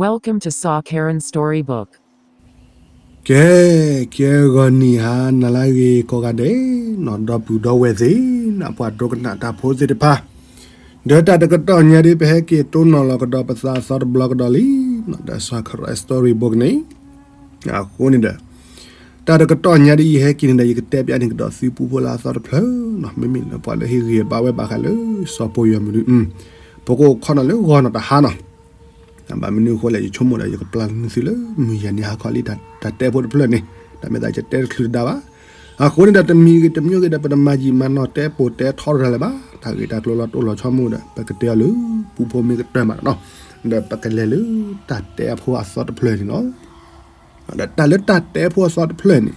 Welcome to Saw Karen Storybook. ကဲ, ကဲဂီၤနံၤဟါနၤလၢအဂ့ၤကိးဂၤဒဲး, နီၢ်ဒီပုၢ်ဒီဝဲၢ်သ့ၣ်, နပှၤဒိကနၣ်တၢ်ဖိသ့ၣ်တဖၣ်, ဒီးတၢ်တကတီၢ်ညါဒ်ပဟဲက့ၤတိၢ်နီၣ်လီၤကဒီးပသးအသီတဘျီကဒီးလံ, ဒီး Saw Karen Storybook န့ၣ်, အဃိန့ၣ်ဒီး တၢ်တကတီၢ်ညါဒ်ယဟဲက့ၤန့ၣ်ဒီး ယကတဲပျးန့ၢ်ကဒီးသုပူဖိလၢအသီတဖျၢၣ်နီၤ, မ့မ့ၢ်လၢပှၤလၢဟ့ၣ်ဂံၢ်ဘါဝဲဘၣ်ဃးလၢ စီၤပီယီၤမုၢ်ဒု, ပကအိၣ်ခိးနီၤလၢဂီၤနီၤတဟါနီၤ, ဘၣ်မနုၤအဃိလဲၣ် ယဆိကမိၣ်ဒီး ယကပျၢ်န့ၢ်သုလၢမုၢ်ယဲၢ်နံၤဟါခီလံ တၢ်တဲဖိတဖျၢၣ်န့ၣ်, တၢ်မ့ၢ်သးယတဲတချုးတဒါဘၣ်. အဃိန့ၣ်ဒီး တမံၤဂ့ၤတမံၤဂ့ၤဒီး ပတမၤယံာ်မၤနီၢ်တဲပိာ်တဲထီတရၣ်လၢၤဘၣ်, တၢ်ဂ့ၢ်တၢ်ကျိၤလီၤတိၢ်လီၤဆီမုၢ်ဒီး ပကတဲအီၤလၢ ပူဖိမ့ၢ်ကတၢၢ်မးနီၤ, ဒီးပကလဲၤလၢတၢ်တဲအဖိအသီတဖျၢၣ်န့ၣ်လီၤ. ဒီးတၢ်လၢတၢ်တဲဖိအသီတဖျၢၣ်န့ၣ်,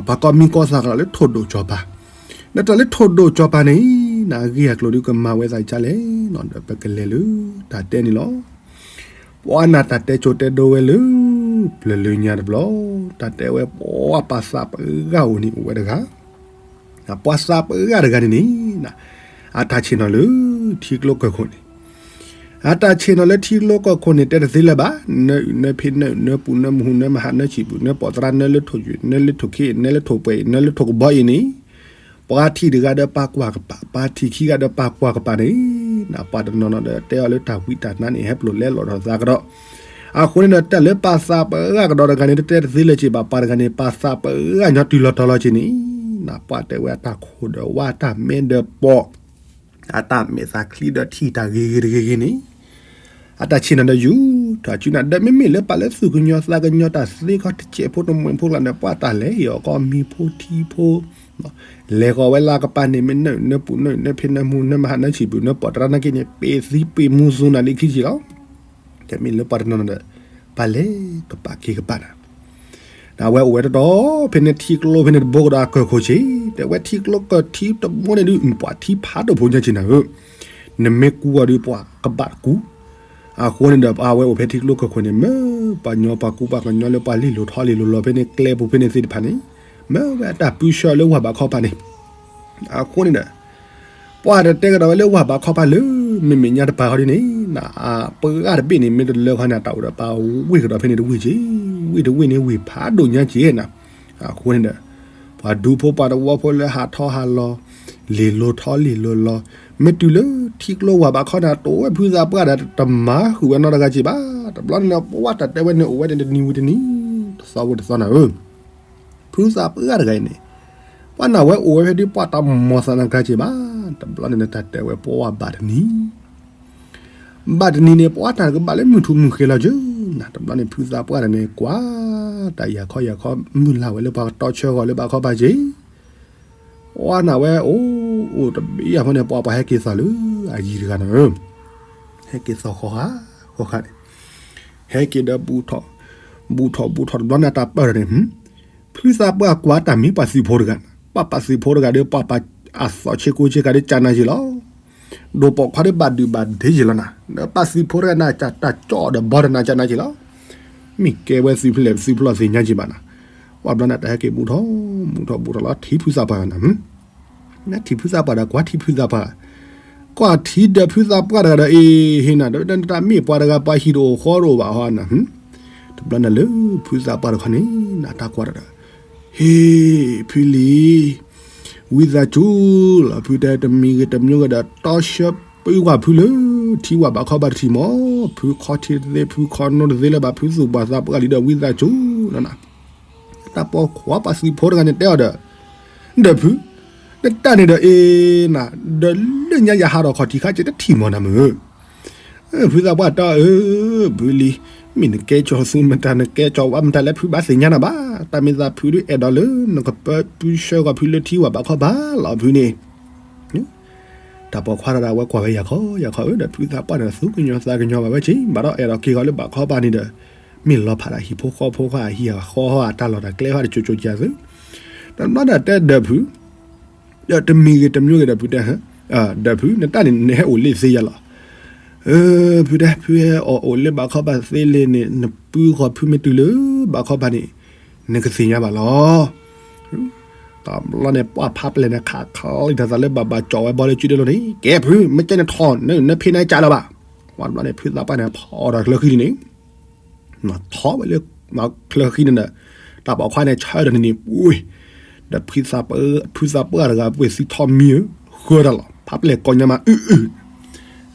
ပှၤကိးမံၤကိးသးကဒီးလၢထိၣ်ဒိၣ်စီၤပၤ, ဒီးတၢ်လၢထိၣ်ဒိၣ်စီၤပၤန့ၣ်, နအဂ့ၢ်အကျိၤဒုကမၤဝဲသးဒ်လဲၣ်နီၤ, ဒီးပကလဲၤလၢတၢ်တဲန့ၣ်လီၤ. ပှၤနၢ်တၢ်တဲကၠိတဲဒိဝဲလၢ ပျၢၤလၢညါတဘျီ, တၢ်တဲဝဲပှၤပှၤသးပှၢ်ဂၤအိၣ်န့ၣ်အိၣ်ဝဲတဂၤ ပှၤသးပှၢ်ဂၤတဂၤန့ၣ်န့ၣ်, အတၢ်ဆ့ၣ်နီၤလၢထံကျိကၢၢ်ခိၣ်န့ၣ်, အတၢ်ဆ့ၣ်နီၤလၢထံကျိကၢၢ်ခိၣ်န့ၣ် တဲတသ့လၢၤဘၣ်, နအုၣ်နဖံး နအုၣ်နပူၤ နမဟူ နမဟး နဆံးပူၤ နပိာ်သရၣ် နလၢထိၣ်ယုၢ် နလၢထိၣ်ခ့ နလၢထိၣ်ပှဲၤ နလၢထိၣ်ကဘီအံၤန့ၣ်, ပှၤထံၣ်တဂၤဒီးပာ်ကွၢ်ကပၤ, ပှၤထံၣ်ခံဂၤဒီးပာ်ကွၢ်ကပၤန့ၣ်, ပှၤတနီၤနီၤဒီးတဲအီၤလၢတၢ်ဝံတၢ်နါန့ၣ် ဟဲပျိာ်လဲလိာ်ဒီးသးကဒီး အဃိန့ၣ်ဒီး တၢ်လၢပှၤသးပှၢ်ဂၤကဒီးတဂၤန့ၣ် တတဲတသ့လၢၤက့ၤဘၣ်, ပှၤတဂၤန့ၣ် ပှၤသးပှၢ်ဂၤညီတုၤလီၤတီၤလီၤက့ၤန့ၣ်, ပှၤတဲဝဲအတၢ်ခိၣ်ဒီးဝါတၢ်မဲဒီးပိာ်, အတၢ်မဲာ်သးချံဒီးထံၣ်တၢ်ဂ့ၤဂ့ၤတဂ့ၤဂ့ၤန့ၣ်, အတၢ်ဆ့ၣ်နီၤဒီးယူၤထီၣ်စုနၤ ဒီးမ့မ့ၢ်လၢပှၤလၢသူၣ်ကညီၤသးကညီၤ တၢ်သ့ခီတစဲးဖိတမှဲၤဖိကျါန့ၣ် ပှၤတၢ်လဲၤဟ့ၣ်အီၤကီၢ်မံၤဖိထံဖိ လဲၤဃီၤဝဲလၢကပၤန့ၣ် မ့ၢ်နအုၣ်နပူၤ နအုၣ်နဖံး နမူ နမဟး နဆံးပူၤ နပိာ်တရၣ်နာ်က့န့ၣ် ပ့ၤသံပ့ၤမူသူနၤလံခံက့ၤလီၤ. တမ့ၢ်လၢပှၤတနီၤနီၤဒီး ပှၤလဲၤကပၤက့ၤကပၤနၤ, အဝဲအိၣ်ဝဲတတီၤဖဲန့ၣ် ထံကျိဖဲန့ၣ်တဘိကဒီးအကၢၢ်ခိၣ်ဆ့, တဲဝဲထံကျိကၢၢ်ထံတဘိန့ၣ်ဒုး ပှၤထံဖးဒိၣ်ဖိညါက့ၤနၤဧၢ, နမ့ၢ်ကူအီၤဒုး ပှၤကဘၣ်ကူ အဃိန့ၣ်ဒီး အဝဲအိၣ်ဖဲထံကျိကၢၢ်ခိၣ်န့ၣ် မ့ၢ်ပှၤညီပှၤကူပှၤကညီလၢပှၤလ့ၤလိာ်ထီလ့ၤလိာ်လီၤဖဲန့ၣ် ကျဲပူၤဖဲန့ၣ်သ့ၣ်တဖၣ်န့ၣ်, မ့ၢ်ဝဲအတၢ်ပၢဆှၢလၢဝၤဘးခီပၤန့ၣ်, အဃိန့ၣ်ဒီး ပှၤတတဲကဒီးဝဲလၢဝၤဘးခီပၤလၢ မ့မ့ၢ်ညါတပၤဃီဒ်န့ၣ်, ပှၤဂၤတဘ့ၣ်န့ၣ် မ့ၢ်တလၢခီန့ၣ် အတၢ်အိၣ်ဒီးပှၤဝ့ၢ်ကဒီးဖဲန့ၣ်တဝ့ၢ်က့, ဝ့ၢ်တဝ့ၢ်န့ၣ်ဝ့ၢ်ဖးဒိၣ်ညါက့နၤ, အဃိန့ၣ်ဒီး ပှၤဒူဖိပှၤသဝီဖိလၢဟးထီၣ်ဟးလီၤ လ့ၤလိာ်ထီလ့ၤလိာ်လီၤ, မ့ၢ်တုၤလၢထံကျိဝၤဘးခီန့ၣ် တိၢ်ဝဲဖုသးပှၢ်ဒီး တမၤဃုာ်ဝဲနီတဂၤက့ဘၣ်. တဘျီန့ၣ်ဒီး ပှၤတၢ်တဲဝဲန့ၣ် အိၣ်ဝဲန့ၣ်တနံၤဝံၤတနံၤ, တသီဝံၤတသီနၤဧၢ, ဖုသးပှၢ်တဂၤအံၤန့ၣ်, ပှၤနၢ်ဝဲအိၣ်ဝဲဖဲဒ်ပှၤတၢ်မီၤသးနီတဂၤက့ဘၣ်. တဘျီန့ၣ်ဒီး တၢ်တဲဝဲပှၤဘၣ်တနံၤ ဘၣ်တနံၤန့ၣ် ပှၤတၢ်ကဘၣ်လၢမုၢ်ထူၣ်မုၢ်ဃ့လီၤက့နၤ, တဘျီန့ၣ် ဖုသးပှၢ်တဂၤန့ၣ် ကွၢ်တၢ်ယၤခီယၤခီ မုၢ်လၢ်ဝဲလၢပှၤကတီဆၢဂီၤလၢဘးခီပၤက့ ပှၤနၢ်ဝဲအိၣ် အိၣ်တဘ့ၣ်အဖီန့ၣ် ပှၤပှၤဟဲက့ၤသီၣ်လၢအယံၤတဂၤနၤဧၢ, ဟဲက့ၤသီၣ်ဃီဃာ်ဃီဃာ်န့ၣ်, ဟဲက့ၤဒီး ဘူၣ်ထီၣ်ဘူၣ်ထီၣ်တဘျီန့ၣ် တၢ်ပၢၢ်ဒီးန့ၣ်, ဖုသးပှၢ်ကွၢ်တၢ်မံၤပှၤသုးဖိတဂၤ, ပှၤပှၤသုးဖိတဂၤဒီး ပှၤပှၤအသီၣ်ဆ့ကိးဆ့ကၤဒီး ကနၤယ့ၣ်လီၤ. ဒိၣ်ပိာ်ခွါဒီးဘၣ်ဒုးဘၣ်ဒ့ယ့ၣ်လီၤနၤ, ဒီးပှၤသုးဖိတဂၤန့ၣ် တၢ်ကၠီၣ်ဒီးဘီဒီးနၤကနၤယ့ၣ်လီၤ. မ့ၢ်ကဲဝဲသုးဖျဲၣ်သုးဖျီၣ်သ့ၣ်ညါက့ဘၣ်နၤ, ပှၤဘျီန့ၣ် တၢ်ဟဲက့ၤဘူၣ်ထီၣ်ဘူၣ်ထီၣ်ဘူၣ်ထီၣ်လီၤ ထံၣ်ဖုသးပှၢ်နၤ နထံၣ်ဖုသးပှၢ်ဒီး ကွၢ်ထံၣ်ဖုသးပှၢ်, ကွၢ်ထံၣ်ဒီးဖုသးပှၢ်တဂၤဒီး အ့ဟ့နၤ ဒီးတၢ်မ့ၢ်ပှၤတဂၤပှၤဟံၣ်တအိၣ်ဃီတအိၣ်ဘၣ်ဟီနၤ, တဘျီန့ၣ်လၢဖုသးပှၢ်တခီန့ၣ် နတၢ်ကွၢ်တၢ်ဒီး ဟ့ၣ်ဖုလံၤ, ဝံသးစူၤလီၤ ဖုတဲတမံၤဂ့ၤတမံၤဂ့ၤဒီး တီဆှၢပှၤဖုလၢထံဝၤဘးခီဘးတထံၣ်မး, ဖုခီထံတသ့ ဖုခီနိတသ့လၢၤဘၣ် ဖုသူၣ်ပှၤသးပှၢ်လံဒီး ဝံသးစူၤလီၤနၤ. တၢ်ပိာ်ခွါပှၤသုးဖိတဂၤန့ၣ်တဲအီၤဒီး, ဒီးဖု, နတၢ်န့ၣ်ဒီးအ့နၤ, ဒီးလၢညါယဟးထီၣ်ခီၣ်ထံးခါက့တထံၣ်မးနၤမုၢ်, ဖုသးပှၢ်တဲအီၤ ဖုလံၤ, မ့ၢ်နကဲကၠီၤသူမတၤ နကဲကၠီၤဝါမတၤလၢဖုဘၣ်သ့ၣ်ညါနၤဘၣ်, တၢ်မ့ၢ်သးဖုဒုးအဲၣ်ဒိးလၢ နကပၢပုဆှၢဂီၤဖုလၢထံဝၤဘးခီဘးလီၤဖုန့ၣ် တၢ်ပိာ်ခွါတဂၤဝဲကွၢ်ဝဲယၤခီယၤခီဧၢ ဒီးဖုသးပှၢ်ဒီးသူၣ်ကညီၤသးကညီၤဘၣ်ဝဲက့ ဘၣ်ဒီးအဲၣ်ဒိးက့ၤဂီၤလၢဘးခီဘးန့ၣ်ဒီး မ့ၢ်လီၤဖးဒၣ်ဟံၣ်ဖိဃီဖိဃာ်ဟံၣ်ဃီတၢ်လီၢ်တၢ်ကျဲဃီတကၠိကၠိကၠိသု, တဘျီဒီးတဲဒီးဖု, ဒီးတမံၤဂ့ၤတမံၤဂ့ၤဒီးဖုတဲ, ဒီးဖု နတၢ်န့ၣ် နဟဲအိၣ်လၢသ့ယၤလီၤ. ဖုတဲ ဖုဟဲအီၣ်အိၣ်လၢဘးခီဘးသ့လံန့ၣ် နပုၢ်ဃီဖုမ့ၢ်တုၤလၢဘးခီဘးန့ၣ် နကသ့ၣ်ညါဘၣ်လီၤ. တဘျီန့ၣ် ပှၤဖးပျဲၢ်န့ၣ် ခးခးလံတၢ်သးလၢဘၣ်ဘၣ်ကၠီၣ်ဝဲဘီလၢကုဒဲလိၤန့ၣ် ကဲဖု မ့ၢ်ကဲန့ၣ်ထီၣ် နဖံးနကၢ်လၢၤဘၣ်. တဘျီန့ၣ် ဖုသးပှၢ်န့ၣ် ဖီၣ်ဒီးချၢဃံန့ၣ် ထီၣ်ဝဲလၢ ချၢဃံန့ၣ်ဒီး တၢ်ပိာ်ခွါန့ၣ် ဆၢဒီးန့ၣ်န့ၣ် ပှ့ၤ ဒီး ဖုသးပှၢ်တဂၤ ပှ့ၤသံထီၣ်မံၤဧၢ ဃၢတၢ်လီၤ ဖးပျဲၢ်ကိးညါမး အုၣ်အုၣ်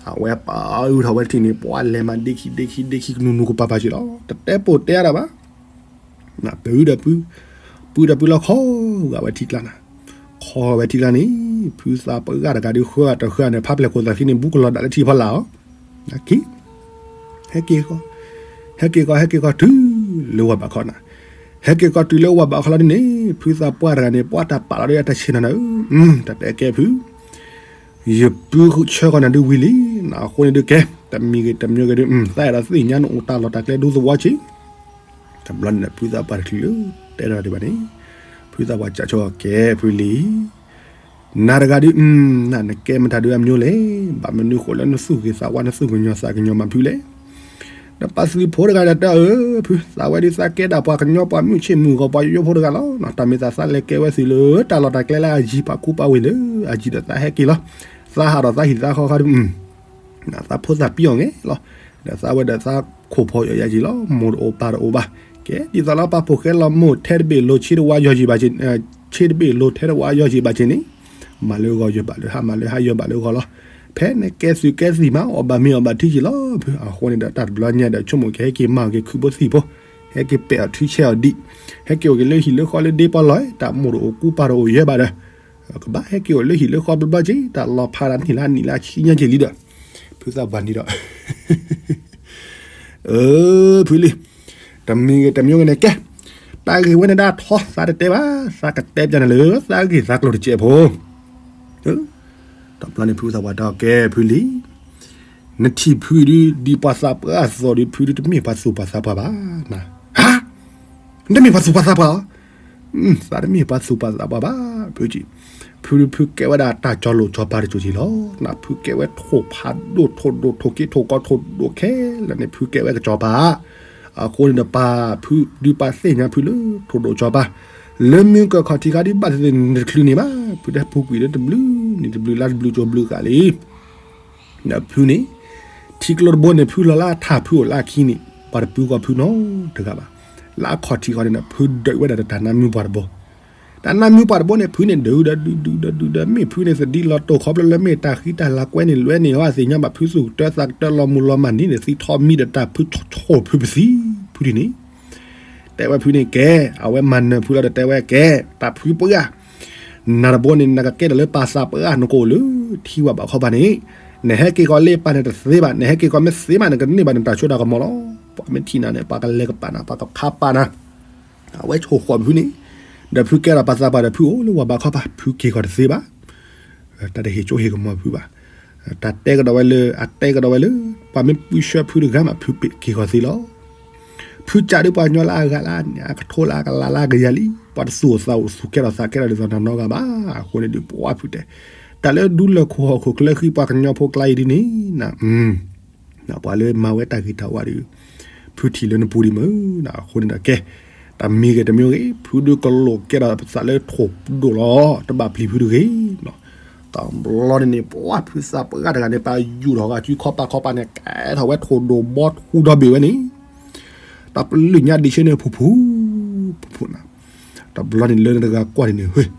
အဝဲပာ်အုၣ်ထီၣ်ဝဲတထံၣ်န့ၣ် ပှၤလဲၤမးဒ့ခံဒ့ခံဒ့ခံကနူၤနူၤကပၤပၤက့ၤလီၤ တတဲပိာ်တဲအါတၢ်ဘၣ် ပုၢ်ဒီးပုၢ် ပုၢ်ဒီးပုၢ်လီၤခီဂာ်ဝဲထံကျါနၤ, ခီဝဲထံကျါန့ၣ် ဖုသးပှၢ်တဂၤဒုးဃၢတဃၢန့ၣ် ဖးပျဲၢ်ခိၣ်သးခံန့ၣ် ဘူးကလီၤဒၣ်လၢထံဖီလာ်အီၤ, က့ၤ ဟဲက့ၤဃီ, ဟဲက့ၤဃီ ဟဲက့ၤဃီတုၤလၢဝၤဘးခီနၤ, ဟဲက့ၤဃီတုၤလၢဝၤဘးခီလီၤဒ်န့ၣ် ဖုသးပှၢ်တဂၤန့ၣ် ပှၤတၢ်ပာ်လီၤဒီးတၢ်ဆ့ၣ်နီၤနၤဧၢ, တၢ်တဲကဲဖု ယပုၢ်ဆၢဃီၤနၤဒုးဝံၤလံ, အဃိန့ၣ်ဒုးကဲ တမံၤဂ့ၤတမံၤဂ့ၤဒုး သးအဲၣ်ဒိးသ့ၣ်ညါနအိၣ်တၢ်လီၢ်တၢ်ကျဲဒူသဝီက့ၤ, တဘျီန့ၣ်ဒီး ဖုသးပှၢ်တချုးလၢ တဲဒၣ်ဒံးဘၣ်န့ၣ်, ဖုသးပှၢ်ကးဆိကဲဖုလံ, နၤတဂၤဒုး နကဲမတၤဒုးအမညိလဲၣ်, ဘၣ်မနုၤဃိလၢနသူၣ်ဂ့ၤသးဝါ နသူၣ်ကညီၤသးကညီၤမးဖုလဲၣ် ဒီးပှၤသုးဖိတဂၤဒီးတဲအီၤ ဖု သးဝဲဒုးသးကဲဒၣ်ပှၤကညီပှၤမုၢ်ဆ့ၣ်မုၢ်ဂီၤပှၤယိယိဖိတဂၤလီၤ, တၢ်မ့ၢ်သးသးလဲၤကဲဝဲသုးလၢတၢ်လီၢ်တၢ်ကျဲလၢအယံၤ ပာ်ကူပာ်ဝ့ၤလၢအယံၤဒီးသးဟဲက့ၤလီၤ, သးဟးဒီးသးဟံၣ်သးဃီဃီဒုး သးဖိသးပံအီၤဂ့ၤလီၤ, ဒီးသးဝဲဒီးသးခိၣ်ဖီအီၤယၤယံၤလီၤ, မိၢ်တအိၣ်ပၢ်တအိၣ်ဘၣ်, ကဲဒ်သိးလၢပှၤဖိၣ်ဃဲလီၤမိၢ်ထဲတဘ့ၣ်လိၤဆ့တဝါယီၤယံၤဘၣ်, ဆ့တဘ့ၣ်လိၤထဲတဝါယီၤယံၤဘၣ်က့ၤန့ၣ်, မၤလၢဂီၤယီၤဘၣ်လၢဟါ မၤလၢဟါယီၤဘၣ်လၢဂီၤလီၤ, ဖဲနကဲသုးကဲသံၣ်မး အီၣ်ဘၣ်မ့ၤအီၣ်ဘၣ်ထံက့ၤလီၤဖု, အဃိန့ၣ်ဒီးတၢ်တဘျီညါဒီးဆိကမိၣ်က့ၤ ဟဲက့ၤမၤအီၣ်က့ၤခုးဖိသံၣ်ဖိ, ဟဲက့ၤပဲာ်အီၤထုဆဲအီၤဒံး, ဟဲက့ၤအိၣ်က့ၤလၢဟံၣ်လၢဃီလၢဒ့ပီလီၤ, တၢ်မိၢ်တအိၣ်ကူပၢ်တအိၣ်ယဲဘၣ်ဒီး ကဘၣ်ဟဲက့ၤအိၣ်လၢဟံၣ်လၢဃီဘျီဘျီက့ၤ တၢ်လီၤဖးဒၣ်နံၣ်လၢနံၣ်လၢဆံညါက့ၤလံဒီး, ဖုသးပှၢ်န့ၣ်ဒီး အၢ ဖုလံ, တမံၤဂ့ၤတမံၤဂ့ၤန့ၣ်ကဲ, တၢ်ဂ့ၢ်ဝဲန့ၣ်ဒၣ်ထီ သးတတဲဘၣ်, သးကတဲပျးနၤလၢ သးဂ့ၢ်သးကျိၤတစဲးဖိ, တဘျီန့ၣ်ဖုသးပှၢ်တဲကဲဖုလံ, နထံၣ်ဖုဒုး ဒ်ပှၤသးပှၢ်အသိးဒီး ဖုဒုးတမ့ၢ်ပှၤသူၣ်ပှၤသးပှၢ်ဘၣ်, ဟါ, နတမ့ၢ်ပှၤသူၣ်ပှၤသးပှၢ်ဧါ သးတမ့ၢ်ပှၤသူၣ်ပှၤသးပှၢ်ဘၣ်, ဖုကံ, ဖုဒုးဖုကဲဝဲဒၣ်တၢ်ကၠီလိာ်ကၠီပၤတစိၤက့ၤလီၤ, နဖုကဲဝဲထိၣ်ဖးဒိၣ်ထိၣ်ဒိၣ်ထိၣ်က့ထိၣ်ကီထိၣ်ဒိၣ်ခဲလၢာ်န့ၣ် ဖုကဲဝဲကၠီပၤ, အဃိန့ၣ်ဒီးပၢ်ဖု ဒုးပၢ်သ့ၣ်ညါဖုလၢထိၣ်ဒိၣ်ကၠီပၤ, လၢမုၢ်ကၢၢ်ခီၣ်ထံးခါဒုးဘၣ်သ့ၣ်သ့ၣ်န့ၣ်တချုးန့ၣ်ဘၣ်, ဖုတဲပူၤကွံာ်လၢတဘျုးနံၤတဘျုးလါတဘျုးကၠိဘျုးဂၤလံ ဒီးဖုန့ၣ် ထံကျိတဘိန့ၣ် ဖုလီၤလၢအထးဖုအိၣ်လၢအခံန့ၣ် ပှၤတပုၢ်ဃီဖုနီတဂၤဘၣ်, လၢအခီၣ်ထံးဃီန့ၣ်ဒီး ဖုဒုးဝဲဒၣ်ဒီးတၢ်နါမုၢ်ပှၢ်တဘိ, တၢ်နါမုၢ်ပှၢ်တဘိန့ၣ် ဖုန့ၣ်ဒုးဒီးဒုးဒုးဒီးဒုးဒီး မ့ၢ်ဖုန့ၣ်သဒံလီၤတိာ်ခီဖျိလၢမ့ၢ်တၢ်ဃံတၢ်လၤကွဲန့ၣ်လွဲန့ၣ် အဝဲသ့ၣ်ညါဘၣ်ဖုသူၣ်ကတၢသးကတၢလီၤမူၤလီၤမၢ်န့ၣ်န့ၣ် သံထီၣ်မံဒီးတၢ်ဖုဆိၣ်ဖုပသံ, ဖုဒ်န့ၣ် တဲဝဲဖုန့ၣ်ကဲ, အဝဲမၤနၢၤဖုလီၤဒီးတဲဝဲကဲ, တၢ်ဖုပှၢ်, နၤတဘိန့ၣ် နကကဲထီၣ်လၢပၢ်သးပှၢ်နကအိၣ်လၢထံဝၤဘးခီပၤန့ၣ်, နဟဲက့ၤကီးလၢပၢ်န့ၣ်တသ့ဘၣ်, နဟဲက့ၤကီးမ့ၢ်သ့မး နကန့ၢ်ဘၣ်နတၢ်စိတၢ်ကမီၤလီၤ, ပှၤမ့ၢ်ထံၣ်နၤန့ၣ် ပှၤကလဲၤကပာ်နၤ ပှၤကဖးပာ်နၤ, အဝဲဆိၣ်ဃီဖုန့ၣ်, ဒီးဖုကဲထီၣ်ပၢ်သးပှၢ်ဒီးဖုအိၣ်လၢဝၤဘးခီပၤ ဖုက့ၤကီးတသ့ဘၣ် တၢ်တဟ့ၣ်ကၠိဟ့ၣ်ကမီၤဖုဘၣ်. တၢ်တဲကဒီးဝဲလၢ အတဲကဒီးဝဲလၢ ပှၤမ့ၢ်ပုၢ်ဆှၢဖုတဂၤမး ဖုက့ၤဃီၤသ့လီၤ. ဖုကးဒုးပှၤကညီလၢအဂၤလၢအကလၤလၢအကယၤလံ, ပှၤတသူၣ်အိၣ်သးအိၣ်သူၣ်ကဲထီၣ်သးကဲထီၣ်ဒ်သိးနၤနီတဂၤဘၣ်. အဃိန့ၣ်ဒုးပှၤဖုတဲ, တၢ်လၢဒူလၢၢ်ခိၣ်ဟီၣ်ခိၣ်ချၢဃံပှၤကညီဖိကျါအံၤဒ်န့ၣ် ပှၤလၢမၤဝဲတၢ်ဂ့ၤတၢ်ဝါဒီး ဖုထံၣ်လၢနပူၤဒံးမ့ၢ်, အဃိန့ၣ်ဒီးကဲ, တၢ်မံၤဂ့ၤတမံၤဂ့ၤ ဖုဒုးကလိၣ်ကဲထီၣ်သးလၢထိၣ်ဒိၣ်လီၤ, တဘၣ်ပျံၤဖုတဂ့ၤ. တဘျီန့ၣ်န့ၣ် ပှၤဖုသးပှၢ်တဂၤန့ၣ် ပာ်ယူၣ်ထီၣ်ဂၤစုခီပာ်ခီပာ်န့ၣ် ကဲထီၣ်ဝဲထိၣ်ဒိၣ်ဘီထူဒီဘ့ၣ်ဝဲန့ၣ်, တၢ်ပလုၢ်ညါဒံးဆ့န့ၣ် ဖူဖူ, ဖူဖူနၤ, တဘျီန့ၣ်လၢနတဂၤကွၢ်န့ၣ်န့ၣ် ဟ့ၣ်,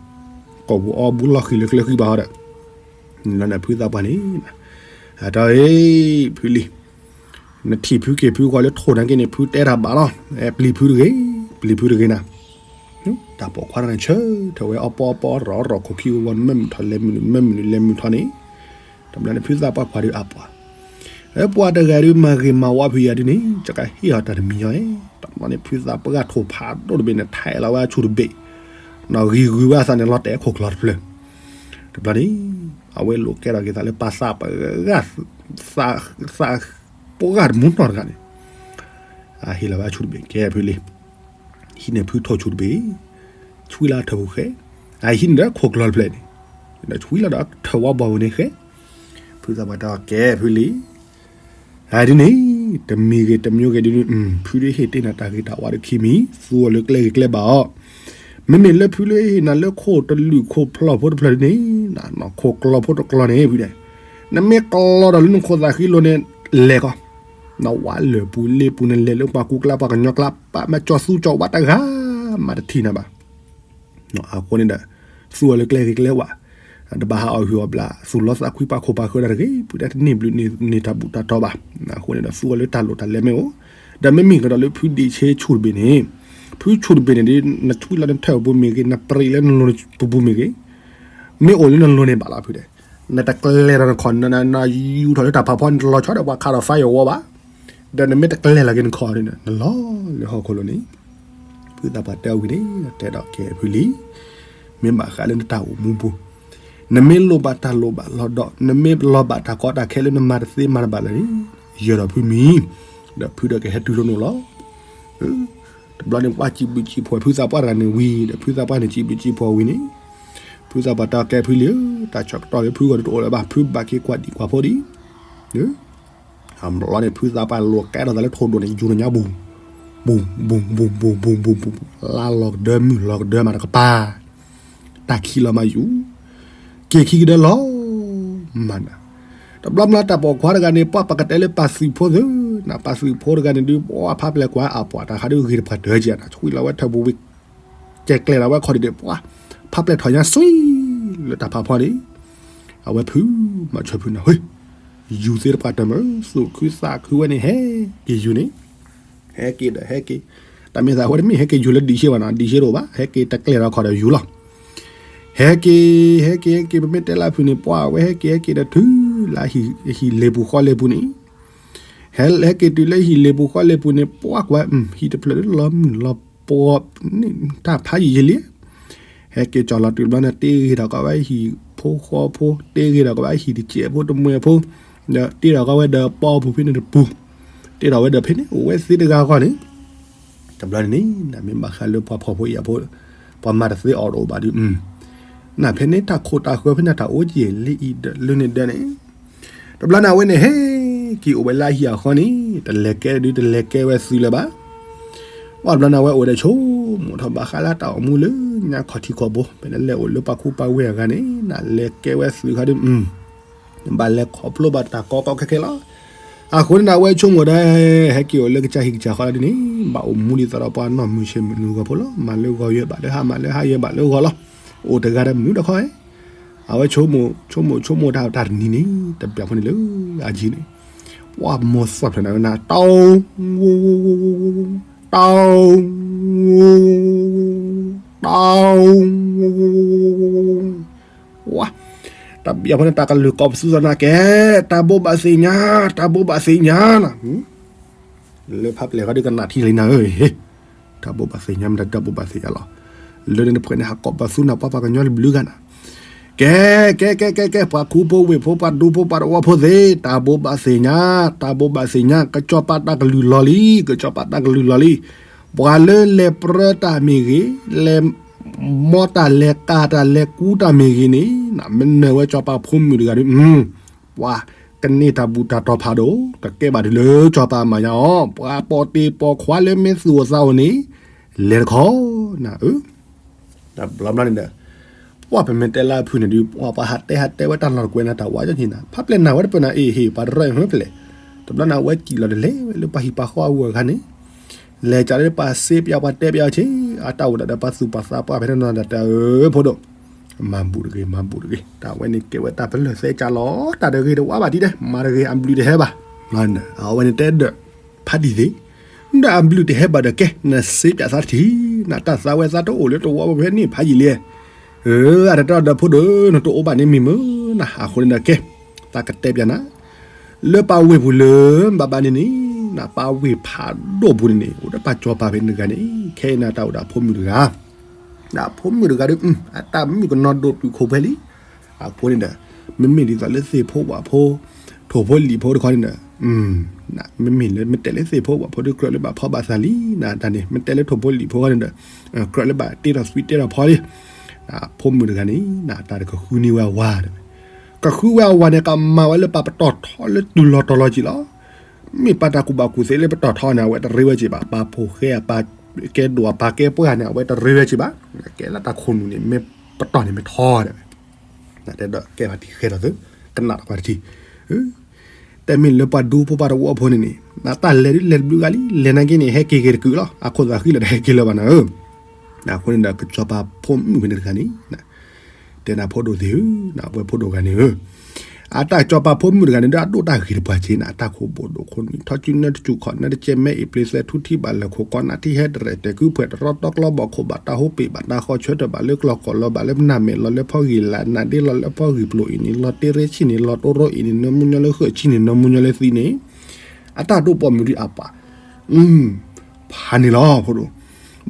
ကိာ်ပူၤအီဘူလီၢ်ဃံၤလၢကျဲဃံဘၣ်ဟီဒီး လၢနဖုသးပှၢ်န့ၣ်, အတၢ်အံၤ, ဖုလံၤ, နထံၣ်ဖုက့ၤဖုဂီၤလၢထိၣ်နၤက့ၤန့ၣ် ဖုတဲတၢ်ဘၣ်လီၤ, ပျံၤဖုတဂ့ၤ, ပျံၤဖုတဂ့ၤနၤ, တၢ်ပိာ်ခွါတဂၤန့ၣ် ဆၢထၢၣ်ဝဲအီၣ်ပီအီၣ်ပီအီၣ်ရီၣ်ရီၣ်ခိၣ်ခံဂီၤဂီၤ နမ့ၢ်မုၢ်ထီၣ်လဲၤမုၢ်နုာ် မ့ၢ်မုၢ်နုာ်လဲၤမုၢ်ထီၣ်န့ၣ်, တဘျီန့ၣ် ဖုသးပှၢ်ကွၢ်ဒုးအပှၤ လၢပှၤတဂၤဒုးမၤဂ့ၤမၤဝါဖုယၤဒ်န့ၣ် ယကဟ့ၣ်အီၤတၢ်တမံၤညါ, တဘျီန့ၣ် ဖုသးပှၢ်ထိၣ်ဖးဒိၣ်တဘ့ၣ်န့ၣ် ထဲးလီၤဝဲအဆူၣ်တဘ့ၣ်, နီၢ်ဂံၢ်ဂုာ်ဝဲအသးန့ၣ် လီၤတဲာ်ခိၣ်ကျီၤတဖျၢၣ်, တဘျီန့ၣ် အဝဲလိာ်ကဲထီၣ်က့ၤသးလၢပၢ်သးပှၢ်, သးပှၢ်တမူနီၢ်တဂၤန့ၣ်, အဟ့ၣ်လီၤဝဲအဆူၣ်တဘ့ၣ် ကဲဖုလံၤ ဟံးန့ၢ်ဖုထိၣ်ဆူၣ်တဘ့ၣ်, ဆွံလၢအထၢၣ်ပူၤဃဲ, အဟံးန့ၢ်ဒီးခိၣ်ကျီၤတဖျၢၣ်န့ၣ်, ဒီးဆွံလီၤဒီးထၢၣ်ဝါဘီၣ်ပူၤန့ၣ်ဃဲ, ဖုသးပှၢ်တဲအီၤကဲဖုလံၤ, အဒ်န့ၣ်, တမံၤဂ့ၤတမံၤဂ့ၤဒ်န့ၣ်, ဖုဒုးဟ့ၣ်တ့ၢ်နၤတၢ်ဂ့ၤတၢ်ဝါဒီးခံမံၤ, သူအီၤလၢကျဲဂ့ၤကျဲဘၣ်အီၤ, မ့မ့ၢ်လၢဖုလၢဟ့ၣ်နၤလၢခိၣ်တလုာ်ခိၣ်ဖျီၣ်ဖိတဖျၢၣ်ဒ်န့ၣ်, ခိၣ်ကျီၤဖိတကျီၤန့ၣ်ဖုဒဲး, နမ့ၢ်ကျီၤဒီးလၢနခိၣ်သးဃံလိၤန့ၣ် လဲၤကီး, နဝဲလၢၢ်ပူၤလ့ပူၤန့ၣ် လဲၤလၢပှၤကူကျါပှၤကညီကျါ ပာ်မၤကၠီၤသူကၠီၤဝါတဂၤမးတထံၣ်နၤဘၣ်. အဃိန့ၣ်ဒီး သူအီၤလၢကျဲဂ့ၤကျဲဝါ, တဘၣ်ဟးအီၣ်ဟုၣ်အီၣ်ဘျး သူၣ်လီသးကွံပာ်ခိၣ်ပာ်ဃၢတၢ်တဂ့ၤ, ဖုတဲတန့ၢ်ဘျုးန့ၢ်တၢ်ဘူၣ်တၢ်တီဘၣ်. အဃိန့ၣ်ဒီး သူအီၤလၢတၢ်လိၣ်တၢ်လဲမ့ၢ်အိၣ်, ဒီးမ့မ့ၢ်ကဒီးလၢဖုဒံးဆ့ဆူၣ်တဘ့ၣ်န့ၣ်, ဖုဆူၣ်တဘ့ၣ်န့ၣ်ဒီး နထွံၣ်လီၤနထၢၣ်ပူၤမ့ၢ်ဂ့ၤ, နပြံးလၢနလိၤပူၤမ့ၢ်ဂ့ၤ, မ့ၢ်အိၣ်လၢနလိၤန့ၣ်ဘၣ်လီၤဖုတဲ, နတကျဲၤဒီးနခီၣ်, နယူၤထီၣ်လၢတၢ်ဖးဖီန့ၣ် တလီၤဆီဒီးပှၤခးဒီး firewall ဘၣ်. ဒီးနမ့ၢ်တကျဲၤလီၤက့ၤနခီၣ်န့ၣ် နလီၤလၢဟီၣ်ခိၣ်လိၤန့ၣ်, ဖုသးပှၢ်တဲအီၤဝံၤန့ၣ် တဲဒီးကဲဖုလံ, မ့ၢ်ဘၣ်ဃးလၢနတၢ်အိၣ်မူပူၤ, နမ့ၢ်လိၣ်ဘၣ်တၢ်လိၣ်ဘၣ်လီၤဒီး နမ့ၢ်လီၤဘၣ်တၢ်ကီတၢ်ခဲလၢနမၤတသ့မၤတဘၣ်လၢၤန့ၣ်, ယၢၤဒီးဖုမံၤ, ဒီးဖုဒီးကဟဲတုၤလၢနအိၣ်လီၤ. တဘျီန့ၣ် ပှၤစံးဘျုးစံးဖှိၣ်ဖုသးပှၢ်တဂၤန့ၣ်ဝံၤဒီး ဖုသးပှၢ်န့ၣ်စံးဘျုးစံးဖှိၣ်ဝံၤန့ၣ်, ဖုသးပှၢ်တဲကဲဖုလံဧၢ, တၢ်ဆၢကတီၢ်လၢဖုဂီၢ်ဒုးတအိၣ်လၢၤဘၣ်, ဖုဘၣ်က့ၤကွၢ်ဒံးကွၢ်ဖိဒံး အဘျီန့ၣ် ဖုသးပှၢ်လိာ်ကဲထီၣ်သးလၢထိၣ်ဒိၣ်န့ၣ် ယူၤနညါဘူး, ဘူးဘူးဘူးဘူးဘူးဘူးဘူးဘူး, လါလီၤကဒၢမုၢ်လီၤကဒၢမးတကပၤ, တၢ်ခံးလီၤမးယူၤ, က့ၤခံကဒၢလီၤ, မၤနၤ, တဘျီဘျီတၢ်ပိာ်ခွါတဂၤန့ၣ် ပှၤပကတဲလၢပာ်သုးဖိသ့, နပာ်သုးဖိတဂၤန့ၣ်ဒုး ပှၤဖးပျဲၢ်ကွၢ်အပှၤတၢ်ခါဒုးဂ့ၤတပှၢ်တၢၢ်ကဲနၤ ဆွံလီၤဝဲထၢၣ်ပူၤဝံၤ ကဲကျဲၤလီၤဝဲခီၣ်ဒံးဒံး ပှၤဖးပျဲၢ်ထီၣ်ညါစွံ လၢတၢ်ဖးဖီန့ၣ်, အဝဲဖုမၤဆၢဖုနၤ ဟ့ ယူၤသ့တပှၢ်တၢၢ်မး သူၣ်ခုသးခုဝဲန့ၣ် ဟဲက့ၤယူၤန့ၣ်, ဟဲက့ၤဒီးဟဲက့ၤ, တၢ်မ့ၢ်သးဝဲတမ့ၢ်ဟဲက့ၤယူၤလၢဒံးရှ့ဘၣ်နီၤ, ဒံးရှ့တအိၣ်ဘၣ်, ဟဲက့ၤတကျဲၤဒီးခီၣ်ဒီးယူၤလီၤ. ဟဲက့ၤ, ဟဲက့ၤ ဟဲက့ၤ ပမ့ၢ်တဲလၢဖုန့ၣ် ပှၤဝဲဟဲက့ၤဟဲက့ၤဒီးတုၤလၢဟံၣ်လ့ပူၤဃီလ့ပူၤန့ၣ်, ဟဲက့ၤတုၤလၢဟံၣ်လ့ပူၤဃီလ့ပူၤန့ၣ် ပှၤကွၢ် ဟံၣ်တဖျၢၣ်လၢလီၤမုၢ်လီၤပှီၢ်, တၢ်ဖးယံာ်ယံာ်လံ ဟဲက့ၤကၠီၤလီၤတုၤတဘျီန့ၣ် တ့ဂ့ၤဒီးကီးဝဲဟံၣ်ဖိဃီဖိ, တ့ဂ့ၤဒီးကီးဝဲဟံၣ်တစဲးဖိတမှဲၤဖိ, ဒီးတ့ထီၣ်ကီးဝဲဒီးပီပူၤဖဲန့ၣ်တပူၤ, တ့ထီၣ်ဝဲဒီးဖဲန့ၣ် အိၣ်ဝဲသ့တဂၤဃီန့ၣ်, တဘျီန့ၣ်န့ၣ် နမ့ၢ်ဘၣ်ဃးလၢပှၤဖှီၣ်ဖိယာ်ဖိ, ပှၤမၤတသ့အီၤတအိၣ်ဘၣ်ဒုး, နဖဲန့ၣ်တၢ်ခိၣ်တၢ်ဃၢဖဲန့ၣ်တၢ်အိၣ်က့ၤလၢအံၤဒၢးလၢန့ၣ်ဒၢးန့ၣ် တဘျီန့ၣ်အဝဲန့ၣ် ဟဲက့ၤအိၣ်ဝဲလၢအဟံၣ်အဃီန့ၣ် တလဲၤကဲဒုးတလဲၤကဲဝဲသုးလၢၤဘၣ်. ပှၤတဘျီန့ၣ်အဝဲအိၣ်ဒီးဆိကမိၣ်ထီၣ်ဘၣ်ဃးလၢတၢ်အိၣ်မူလၢညါခီၣ်ထံးခီၣ်ဘိ ဖဲန့ၣ်လဲၤအိၣ်လၢပှၤခူပှၤဝ့ၢ်အဂၤန့ၣ် နလဲၤကဲဝဲသုးခါဒုး ဘၣ်လဲၤခီဖျိဘၣ်တၢ်ကီကီခဲခဲလီၤ. အဃိန့ၣ်ဒီးအဝဲဆိကမိၣ်ဒီး ဟဲက့ၤအိၣ်လၢကစၢ်ဟံၣ်ကစၢ်ဃီလီၤဒ်န့ၣ် ဘၣ်အိၣ်မူဒ်သိးဒီးပှၤနီၢ်မုၢ်ဆ့ၣ်မုၢ်နုာ်ဂီၢ်ဖိလီၤ. မၤလၢဂီၤယဲၢ်ဘၣ်လၢဟါ မၤလၢဟါယဲၢ်ဘၣ်လၢဂီၤလီၤ. အိၣ်တဂၤဒီးမနုၤတခီ အဝဲဆိကမိၣ် ဆိကမိၣ်ဆိကမိၣ်တၢ်တနံၤန့ၣ် တဘျီဖိန့ၣ်လၢအယံၤန့ၣ် ပှၤမိၢ်သီၣ်ဖျၢၣ်န့ၣ်ဝဲနၤ တီ တီ တီ ဝါ, တဘျီဖိန့ၣ် တၢ်ကလုၢ်ကိးပသူသီၣ်နၤကဲ, တၢ်ဘိးဘၣ်သ့ၣ်ညါ, တၢ်ဘိးဘၣ်သ့ၣ်ညါနၤ, လၢဖးပျဲၢ်ဃီဒုးကနၣ်ထံလံနၤဧၢ, တၢ်ဘိးဘၣ်သ့ၣ်ညါ မတၤတၢ်ဘိးဘၣ်သ့ၣ်ညါလီၤ. လၢန့ၣ်တဖှဲးန့ၣ် ဟးကိးပသူနၤ ပှၤပှၤကညီလၢဘျုးဂၤနၤ, ကဲ ကဲ ကဲ ကဲ ကဲ ပှၤခူဖိဝ့ၢ်ဖိ ပှၤဒူဖိ ပှၤတဝီဖိသ့ၣ် တၢ်ဘိးဘၣ်သ့ၣ်ညါ, တၢ်ဘိးဘၣ်သ့ၣ်ညါ ကစီၤပၤတၢ်ကလုၢ်လီၤလံ, ကစီၤပၤတၢ်ကလုၢ်လီၤလံ. ပှၤလၢလဲၤပြၢတၢ်မ့ၢ်ဂ့ၤ, လဲၤ မ်တၢ်လဲၤကၤတၢ်လဲၤကူတၢ်မ့ၢ်ဂ့ၤန့ၣ် မ့ၢ်နၢ်ဝဲစီၤပၤဖိမုၣ်တဂၤဒီး ပှၤကန့ၢ်တၢ်ဘူၣ်တၢ်တီၤဖးဒိၣ် ကကဲဘၣ်ဒုးလၢစီၤပၤအမဲာ်ညါအီၤ, ပှၤပိာ်တ့ၢ်ပိာ်ခွါလၢမ့ၢ်သူၣ်အိၣ်သးအိၣ်န့ၣ် လဲၤတခီနၤဧၢ. တဘျီဘျီန့ၣ်ဒီး ပှၤပမ့ၢ်တဲလၢအဖုၣ်န့ၣ်ဒုး ပှၤပှၤဟးတဲဟးတဲဝဲတၢ်လီၢ်တကွဲးနၤ တၢ်ဝါကၠီၣ်ကၠံနၤ ဖးပျဲၢ်နၤဝဲတပၢၢ်နၤ အ့ၣ်ဟ့ၣ် ပှၤရဲၣ်ဟၢဖျဲၣ်, တဘျီန့ၣ် အဝဲစံၣ်လီၤတလဲၤဝဲလၢပှၤဟံၣ်ပှၤဃီအဂၤန့ၣ် လဲၤကးလၢပှၤစ့ပျး ပှၤတဲပျးအီၤဆ့ အတၢ်အိၣ်ဒၣ်ဒီးပှၤသူၣ်ပှၤသးပှၢ်ဖဲတနီၤဒၣ်တၢ်ဧၢ ဖိဒိၣ်, မၤဘူၣ်တဂ့ၤ မၤဘူၣ်တဂ့ၤ တၢ်ဝဲန့ၣ်ကဲဝဲတၢ်ပလၢၢ်သဲကၢ်လီၤ တၢ်တဂ့ၤတဝါဘၣ်ဒံးဒဲး မၤတဂ့ၤ အဘျုးတဟဲဘၣ်. အဝဲန့ၣ်တဲဒီး ဖးဒံၣ်သ့ၣ် ဒီးအဘျုးတဟဲဘၣ်ဒီးကဲ နစ့ပျးသးတထံၣ် နတၢ်သးဝဲသးတအိၣ်လၢတဝီဖဲန့ၣ်ဖးယံာ်လံ. အၢ အတၢ်တၢ်ဒီးဖိဒိၣ် နတအိၣ်ဘၣ်န့ၣ်မ့ၢ်မၢ်နၤ အဃိန့ၣ်ဒီးကဲ သးကတဲပျးနၤ လၢပှၤဝ့ၢ်ပူၤလၢ ဘၣ်ဘၣ်န့ၣ်န့ၣ် နပှၤဝ့ၢ်ဖးဒိၣ်ပူၤန့ၣ်န့ၣ် အိၣ်ဒီးပှၤစီၤပၤဖဲန့ၣ်တဂၤန့ၣ် ခဲအံၤန့ၣ် တၢ်အိၣ်ဒီးအဖိမုၣ်တဂၤ ဒီးအဖိမုၣ်တဂၤဒီး အတၢ်မုၣ်ကနီၤဒိၣ်တုာ်ခိၣ်ဖဲလံ. အဃိန့ၣ်ဒီး မ့မ့ၢ်ဒ်သိးလၢသ့ၣ်ဖိဝၣ်ဖိ ထိၣ်ဖိလံၣ်ဖိတခီန့ၣ်ဒီး မ့မ့ၢ်လၢမ့ၢ်တဲလၢသ့ၣ်ဖိဝၣ်ဖိဒီး ကြၢးလၢဘၣ်ဖီဘၣ်သးလံ နတၢ်န့ၣ် မ့ၢ်တဲလၢထိၣ်ဖိလံၣ်ဖိဃီန့ၣ်ဒီး ကြၢးလၢဘၣ်တ့ထီၣ်သွံတ့ထီၣ်ဖီလံ. ဖိမုၣ်တဂၤန့ၣ် နတၢ်တကဃုန့ၢ်ဝဲအဝၤ ကဃုဝဲအဝၤန့ၣ် ကမၤဝဲလၢပှၤပတီၢ်ထီလၢတုၤလီၤတီၤလီၤက့ၤလီၤ. မ့ၢ်ပှၤတၢ်ကူၣ်ဘၣ်ကူၣ်သ့လၢပတီၢ်ထီန့ၣ် အဝဲတရ့ဝဲက့ၤဘၣ်. ပှၤဖိၣ်ဃဲ ပှၤကဲဒိၣ် ပှၤကဲပှၢ်န့ၣ် အဝဲတရ့ဝဲက့ၤဘၣ်. ကဲလၢတၢ်ခိၣ်နူာ်န့ၣ် မ့ၢ်ပတီၢ်န့ၣ်မ့ၢ်ထီဒၣ်ဝဲ တဲဒီးကဲပှၤတံၢ်ဃဲထီၣ်သု ကနၣ်တပှၤတထံၣ် တဲမ့ၢ်လၢပှၤဒူဖိပှၤတဝီဖိန့ၣ်န့ၣ် နတၢ်လဲၤဒုးလဲၤတဘျုးဂၤလံ လဲၤနာ်က့န့ၣ် ဟဲက့ၤဂ့ၤတကုာ်လီၤ အခိၣ်သးဃံလၢာ်တဟဲက့ၤလၢၤဘၣ်နၤဧၢ. အဃိန့ၣ်ဒီး ကစီၤပၤဖိမုၣ်ဖဲန့ၣ်တဂၤန့ၣ် တဲနၤဖိဒိၣ်သ့ၣ်ဧၢ, နဝဲဖိဒိၣ်ဂၤန့ၣ်ဧၢ, အတၢ်ကစီၤပၤဖိမုၣ်တဂၤန့ၣ်ဒီး အဒိၣ်တၢ်ဂ့ၤတပှၤက့နၤ, အတၢ်ခိၣ်ဘိၣ်ဒိၣ်ခိၣ်နွံ ထီၣ်စုနဲတစူၤခီၣ်နဲတကဲ မဲအံၤပျ့ၤသဲ ထူထံဘၣ်လၢခိၣ်ကီနၢ်ထံဟဲတရဲၣ်တဲာ်ကုဖှဲး တရီတီကျီဘီၣ်ခိၣ် ဘၣ်တၢ်ဟိပ့ၤ ဘၣ်တၢ်ဃီဆၢထၢၣ် ဘၣ်လၢကျီၢ်ကီၢ်လီၤ ဘၣ်လၢပနၢ်မဲာ်လီၤ လၢဖီဂံၢ်လၢ်နၢ်ဒ့လီၤ လၢဖီဂံၢ်ပျိၤအံၤန့ၣ် လီၤတ့ရ့ဆံၣ်န့ၣ် လီၤတိရိအံၤန့ၣ် နၢမူညီလၢဃၢၣ်ဆံၣ်န့ၣ် နၢမူညီလၢသံန့ၣ် အတၢ်ဒိၣ်ပိာ်မုၣ်ဒုးအပှၤ ဖးန့ၣ်လီၤ ဖိဒိၣ်,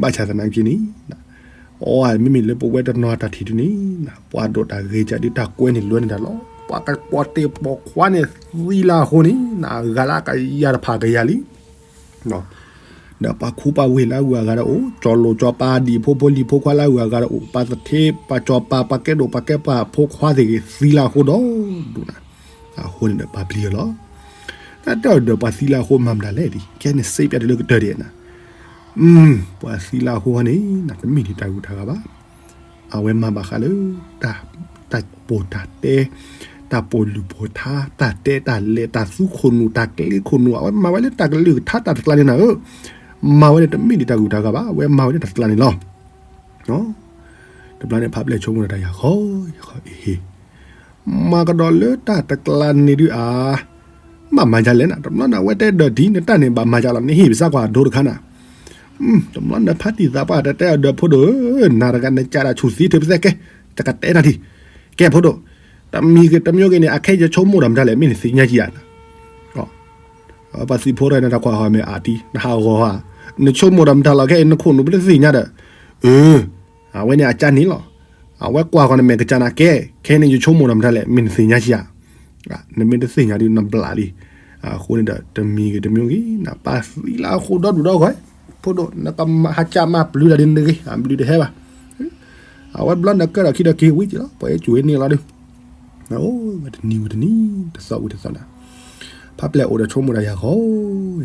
ဘၣ်ဆၣ်သနာ်က့န့ၣ် အမ့မ့ၢ်လၢပဝဲတနီၤတၢ်ထံၣ်ဒုန့ၣ် ပှၤဒိၣ်တၢ်ဂ့ၤကဒုးတၢ်ကွဲန့ၣ်လွဲန့ၣ်တၢ်လီၤ. ပှၤကပိာ်တ့ၢ်ပိာ်ခွါန့ၣ်သံလၢအဃိန့ၣ် နဂၤလၢကယၤတဖၣ်ကယၤလံ ဒီးပှၤခူပှၤဝ့ၢ်လၢအဂုၤအဂၤဒီးအိၣ်, ကၠီၤလိာ်ကၠီၤပၤဒံၣ်ဖိဖိလံၤဖိခွါလၢအဂုၤအဂၤဒီးအိၣ်, ပှၤသထ့ပှၤကၠီၤပၤ ပှၤကဲဒိၣ်ပှၤကဲပှၤဖိခွါသ့ၣ်ဂ့ၤ သံလၢအဃိဒီဒူၣ်နၤ, အဃိန့ၣ်ဒီးပှၤပျံၤအီၤလီၤ. တၢ်တဲအီၤဒီးပှၤသံလၢအဃိမၤမတၤလဲၣ်ဒ် ကဲန့ၣ်စ့ပျၢ်တုၤလၢကတၢၢ်ဒံးနၤ, ပှၤသံလၢအဃိန့ၣ် တမ့ၢ်ဒ်တၢ်ဂုၤတၢ်ဂၤဘၣ်. အဝဲမၤဘၣ်ဃးလၢ တၢ်ပိၢ်တၢ်တဲ, တၢ်ပိာ်လုၢ်ပိာ်ထါ, တၢ်တဲတၢ်လဲၤ, တၢ်သူခိၣ်နူာ်, တၢ်ကျ့ခိၣ်နူာ်, အဝဲမၤဝဲလၢတၢ်ကလုၢ်ကထါတၢ်တကျါန့ၣ်နၤဧၢ, မၤဝဲန့ၣ်တမ့ၢ်ဒ်တၢ်ဂုၤတၢ်ဂၤဘၣ်, အဝဲမၤဝဲလၢတၢ်တကျါန့ၣ်လီၤ. တဘျီန့ၣ် ဖးပျဲၢ်ဆိကမိၣ်ဒီးတၢ်ယၤဃီ, ယၤဃီအ့ဟ့, မၤကဒီးလၢတၢ်တကျါန့ၣ်ဒုးအါ, ဘၣ်မၤဒ်လဲၣ်နၤ, တဘျီန့ၣ် အဝဲတဲဒီးဒ်နတၢ်န့ၣ် ဘၣ်မၤဒ်လီၤ နဟ့ၣ်ပစၢ်ကွၢ်အဒိတခါနၤ, တဘျီန့ၣ် ဖါတံၢ်သးပှၢ်တတဲအီၤဒီးဖိဒိၣ်ဧၢ, နၤတဂၤနကးဒၣ်ဆူၣ်သံထုးပသဲကဲ, တကတဲနၤထံၣ်, ကဲဖိဒိၣ်, တမံၤဂ့ၤတမံၤဂ့ၤန့ၣ် အခဲယဆိကမိၣ်ဒီးမတၤလဲၣ် မ့ၢ်နသ့ၣ်ညါကံယၤနၤ ပှၤသံဖိတဂၤန့ၣ် တၢ်ကွၢ်ဟီၣ်မ့ၢ်အါတံၢ် နဟးဂီၤဧါ, နဆိကမိၣ်ဒီးမတၤလီၤ ခဲအံၤနခိၣ်နူာ်ပတသ့ၣ်ညါဒီး, အၢ, အဝဲန့ၣ်အကါန့ၣ်လီၤ, အဝဲကွၢ်ဃီနမဲာ်ကစၢ်နၤကဲ, ခဲန့ၣ်ယဆိကမိၣ်ဒီးမတၤလဲၣ် မ့ၢ်နသ့ၣ်ညါကံဧါ, နမ့ၢ်တသ့ၣ်ညါဒုးနဘျးလံ, အဃိန့ၣ်ဒီး တမံၤဂ့ၤတမံၤဂ့ၤ နပၢ်သံလၢအဃိဒီဒူၣ်ဒီဂီၢ်, ဖိဒိၣ် နကဟးကၢ်မၤပျုၤတၢ်ဒ်န့ၣ်ဂ့ၤ အဘျုးတဟဲဘၣ် အဝဲဘျီနကၢၢ်ဒီးခံဒီးက့ၤဝံၤက့ၤလီၤ ပှၤအဲၣ်ကၠူၤဝဲန့ၣ်လီၤဒုး, အိၣ်ဝဲတနံၤဝံၤတနံၤ တသီဝံၤတသီနၤ, ဖးပျဲၢ်အိၣ်ဒီးဆိကမိၣ်တၢ်ယၤဃီ,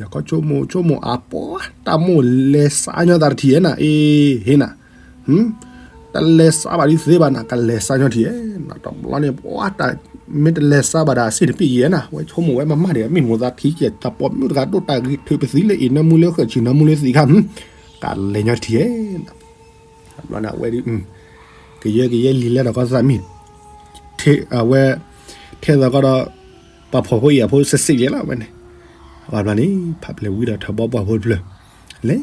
ယၤဃီဆိကမိၣ် ဆိကမိၣ်အပှၤ တၢ်မိၣ်လဲၤစးညီသးတထံၣ်ဧဲနၤ အ့ဟ့နၤ, တလဲၤစးဘၣ်ဒုးသ့ဘၣ်နၤ ကလဲၤစးညီထံၣ်ဧဲနၤ တဘျီန့ၣ် ပှၤတၢ် မ့ၢ်တလဲၤစးဘၣ်ဒီးအစ့ၣ်တပ့ၢ်ယဲနၤ ဝဲဆိကမိၣ်ဝဲမးမးဒီး မ့ၢ်မိၢ်သးထံၣ်ကဲ တၢ်ပိာ်မုၣ်တဂၤဒိၣ်တၢ်ဂ့ၤထုးပသံလၢအံၤ နၢမူလၢဃၢၣ်ဆံၣ် နၢမူလၢသံခါ ကလဲၤညီထံၣ်ဧဲနၤ ဘျီန့ၣ် အဝဲဒုး ကယၢကယဲလံၤလဲဒီးကီၢ်သးမံ အဝဲ ထဲသိးကီးဒီး ပှၤဖှီၣ်ဖိယာ်ဖိစ့ၢ်စ့ၢ်ယဲလီၤဝဲန့ၣ်, အဘျီန့ၣ် ဖးပျဲၢ်ဝံဒီးထၢဘီပှၢ်ဖိတဖျၢၣ်, လဲၤ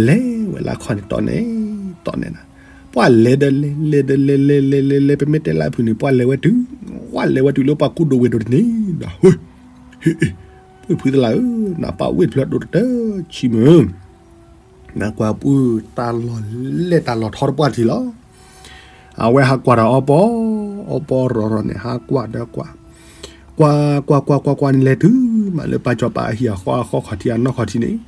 လဲၤဝဲလၢခီၣ်န့ၣ်တီၢ်နဲၣ် တီၢ်နဲၣ်နၤ, ပှၤလဲၤဒီးလဲၤ လဲၤဒီးလဲၤ လဲၤလဲၤလဲၤလဲၤ ပမ့ၢ်တဲလၢအဖုၣ်န့ၣ် ပှၤလဲၤဝဲတုၤ ပှၤလဲၤဝဲတုၤလၢပှၤကူဒိၣ်ဝ့ၢ်ဒိၣ်တန့ၣ်ဒီး ဟ့ၣ် ဖုဖုသလၢဧၢ, နပၢ်ဝ့ၢ်တဖျၢၣ်ဒိၣ်တတၢ်ဆံးမုၢ် နကွၢ်ပုၢ်တၢ်လီၢ်လဲၢ်တၢ်လီၢ်ထီတပှၢ်တထံၣ်လီၤ. အဝဲဟးကွၢ်ဒီးအီပီ, အီပီရီၤရီၤန့ၣ် ဟးကွၢ်ဒီးကွၢ်, ကွၢ်ကွၢ်ကွၢ်ကွၢ်ကွၢ်န့ၣ် လဲၤတုၤမးလၢပၢ်စီၤပၤအဟံၣ်အဃီအဃီခီၣ်ထံးအနီၢ်ခီၣ်ထံးန့ၣ်,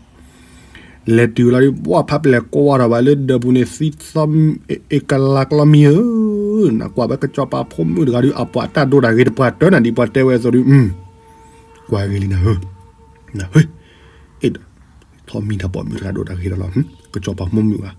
လဲၤတုၤလီၤဒုး ပှၤဖးပျဲၢ်ကွၢ်ထီၣ်ဘၣ်လၢဒၢးပူၤန့ၣ် သံသီ အ့ကလးကျီမံဧၢ, နကွၢ်ဝဲကစီၤပၤဖိမုၣ်တဂၤဒုး အပှၤတၢ်ဒိၣ်တၢ်ဂ့ၤတပှၢ်တၢၢ်နၤဒ်ပှၤတဲဝဲအသိးဒုး, ကွၢ်ဂ့ၤလံနၤဧၢ, နဟ့ၣ် အဲၣ်ဒိး ထီၣ်မံတၢ်ပိာ်မုၣ်တဂၤဒိၣ်တၢ်ဂ့ၤဒီးလီၤ, ကစီၤပၤဖိမုၣ်ဧါ,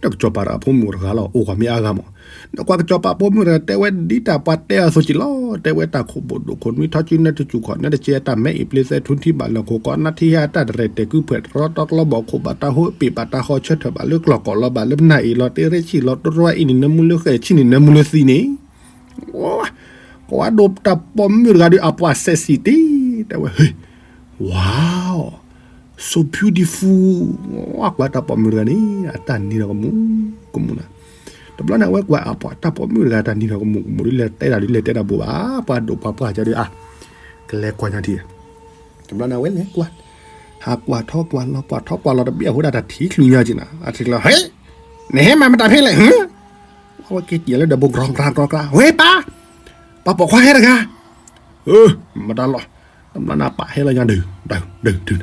ဒီးကစီၤပၤတဂၤဖိမုၣ်တဂၤလီၤ အိၣ်ကွၢ်မ့ၢ်အါဂၤမး, နကွၢ်ကစီၤပၤဖိမုၣ်တဂၤတဲဝဲဒ်တၢ်ပှၤတဲအီၤအသိးက့ၤလီၤ, တဲဝဲတၢ်ခိၣ်ဘိၣ်ဒိၣ်ခိၣ်နွံ ထီၣ်စုနဲတစူၤခီၣ်နဲတကဲ တၢ်မဲအံၤပျ့ၤသဲ ထူထံဘၣ်လၢခိၣ်ကီနၢ်ထံဟဲအတၢ်တရဲၣ်တဲာ်ကုဖှဲး တရီတီကျီဘီၣ်ခိၣ် ဘၣ်တၢ်ဟိပ့ၤ ဘၣ်တၢ်ဃီဆၢထၢၣ် ဘၣ်လၢကျီၢ်ကီၢ်လီၤ ဘၣ်လၢပနၢ်အံၤလီၤ တ့ရ့ဆံၣ်လီၤ တရီအံၤန့ၣ် နၢမူလၢဃဲၣ်ဆံၣ်န့ၣ် နၢမူလၢသံန့ၣ် ကွၢ်ဒိးတၢ်ပိာ်မုၣ်တဂၤဒုး အပှၤစဲးစံးတ့ၢ် တဲဝဲ ဟ့ၣ် wow, so beautiful, ကွၢ်တၢ်ပိာ်မုၣ်တဂၤန့ၣ် အတၢ်နံၤဒီးကမူၤကမူၤနၤ, တဘျီန့ၣ် အဝဲကွၢ်အပှၤတၢ်ပိာ်မုၣ်တဂၤတၢ်နံၤဒီးကမူၤကမူၤဒုး လဲၤတဲတၢ်ဒုး လဲၤတဲတၢ်ဘိးဘၣ် ပှၤဒိၣ်ပှၤပှၢ်ကဒီးအါ, ကလဲၤကွၢ်ညီထံၣ်, တဘျီန့ၣ် အဝဲလဲၤကွၢ်, ဟးကွၢ်ထီၣ်ကွၢ်လီၤ ကွၢ်ထီၣ်ကွၢ်လီၤတဘ့ၣ်အဃိဒၣ်တၢ်ထံၣ်ချုးညီက့ၤနၤ အထံၣ်ကျီ ဟ့ၣ် နဟဲမၤမတၤဖဲလဲၣ် ဟ့ၣ် အဝဲက့ၤက့ၤလၢဒၢးဘိ ကြီကြီကြီ ဝ့ၢ်ပၢ်, ပှၤပိာ်ခွါဟဲတဂၤ, မတၤလီၤ, တဘျီန့ၣ် အပၢ်ဟဲလီၤညါဒုး ဒုး ဒုး ဒုး,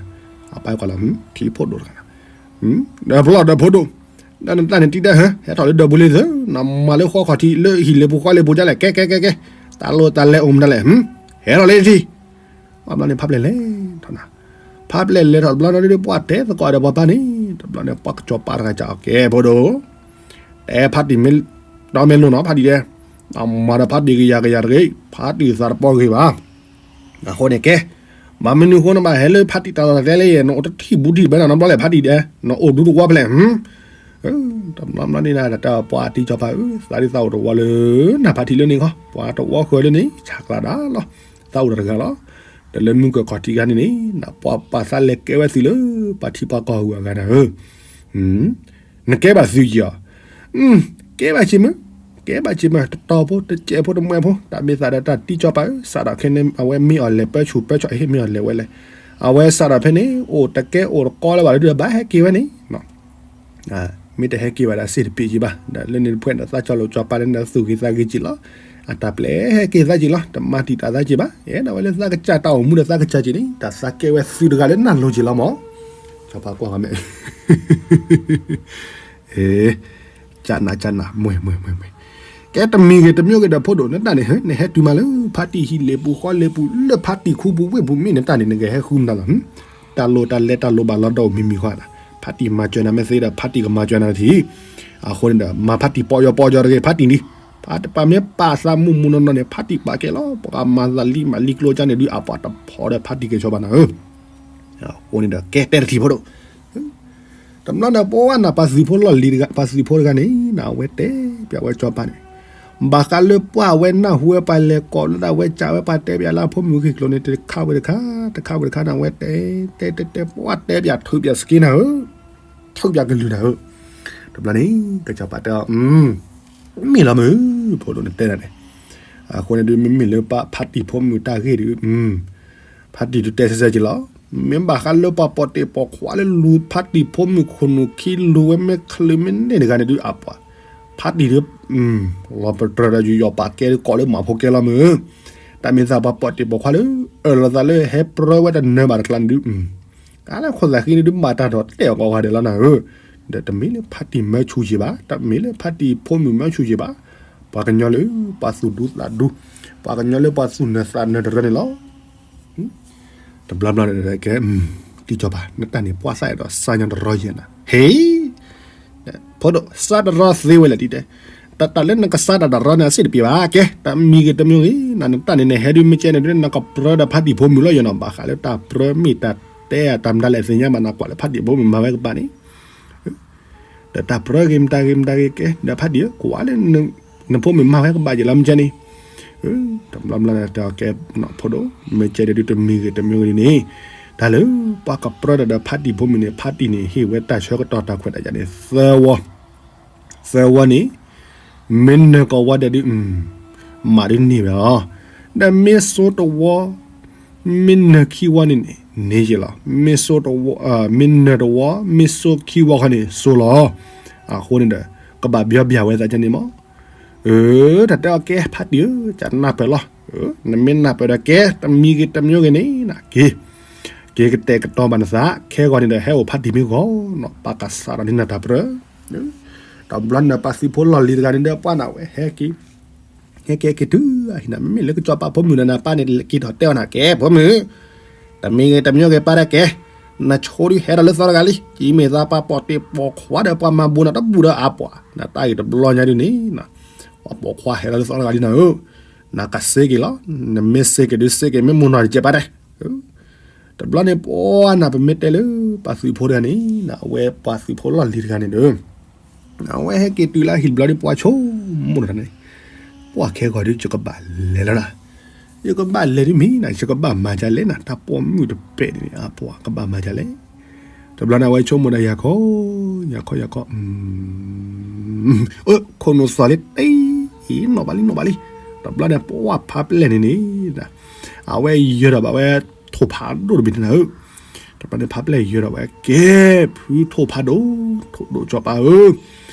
အပၢ်ကွၢ်လီၤ ထံဖိဒိၣ်တဂၤ, ဒီးဖျီၣ်ဒီးဖိဒိၣ်, ဒီးနတၢ်န့ၣ်တံၤဒၢဟၢ ဟဲထီၣ်လၢဒၢးဘိလံသု, နမၤလၢဃီခီၣ်ထံး လၢဟံၣ်လၢပူၤဃီလၢပူၤဒ်လဲၣ် ကဲကဲကဲကဲ, တၢ်လိၣ်တၢ်လဲအိၣ်မတၤလဲၣ်, ဟဲထီၣ်လၢထံ ဘျီန့ၣ် ဖးပျဲၢ်လဲၤထီၣ်နၤ, ဖးပျဲၢ်လဲၤထီၣ်တဘျီန့ၣ်ဒုး ပှၤတဲသကိးဒီးပှၤပၢ်န့ၣ် တဘျီန့ၣ် ပှၤကစီၤပၤတဂၤကးအီၤ ကဲဖိဒိၣ်, တဲဖးတံၢ်မ့ၢ် ဒီမ့ၢ်လိၣ်နီၤ ဖးတံၢ်တဲ, အမၤဒီးဖးတံၢ်ကယၤကယၤတဂ့ၤ ဖးတံၢ်သးတပီၢ်ဂ့ၤဘၣ်, အဃိန့ၣ်ကဲ, ဘၣ်မနုၤအဃိနဘၣ်ဟဲလၢဖါတံၢ်တၢ်လီၢ်တၢ်ကျဲလၢယဲ နအိၣ်တထံၣ်ဘူးထံၣ်တဘဲနၤနီတဘျီလဲၣ် ဖါတံၢ်ဒဲး, နအိၣ်ဒူတဝီဖဲလဲၣ်, တဘျီဘျီန့ၣ် တၢ်ပှၤတံၢ်စီၤပၤဧၢ, သးဒ်သးအိၣ်တဝီလၢ နဖါတံၢ်လၢန့ၣ်ခီ, ပှၤတဝီဃၢၤလၢန့ၣ် ဆးကျးဒၣ်လီၤ, သးအိၣ်တဂၤလီၤ, တလၢမုၢ်ကၢၢ်ခီၣ်ထံးဂၤန့ၣ်န့ၣ် နပှၤပာ်သးလဲၤကဲဝဲသုးလၢ ပှၤထံပှၤကီၢ်ဂုၤအဂၤန့ၣ်ဧၢ နကဲဘၣ်သုးက့ၤအီၤ, ကဲဘၣ်က့ၤမုၢ်, ကဲဘၣ်က့ၤမုၢ် တတီၤဖိ တစဲးဖိ တမှဲးဖိ တၢ်မ့ၢ်သးဒီးတၢ်တံၢ်စီၤပၤဧၢ, စးထီၣ်ခဲန့ၣ် အဝဲမ့ၢ်အီၤလဲၤပၢဆူၣ်ပၢဆီၣ် အဟ့ၣ်မ့ၢ်အီၤလဲၤဝဲလဲၣ်, အဝဲစးထီၣ်ဖဲန့ၣ် အိၣ်တကဲအိၣ်တကီလၢၤဘၣ်လၢဒုးဘၣ်ဟဲက့ၤဝဲန့ၣ် မ့ၢ်တဟဲက့ၤဘၣ်ဒီးစ့ၢ်တပ့ၤက့ၤဘၣ်, ဒီးလၢန့ၣ်တဖှဲၣ်ဒီး သးကၠီလိာ်ကၠီပၤဒီး နသူၣ်ဂ့ၤသးဂ့ၤက့ၤလီၤ, အတၢ်ပျဲဟဲက့ၤသးက့ၤလီၤ, တမၤတံာ်တာ်သးက့ၤဘၣ်, အဲၣ်ဒိးဝဲလၢသးကစၢ်တၢ်အိၣ်မူဒီးသးကစၢ်က့ၤန့ၣ် တၢ်သးကဲဝဲသုးတဂၤလၢနၢ်လိၤက့ၤလီၤမး, ကၠီပၤကွၢ်ဂၤမဲာ် ကနးကနး မှဲမှဲမှဲမှဲ, ကဲတမံၤဂ့ၤတမံၤဂ့ၤဒီးဖိဒိၣ် နတၢ်န့ၣ် နဟဲတုၤမးလၢ ဖါတံၢ်ဟံၣ်လ့ၣ်ပူၤ ဃီလ့ၣ်ပူၤ လၢဖါတံၢ်ခူပူၤဝ့ၢ်ပူၤ မ့ၢ်နတၢ်န့ၣ် နကဟဲဃုမတၤလီၤ, တၢ်လိၣ်တၢ်လဲၤတၢ်လိၣ်ဘၣ်လီၤဒီးမံၤမံၤဃီ, ဖါတံၢ်မၤစၢၤနၤမ့ၢ်သ့ဒီး ဖါတံၢ်ကမၤစၢၤနၤတထံၣ်, အဃိန့ၣ်ဒီး မၤဖါတံၢ်ပီၢ်ယီၤပီၢ်ယီၤတဂ့ၤ ဖါတံၢ်န့ၣ်, ဖါတံၢ်ပာ်မ့ၢ်ပာ်သးမုၢ်မုၢ်နီၢ်နီၢ်န့ၣ် ဖါတံၢ်ပာ်ကဲလီၤ, ပှၤမၤသးလံမၤလံကျိကၢ်န့ၣ်ဒုး အပှၤတဖီဒီးဖါတံၢ်ကဲဆီဘၣ်နၤဧၢ အဃိန့ၣ်ဒီး ကဲတဲတထံၣ်ဖိဒိၣ်, တဘျီန့ၣ် ပှၤနၢ်ပှၤသုးဖိလီၢ်လံၤတဂၤ ပှၤသုးဖိတဂၤန့ၣ် နအဝဲတဲပၠးဝဲကၠီပၤန့ၣ်, ဘၣ်ဃးလၢပှၤအဝဲနၢ်ဟူဝဲပှၤလဲၤကိးလၢတၢ်ဝဲကးဝဲ ပှၤတဲပၠးလၢအဖိမုၣ်ဂ့ၢ်ကျိၤန့ၣ် တခါဝဲတခါ တခါဝဲတခါ နဝဲတဲတဲတဲတဲ ပှၤတဲပၠးထုးပၠးစက့နၤဧၢ, ထုးပၠးကလုၢ်နၤဧၢ, တဘျီန့ၣ် ကၠီပၤတဲအီၤ မ့ၢ်လီၤမုၢ်, ဖိဒိၣ်န့ၣ်တဲနၤန့ၣ်, အဃိန့ၣ်ဒုး မ့မ့ၢ်လၢပဖါတံၢ်ဖိမုၣ်တၢ်ဂ့ၢ်ဒုး ဖါတံၢ်ဒုးတဲဆဲဆဲက့ၤလီၤ, မ့ၢ်ဘၣ်ဃးလၢပှၤပိာ်တ့ၢ်ပိာ်ခွါလၢလူၤဖါတံၢ်ဖိမုၣ်ခိၣ်နူာ်ခံလူၤဝဲမ့ၢ်ချုးမ့ၢ်န့ၢ်တဂၤန့ၣ်ဒုး အပှၤ ဖါတံၢ်ဒုး လီၤပတြၢၤဒီးယူးယီၣ်ပာ်ကဲဒုးကိးလၢမၤဖိကဲလီၤမုၢ်, တၢ်မ့ၢ်သးပှၤပိာ်တ့ၢ်ပိာ်ခွါလၢ အၢၣ်လီၤသးလၢဟဲပြၢဝဲတနၢၤဘၣ်တကျါန့ၣ်ဒုး ကလၢခိၣ်သးဃံန့ၣ်ဒုး မၤတၢ်ထီၣ်တဲာ်အီၤကိးဂၤဒဲးလီၤနၤဧၢ, ဒီးတမ့ၢ်လၢဖါတံၢ်မၢဆူၣ်က့ၤဘၣ်, တမ့ၢ်လၢဖါတံၢ်ဖိမုၣ်မၢဆူၣ်က့ၤဘၣ်, ပှၤကညီလၢပှၤသူၣ်ဒူသးဒူ, ပှၤကညီလၢပှၤသူၣ်နၢၤသးနၢၤတရၢန့ၣ်လီၤ. တဘျီဘျီန့ၣ်ကဲ တံၢ်စီၤပၤ နတၢ်န့ၣ်ပှၤသးအဲၣ်ဒိးစၢညါတရီယဲၢ်နၤ, ဟ့ ဖိဒိၣ် စးတရီသ့ဝဲလဲၣ်တံၢ်တဲ, တၢ်တၢ်လၢနကစးတၢ်တရီန့ၣ် အစ့ၣ်တပ့ၤဘၣ်ကဲ, တမံၤဂ့ၤတမံၤဂ့ၤ နနတၢ်န့ၣ် နဟဲဒုးမ့ၢ်ကဲန့ၣ်ဒုး နကပြၢဒီးဖါတံၢ်ဖိမုၣ်လီၤယဲၢ်နီၤ, ဘၣ်ဃးလၢတၢ်ပြၢမ့ၢ်တၢ်တဲအတၢ်မတၤလဲၣ်သ့ၣ်ညါဘၣ် နကွၢ်လၢဖါတံၢ်ဖိမုၣ်မၤဝဲကဘၣ်န့ၣ် ဒီးတၢ်ပြၢဂ့ၤမတၤဂ့ၤမတၤဂ့ၤကဲ ဒီးဖါတံၢ်ဧၢ ကွၢ်လၢ နဖိမုၣ်မၤဝဲကဘၣ်ယဲၢ်လီၤမ့ၢ်ကဲန့ၣ်, တဘျီဘျီန့ၣ်တဲအီၤကဲ ဖိဒိၣ် မ့ၢ်ကဲဒုးတမံၤဂ့ၤတမံၤဂ့ၤန့ၣ်, တၢ်လၢ ပှၤကပြၢဒီးဖါတံၢ်ဖိမုၣ်န့ၣ် ဖါတံၢ်န့ၣ် ဟ့ၣ်ဝဲတၢ်ဆၢကတီၢ်တၢ်ခွဲးတၢ်ယာ်န့ၣ် သၢဝီ သၢဝီန့ၣ် မ့ၢ်နၢၤကဝီၤဒဲးဒုး မးဒုးန့ၢ်ဝဲလီၤ. ဒီးမ့ၢ်စိတဝီ မ့ၢ်နၢၤခံဝီန့ၣ်န့ၣ် န့ၢ်ယဲၢ်လီၤ. မ့ၢ်စိတဝီ မ့ၢ်နၢၤတဝီ မ့ၢ်စိခံဝီခီန့ၣ် စိလီၤ. အဃိန့ၣ်ဒီး ကဘၣ်ဘျီဘျီဝဲသးကန့ၣ်မး. အၢ တၢ်တဲအီၤကဲဖါတံၢ်ဧၢ ကနၢ်ပၢၢ်လီၤ. နမ့ၢ်နၢ်ပၢၢ်ဒီးကဲ တမံၤဂ့ၤတမံၤဂ့ၤန့ၣ် နက့ၤ က့ၤကတဲာ်ကတီၤဘၣ်နသး ခဲဂီၤန့ၣ်ဒီးဟဲအိၣ်ဖါတံၢ်မ့ၢ်ဂီၤနီၤ ပၢ်ကစးဒီးန့ၢ်နၤတၢ်ပြၢ တဘျီန့ၣ် ပှၤသုးဖိလီၢ်လံၤတဂၤန့ၣ်ဒီးပှၤနၢ်ဝဲဟဲက့ၤ ဟဲက့ၤက့ၤတုၤအဟံၣ်နၤ မ့မ့ၢ်လၢကစီၤပၤဖိမုၣ်ဒီးနၤပၢ်န့ၣ် က့ၤထီၣ်တဲအီၤနၤကဲ ဖိမုၣ် တမံၤဂ့ၤတမံၤဂ့ၤပၢ်ဒီးကဲ နဆိဒုးဟဲဒီးလၢသီတဂၤလံ ကမ့ၢ်သးပှၤပိာ်တ့ၢ်ပိာ်ခွါဒီးပှၤမၤဘူးနၤတဘူးဒီးအပှၤ နတၢ်ဂ့ၢ်တဘျီညါဒုးန့ၣ် ပှၤပိာ်ခွါဟဲဒီးလၢသီတဂၤလံနၤဧၢ နကစ့က့ၤလီၤ နမ့ၢ်စ့က့ၤဒုးစ့က့ၤမ့ၢ်မိၢ်နီၢ်တကဲပၢ်တဲ တဘျီန့ၣ် ပှၤနၤပမ့ၢ်တဲလၢ ပှၤသုးဖိတဂၤန့ၣ် နအဝဲပှၤသုးဖိလီၢ်လံၤတဂၤန့ၣ်ဒီး အဝဲဟဲက့ၤတုၤလၢဟံၣ်တဘျီဒီး ပှၤဆိကမိၣ်တၢ်န့ၣ် ပှၤခဲဂီၤဒုး ယကဘၣ်လဲၤလီၤနၤ ယကဘၣ်လဲၤဒုးမ့ၢ်နၤ ယကဘၣ်မၤဒ်လဲၣ်နၤ တၢ်ပိာ်မုၣ်တပဲာ်န့ၣ် အပှၤကဘၣ်မၤဒ်လဲၣ် တဘျီန့ၣ် အဝဲဆိကမိၣ်ဒီး ယၤခီ ယၤခီ ယၤခီ ခိၣ်နူာ်သီၣ်လံတ့ နီၢ်ဘၣ်လံ နီၢ်ဘၣ်လံ တဘျီန့ၣ် ပှၤဖးပျဲၢ်န့ၣ်န့ၣ် အဝဲယၢၤဒီးဘၣ်ဝဲ ထိၣ်ဖးဒိၣ်တဘ့ၣ်န့ၣ်နၤဧၢ တဘျီန့ၣ် ဖးပျဲၢ်ယၢၤဒီးဝဲ ကဲ ဖုထိၣ်ဖးဒိၣ် ထိၣ်ဒိၣ်စီၤပၤဧၢ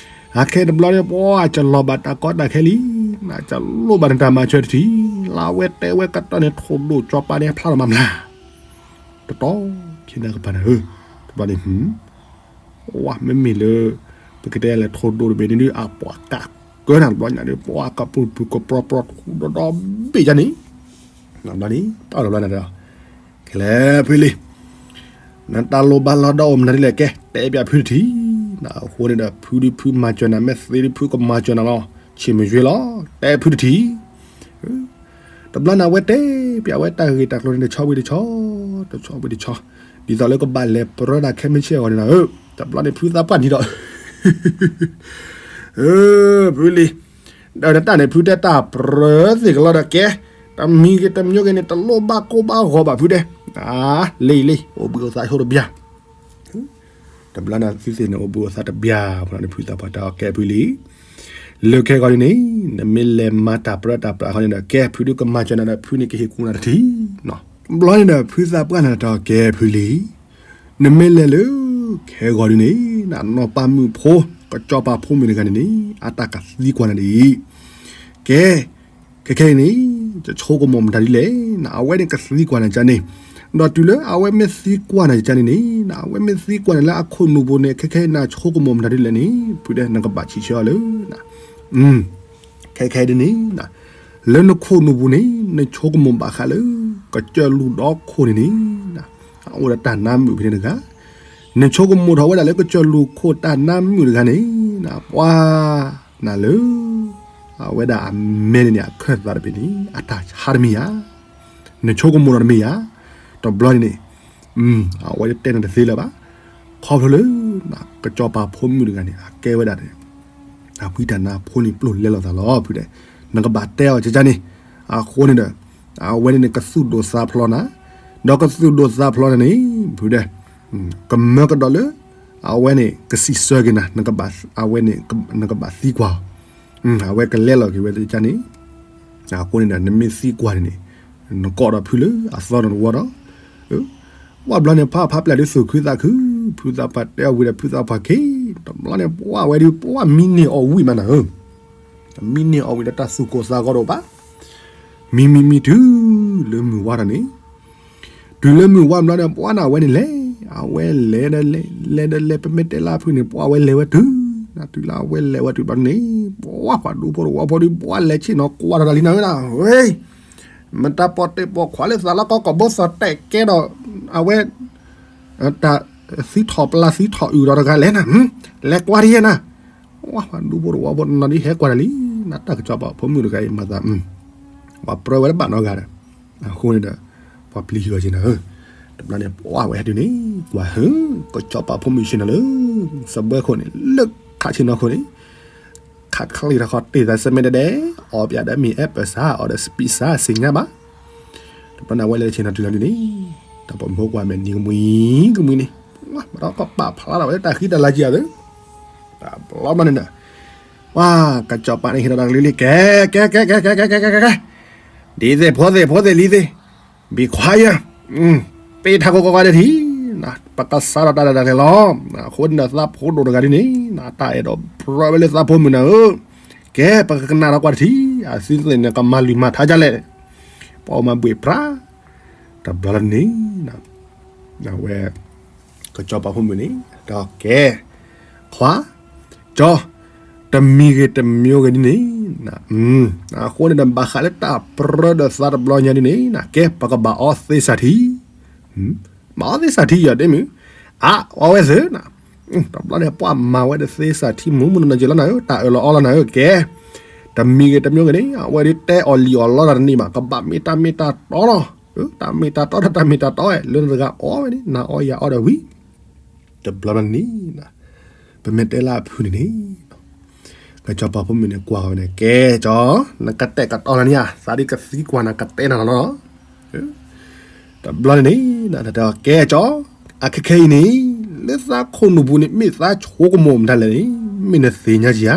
အခဲတဘျီန့ၣ် ပှၤကလီၤဘၣ်တၢ်ကီတၢ်ခဲလံ နကလိၣ်ဘၣ်နတၢ်မၤစၢၤတထံၣ် လၢအဝဲတဲဝဲကတီၢ်န့ၣ် ထိၣ်ဒိၣ်စီၤပၤန့ၣ် ဖျါလီၤမၤမျၢ် တတီ ခံနၤကပၤနၤဧၢ တဘျီန့ၣ် ဝဲ မ့မ့ၢ်လၢ ပကတဲလဲၣ် ထိၣ်ဒိၣ်တဘ့ၣ်န့ၣ်ဒုး အပှၤကးကၢနၤတဘျီညါဒီး ပှၤကပြုၢ်ပြုၢ်ကပြီၤပြီၤထူဒီဒီဘ့ၣ်ယါန့ၣ် တဘျီန့ၣ် တဘျီန့ၣ်ဒီး ကလဲၤဖုလံ နတၢ်လိၣ်ဘၣ်လီၤဒီးအိၣ်မနုၤဒ်လဲၣ် ကဲ တဲပၠးဖုတထံၣ် နအဃိန့ၣ်ဒီး ဖုဒုးဖုမၤစၢၤနၤ မ့ၢ်သ့ဒုးဖုကမၤစၢၤနၤလီၤ ဆ့ၣ်မုၢ်ယွ့လီၤ တဲဖုတထံၣ် တဘျီန့ၣ် အဝဲတဲပျးဝဲတၢ်ဂ့ၢ်တၢ်ကျိၤန့ၣ် တဆီဝံၤတဆီ, တဆီဝံၤတဆီ, ဒ်သိးလၢကဘၣ်လဲၤပြၢတၢ်ခဲမုၢ်ဆ့ၣ်အဂီၢ်န့ၣ်လီၤ. တဘျီန့ၣ် ဖုသးပှၢ်နံၤဒီး ဖုလံၤ, ဒီးတၢ်န့ၣ် ဖုတဲတၢ်ပြၢသ့ၣ်ကလီဒီးကဲ, တမံၤဂ့ၤတမံၤဂ့ၤန့ၣ် တလိၣ်ဘၣ်ကိၢ်ဘၣ်ဂီၤဘၣ်ဖုတဲ, လ့ၢ်လ့ၢ် အိၣ်ဘှံးအိၣ်သါဆိတဘျီ တဘျီန့ၣ် သုသ့ၣ်န့ၣ် အိၣ်ဘှံးအိၣ်သါတဘျီ, ဖုသးပှၢ်တဲအီၤ ကဲဖုလံၤ, လၢခဲဂီၤဒ်န့ၣ် နမ့ၢ်လဲၤမၤတၢ်ပြၢတၢ်ပြၢအဃိန့ၣ်ဒီး ကဲဖုဒုးကမၤစၢၤနၤဒီး ဖုန့ၣ်ကဟ့ၣ်ကူနၤတထံၣ်, တဘျီန့ၣ်ဒီး ဖုသးပှၢ်န့ၣ်တဲအီၤ ကဲဖုလံၤ, နမ့ၢ်လဲၤလၢ ခဲဂီၤဒ်န့ၣ် နီၢ်ပၤမုၣ်ဖိ ကစီၤပၤဖိမုၣ်တဂၤန့ၣ်န့ၣ် အတၢ်ကသံကွၢ်နၤဒ်အံၤ, ကဲ ခဲခဲအံၤန့ၣ် ယဆိကမိၣ်မတၤဒ်လဲၣ်, အဝဲန့ၣ်ကသံကွၢ်နၤကန့ၣ်, ဒီးတုၤလၢအဝဲမ့ၢ်သံကွၢ်နၤကန့ၣ်န့ၣ် အဝဲမ့ၢ်သံကွၢ်နၤလၢအခိၣ်နူာ်ပူၤန့ၣ် ခဲခဲအံၤနဆိကမိၣ်မတၤဒ်လဲၣ်န့ၣ် ဖုတဲ နကဘၣ်ဆံးဆၢအီၤလၢ ခဲခဲအံၤဒ်န့ၣ် လၢနခိၣ်နူာ်ပူၤန့ၣ် နဆိကမိၣ်ဘၣ်ဃးလၢ ကစၢၢ်လူၢ်ဒီခိၣ်န့ၣ်န့ၣ် အအိၣ်ဒီးတၢ်နါမုာ်ဖဲန့ၣ်တဂၤ, နဆိကမိၣ်ထီၣ်ဝဲဒၣ်လၢကစၢၢ်လူၢ်ခိၣ်တၢ်နါမုာ်တဂၤန့ၣ် ပှၤနၤလၢ အဝဲဒၣ်အမဲန့ၣ်န့ၣ် အခၢၣ်သးတဘ့ၣ်န့ၣ် အတၢ်ဆါတမ့ၢ်ဧါ, နဆိကမိၣ်ထီၣ်တမ့ၢ်ဧါ, တဘျီန့ၣ်န့ၣ် အဝဲတဲနၤတသ့လၢၤဘၣ်, ခီဖျိလၢ ကစီၤပၤဖိမုၣ်တဂၤန့ၣ် အကဲဝဲဒၣ် အဖံတၢ်နါဖိန့ၣ်ပျိာ်လဲလိာ်သးလီၤ ဖုတဲ, နကဘၣ်တဲအီၤကန့ၣ်, အဃိန့ၣ်ဒီး အဝဲန့ၣ်န့ၣ် ကသူၣ်ဒိၣ်သးဖျိနၤ, ဒီးကသူၣ်ဒိၣ်သးဖျိနၤန့ၣ် ဖုတဲ ကမၢကဒီးလၢ အဝဲန့ၣ် ကစံးဆၢက့ၤနၤ, အဝဲန့ၣ် နကဘၣ်သံကွၢ်အီၤ, အဝဲကလဲလိာ်က့ၤဝဲကန့ၣ်, အဃိန့ၣ်ဒီး နမ့ၢ်သံကွၢ်န့ၣ်န့ၣ် နကိးဒီးဖုလၢအသီနဝီဒီး ပှၢ်ဘျီန့ၣ် ဖးဖးပျၢ်ဒ်သူၣ်ခုသးခု, ဖုသးပှၢ်တဲအီၤဝံၤဒီး ဖုသးပှၢ်က့ၤ, တဘျီန့ၣ် ပှၢ်ဝဲဒ် ပှၢ်မံန့ၢ်အီၣ်ဝံၣ်မးနၤဧၢ, မံန့ၢ်အီၣ်ဝံၣ်ဒီးတၢ်သူၣ်ကိၢ်သးဂီၤတအိၣ်ဘၣ်, မံမံမံတုၤ လၢမုၢ်ဝါထီၣ်န့ၣ်, တုၤလၢမုၢ်ဝါဘျီန့ၣ် ပှၢ်န့ၣ် အဝဲန့ၣ်လဲၤ, အဝဲလဲၤဒီးလဲၤ, လဲၤဒီးလဲၤ ပမ့ၢ်တဲလၢအဖုန့ၣ် ပှၢ်ဝဲလဲၤဝဲတုၤ, တုၤလၢအဝဲလဲၤဝဲတုၤဘျီန့ၣ်, ပှၢ်ပှၤဒူဖိတဝီဖိဒီး ပှၢ်လဲၤဆ့ၣ်နီၤကွၢ်ထီၣ်တၢ်လံနၤဧၢနၤ, ဝဲ မတၤပိာ်တ့ၢ်ပိာ်ခွါလၢသးလီၢ်ကီၢ်ကီၢ်ဘိသီၣ်တဲာ်ကဲဒီး အဝဲ တၢ်သံထီၣ်ပျၢ်သံထီၣ်အုၣ်ဒီးတဂၤလဲၣ်နၤ, လဲၤကွၢ်ဒ်ယဲနၤ, ပှၢ်ပှၤဒူဖိတဝီဖိနီၤဒ်ဟဲကွၢ်တၢ်လံ, နတၢ်ကစီၤပၤဖိမုၣ်တဂၤအံၤမၤသး, ပှၤပြၢဝဲတဘၣ်နီတဂၤဒီး, အဃိန့ၣ်ဒီး ပှၤပျံၤယီၤက့ၤနၤဧၢ, တဘျီန့ၣ် ပှၢ်ဝဲဟဲတုၤန့ၣ် ကွၢ်ဟၢ ကစီၤပၤဖိမုၣ်ဆ့ၣ်နီၤလၢ စပွဲခိၣ်န့ၣ် လၢခးဆ့ၣ်နီၤခိၣ်န့ၣ် ခးချ့ထီၣ်ခီၣ်တ့ၢ်သးစဲမဲဒဲဒဲ, အီၣ်ပၠးဒီးမ့ၢ်အဲၣ်ပၢၢ်စး အီၣ်ဒီးစပံးစး စ့ၣ်ညါဘၣ်, တဘျီန့ၣ် အဝဲလဲၤဆ့ၣ်နီၤတုၤလီၤဒ်န့ၣ်, တၢ်ပိာ်မုၣ်ဖိကွၢ်မဲာ်နံၤကမှံ ကမှံန့ၣ်, ပှၢ်မၤဒီးကပာ်ဖျါထီၣ်ဝဲလၢတၢ်ဃံတၢ်လၤကံအီၤသ့, တဘျီဘျီန့ၣ်ဒီး ပှၢ်ကစီၤပၤန့ၣ်ဟ့ၣ်ဒီးတၢ်ကလုၢ်လံ ကဲ ကဲ ကဲ ကဲ ကဲ ကဲ ကဲ ကဲ ကဲ ဒ်သ့ၣ်ဖိသ့ၣ်ဖိသ့ၣ်လံၤသ့ၣ်, ဘံၣ်ခွါယၤ, ပ့ၢ်ထးကိးကီးဂၤဒဲးထံၣ်, ပကစးထီၣ်တၢ်ဒၣ်တၢ်လဲာ်လီၤ, အဃိန့ၣ်ဒီးသးဖိဒိၣ်တဂၤဒ်န့ၣ် တၢ်အဲၣ်ဒိးပြၢဝဲလၢသးဖိမုၣ်နၤဧၢ, ကဲ ပကကနၣ်ဒီးကွၢ်တထံၣ်, အသုသ့ၣ်န့ၣ် ကမၤလုၢ်မၤထါဒ်လဲၣ်, ပှၤအိၣ်မၤဘှ့ၣ်ပြၢ, တဘျီလၢန့ၣ် အဝဲ ကစီၤပၤဖိမုၣ်န့ၣ် ဒီးကဲ, ခွါ, ကၠီ, တမံၤဂ့ၤတမံၤဂ့ၤဒ်န့ၣ်, အဃိန့ၣ်ဒီး ဘၣ်ဃးလၢတၢ်ပြၢဒီးသးတဘျီညါဒ်န့ၣ် ကဲ ပကဘၣ်အီသ့စၢ်ထံ, ဘၣ်အီသ့စၢ်ထံယီၤဒ့မုၣ်, အါ အီဝဲသ့, တဘျီန့ၣ် ပှၢ်မၤဝဲဒီးသ့စၢ်ထံ မူမူနီၢ်နီၢ်က့ၤလီၤနၤဧၢ, တၢ်အၢၣ်လီၤအီလီၤနၤဧၢ ကဲ, တမံၤဂ့ၤတမံၤဂ့ၤန့ၣ် အဝဲဒ်တဲအီၤလံၣ်အီၤလီတၢ်တန့ၢ်ဘၣ်, ကဘၣ်မ့ၢ်တၢ်မ့ၢ်တၢ်တီလီၤ, တၢ်မ့ၢ်တၢ်တီဒီးတၢ်မ့ၢ်တၢ်တီဝဲ လၢနတဂၤအီဝဲန့ၣ် နၤအီယၤအီဒီးဝံၤ, တဘျီဘျီန့ၣ် ပမ့ၢ်တဲလၢအဖုန့ၣ်န့ၣ် ကစီၤပၤဖိမုၣ်န့ၣ် ကွၢ်ဝဲန့ၣ် ကဲကၠီ, နကတဲာ်ကတီၤလၢန့ၣ်ဧါ, သးဒ်ကသံကွၢ်နၤကတဲနၤလီၤလီၤ, တဘျီန့ၣ်န့ၣ် နတဲအီၤ ကဲကၠီ, အခဲခဲအံၤန့ၣ် လၢသးခိၣ်နူာ်ပူၤန့ၣ် မ့ၢ်သးဆိကမိၣ်မတၤလဲၣ်န့ၣ် မ့ၢ်နသ့ၣ်ညါက့ၤဧါ,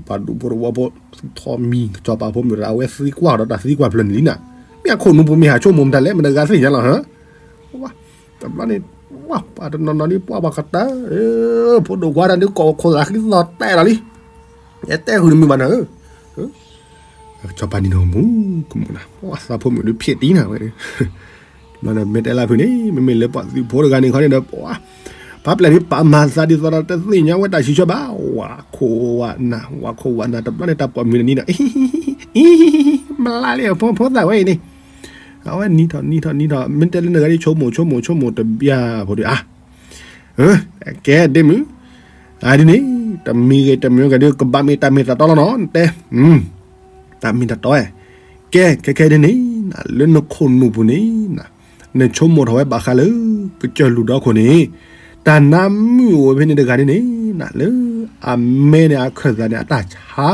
ပှၤဒူဖိတဝီဖိ ထီၣ်မံၤ ကစီၤပၤဖိမုၣ်ဒီး အဝဲသံကွၢ်ဒီးတၢ်သံကွၢ်ဖျၢၣ်န့ၣ်လံနၤ, မ့ၢ်အခိၣ်နူာ်ပူၤမ့ၢ်ဟးဆိကမိၣ်မတၤလဲၣ် မတၤဂၤသ့ၣ်ညါလီၤဧါ, တဘျီန့ၣ် ပှၤတနီၤနီၤဒ်ပှၢ်ပှၤကတၢၢ်, ဖိဒိၣ်ခွါတၢ်ဒ်ကိးခိၣ်သးဃံသီၣ်တဲာ်လီၤလံ, ယတဲဃုာ်တမုာ်ဘၣ်နၤဧၢ, ကစီၤပၤနံၤနီၢ်မူကမူၣ်နၤ, ပှၤသးဖိမုၣ်ဒ်ဖျဲးတံၢ်နၤဝဲ ဘျီန့ၣ် မ့ၢ်တဲလၢဖုန့ၣ် မ့မ့ၢ်လၢပှၤသုးဖိတဂၤန့ၣ်ခီန့ၣ်ဒီး ပှၤ ပှၤပျဲၢ်ဒ်ပာ်မၤသးဒ်သိးဒီးတသ့ၣ်ညါဝဲတၢ်ဆံးဆၢဘၣ်, ဝၤခိၣ်ဝၤနၢ် ဝၤခိၣ်ဝၤနၢ် တဘျီန့ၣ် တၢ်ပိာ်မုၣ်န့ၣ်နံၤဒီး မလါလံ ဖိဖိသၣ်ဝဲအံၤန့ၣ်, အဝဲနံၤထီၣ်နံၤထီၣ်နံၤထီၣ် မ့ၢ်တဲလၢနဂၤဒ်ဆိကမိၣ်ဆိကမိၣ်ဆိကမိၣ်တဘျီဖိဒ်အါ ကဲဒ့မုၣ်, အဒ်န့ၣ် တမံၤဂ့ၤတမံၤဂ့ၤဒ်ကဘၣ်မ့ၢ်တၢ်မ့ၢ်တၢ်တီလီၤနီၤ နတဲ, တၢ်မ့ၢ်တၢ်တီ, ကဲ ခဲခဲဒ်န့ၣ် လၢနခိၣ်နူာ်ပူၤန့ၣ် နဆိကမိၣ်ထီၣ်ဝဲဘၣ်ဃးလၢ ကစၢၢ်လူၢ်ဒီခိၣ်န့ၣ် တၢ်နါမုၣ်အိၣ်ဝဲဖဲန့ၣ်တဂၤန့ၣ်န့ၣ် လၢအမဲန့ၣ်အခၢၣ်သးန့ၣ် အတၢ်ဆါ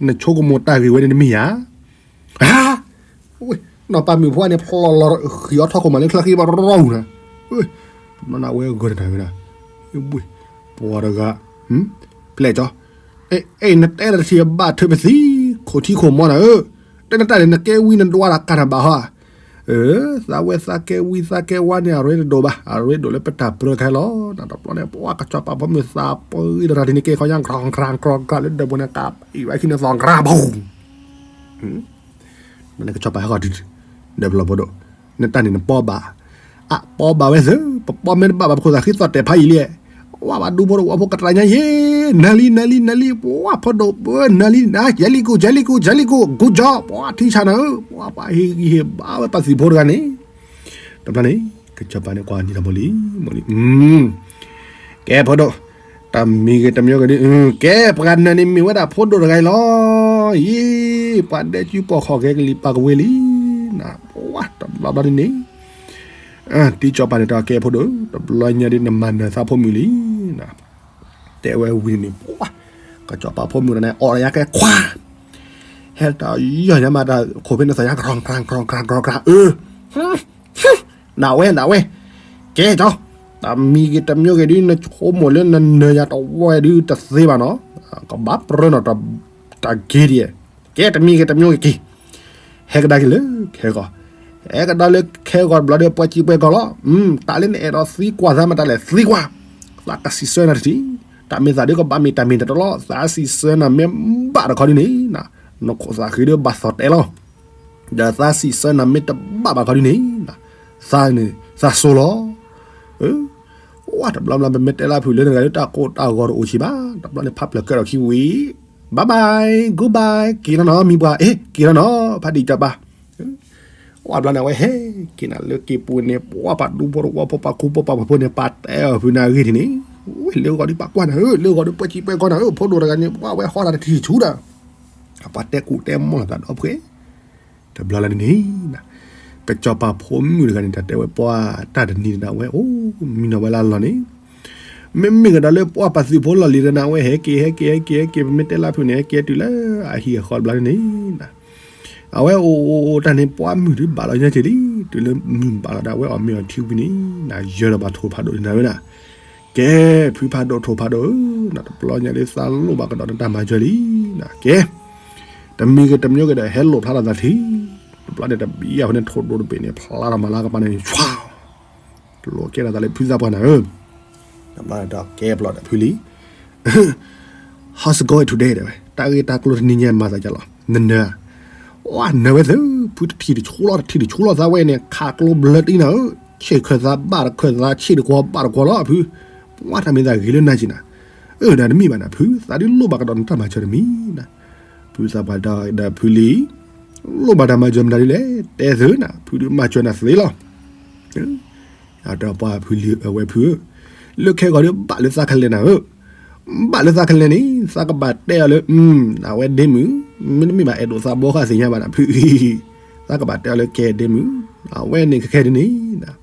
နဆိကမိၣ်တၢ်ဂ့ၢ်ဝဲန့ၣ်တမ့ၢ်ဧါ. နီၢ်ပၤမုၣ်ဖိန့ၣ် ဖျိလီၤဃံၤအီထီၣ်ခိၣ်မးလၢချၢဃံဘၣ်ရီဟူနၤ, တဘျီန့ၣ်ဝဲဂၢၢ်တၢ်ဝဲဒၣ်, ပှၤတဂၤ, ပျဲၢ်ကၠီ, အဲ နတဲတထံၣ်ဘၣ်ထုးပသံ, ခိၣ်ထံခိၣ်မီနၤဧၢ, တဲနတၢ်န့ၣ် နကဲဝံနဒွးတၢ်ကါနၤဘၣ်ဟီဧါ, သးဝဲသးကဲဝံသးကဲဝါန့ၣ် အရ့တဒိၣ်ဘၣ်, အရ့ဒိၣ်လၢပတၢ်ပြၢခဲလီၤ, တဘျီန့ၣ် ပှၤကစီၤပၤဖိမုၣ်သးပှၢ်ဂံၢ်တရၣ်ထံန့ၣ် ကဲခီညါ ကြၢကြၢကြၢလၢဒၢးပူၤန့ၣ် ကးအံၤဝဲခံန့ၣ်သီၣ်ကြၢဘၣ် မ့ၢ်နကစီၤပၤဟဲဃီၤဒုး, ဒၢးပျီဖိဒိၣ်, နတၢ်န့ၣ်နပီဘၣ်, အပီဘၣ်ဝဲသ့, ပပီမ့ၢ်တဘၣ်ဘၣ် ပခိၣ်သးဃံသီၣ်တဲာ်ဖးယံာ်လံ, ဝဲဘၣ်ဒူဖိတဝီဖိကတၢၢ်ညါယ့, နၤလံ နၤလံ နၤလံ, ပှၤဖိဒိၣ်ပၢ နၤလံ နၤ ကဲလံကိ ကဲလံကိ ကဲလံကိ good job ပှၤထံဆးနၤဧၢ, ပှၤပှၤဟ့ၣ်ဂံၢ်ဟ့ၣ်ဘါဝဲပှၤသုးဖိတဂၤန့ၣ်, တဘျီန့ၣ် ကစီၤပၤန့ၣ်ကွၢ်နံၤထီၣ်မိၢ်လံ, မိၢ်လံ, ကဲဖိဒိၣ်, တၢ်မံၤဂ့ၤတမံၤဂ့ၤဒ်, ကဲ ပှၤနၢၤန့ၣ်မ့ၢ်ဝဲဒၣ်ဖိဒိၣ်တဂၤအံၤလီၤ, ယ့, ပှၤဒဲကၠူပီၢ်ခီၣ်ကဲကလံၤပာ်ကဝ့ၤလံ, န, တဘျီဘျီဒ်န့ၣ်, တံၤစီၤပၤန့ၣ်တၢ်ကဲဖိဒိၣ်, တဘျီညါဒ်နမၤနၢၤသးဖိမုၣ်လံ, တဲဝဲဝံၤန့ၣ်, ကစီၤပၤဖိမုၣ်တဂၤန့ၣ် အီၣ်လၢယၤကဲခွါ, ဟဲတၢ်ယီၢ်ညါမးတၢ်ခိၣ်ဖဲန့ၣ်သီၣ်ညါ ကြၢကြၢကြၢကြၢ အၢ ဒၣ်ဝဲ ဒၣ်ဝဲ, ကဲကၠီ, တၢ်မံၤဂ့ၤတမံၤဂ့ၤဒ် နဆိကမိၣ်လၢနနၢၤယၤတဝီဒ်တသ့ဘၣ်နီၤ, ကဘၣ်ပြၢနီၤ, တၢ်ဂ့ၤဒ်, ကဲတမံၤဂ့ၤတမံၤဂ့ၤက့ၤ, ဟဲကဒါက့ၤလၢခဲဂီၤ, ဟဲကဒါလၢခဲဂီၤတဘျီဒီး ပှၤစံးပှဲၤကီၢ်လီၤ, တၢ်လၢနအဲၣ်ဒိးသံကွၢ်သးမတၤလဲၣ်သံကွၢ်, သးကစံးဆၢနၤတထံၣ်, တၢ်မ့ၢ်သးဒ်ကဘၣ်မ့ၢ်တၢ်မ့ၢ်တၢ်တီလီၤ, သးစံးဆၢနၤမ့ၢ်ဘၣ်တခီဒ်န့ၣ်, နခိၣ်သးဃ့ဒီးဘၣ်သီၣ်တဲာ်လီၤ ဒီးသးစံးဆၢနၤမ့ၢ်တဘၣ်ဘၣ်ခီဒ်န့ၣ်, သးန့ၣ် သးစိလီၤ, ဝဲတဘျီဘျီ ပမ့ၢ်တဲလၢဖုလၢနဂၤလၢတၢ်ကိၢ်တၢ်ဂီၤတအိၣ်ဆံးဘၣ်, တဘျီန့ၣ် ဖးဖျၢၣ်ကဲထီၣ်ခံဝံၤ, bye bye, goodbye, က့ၤလီၤနီၤ မံၤပှၢ်, အ့ က့ၤလီၤနီၤ ဖးဒံၣ်စီၤပၤ ဝဲဘျီန့ၣ် အဝဲဟဲက့ၤနၤလၢက့ၤပူၤန့ၣ် ပှၤပှၤဒူဖိတဝီဖိ ပှၤခူဖိပှၤဖိန့ၣ် ပှၤတဲအီၤဖုနၤဂ့ၢ်ထံးန့ၣ်, ဝဲလၢဂီၤဒ်ပှၤကွၢ်နၤဧၢ, လၢဂီၤဒ်ပှၤစံးပှဲၤကီၢ်နၤဧၢ, ဖိဒိၣ်တဂၤန့ၣ် ပှၤဝဲဟီဒၣ်တထံၣ်ဆူဒီး ပှၤတဲကူၣ်တဲမီၢ်လီၤသးဒီးဖှဲး, တဘျီလၢန့ၣ်န့ၣ်, ကစီၤပၤဖိမုၣ်တဂၤန့ၣ် တၢ်တဲဝဲပှၤတၢ်တနံၤန့ၣ် အဝဲအိၣ်မံနီၤဝဲလၢအလီၢ်န့ၣ်, မ့မ့ၢ်ကဒီးလၢပှၤပှၤသုးဖိလီၢ်လံၤဒီးန့ၣ် အဝဲဟဲက့ၤ ဟဲက့ၤ ဟဲက့ၤ ဟဲက့ၤ ပမ့ၢ်တဲလၢဖုန့ၣ် ဟဲက့ၤတုၤလၢအဟံၣ်အဃီတဘျီန့ၣ်န့ၣ်, အဝဲအိၣ်အိၣ်အိၣ်တၢ်န့ၣ် ပှၤမုၢ်ဒုးဘၣ်လီၤညါက့ၤလံ, တုၤလၢမုၢ်ဘၣ်လီၤဒီး အဝဲအီၣ်မ့ၤအီထံဝံၤန့ၣ် နယၢၤဒီးဘၣ်ထိၣ်ဖးဒိၣ်န့ၣ်ဝဲဒၣ်, ကဲ ဖုဖးဒိၣ်ထိၣ်ဖးဒိၣ်ဧၢ, နတဘျီညါလၢသးလိၣ်ဘၣ်ကဒီးနတၢ်မၤစၢၤလံ, ကဲ တမံၤဂ့ၤတမံၤဂ့ၤဒီး ဟဲလိာ်ဖျါထီၣ်သးထံ, တဘျီန့ၣ်တဘံယၤဖဲန့ၣ် ထိၣ်ဒိၣ်တဘ့ၣ်န့ၣ် ဖျါထီၣ်မၤလၢကပၤန့ၣ် ဆွါ, တလိၣ်ကဲထီၣ်သးလၢဖုသးပှၢ်နၤဧၢ, တဘျီန့ၣ်ဒီးကဲပျီဒီးဖုလံ How's it going today တဲဝဲ တၢ်ဂ့ၢ်တၢ်ကျိၤတနံၤညါမၤသးဒ်လဲၣ်, နနၢၤဧါ, ဝဲနၢၤဝဲသ့ၣ်, ဖုတထံၣ်တဆူလီၤ တထံၣ်တဆူလီၤသးဝဲန့ၣ် ခးကျိဘျၢတံၢ်နၤဧၢ, ဆ့ၣ်ခၢၣ်သးဘၣ်တခၢၣ်သး ဆ့ၣ်တကွီၤဘၣ်တကွီၤလီၤဖု, ဝဲတၢ်မ့ၢ်သးဂ့ၤလၢနၤက့ၤနၤ, အၢ ဒီးတမ့ၢ်ဘၣ်နၤဖု, သးဒုးလိၣ်ဘၣ်ကဒီးနတၢ်မၤစၢၤတမံၤနၤ, ဖုသးပှၢ်ဒီးဖုလံ, လိၣ်ဘၣ်တၢ်မၤစၢၤမတၤဒ်လဲၣ်, တဲသုနၤ, ဖုဒုးမၤစၢၤနၤသ့လီၤ ဒီးပှၤဖုလံဧၢ အဝဲဖုဧၢ, လၢခဲဂီၤဒီးဘၣ်လၢသးခဲလၢာ်နၤဧၢ, ဘၣ်လၢသးခဲလၢာ်န့ၣ် သးကဘၣ်တဲအီၤလၢ အဝဲဒ့မုၣ်, မ့တမ့ၢ်ဘၣ်အဲၣ်ဒိးသးဘီဃာ်သ့ၣ်ညါဘၣ်နၤဖု, သးကဘၣ်တဲအီၤလၢကဲဒ့မုၣ်, အဝဲန့ၣ်ခဲခဲဒ်န့ၣ်, သး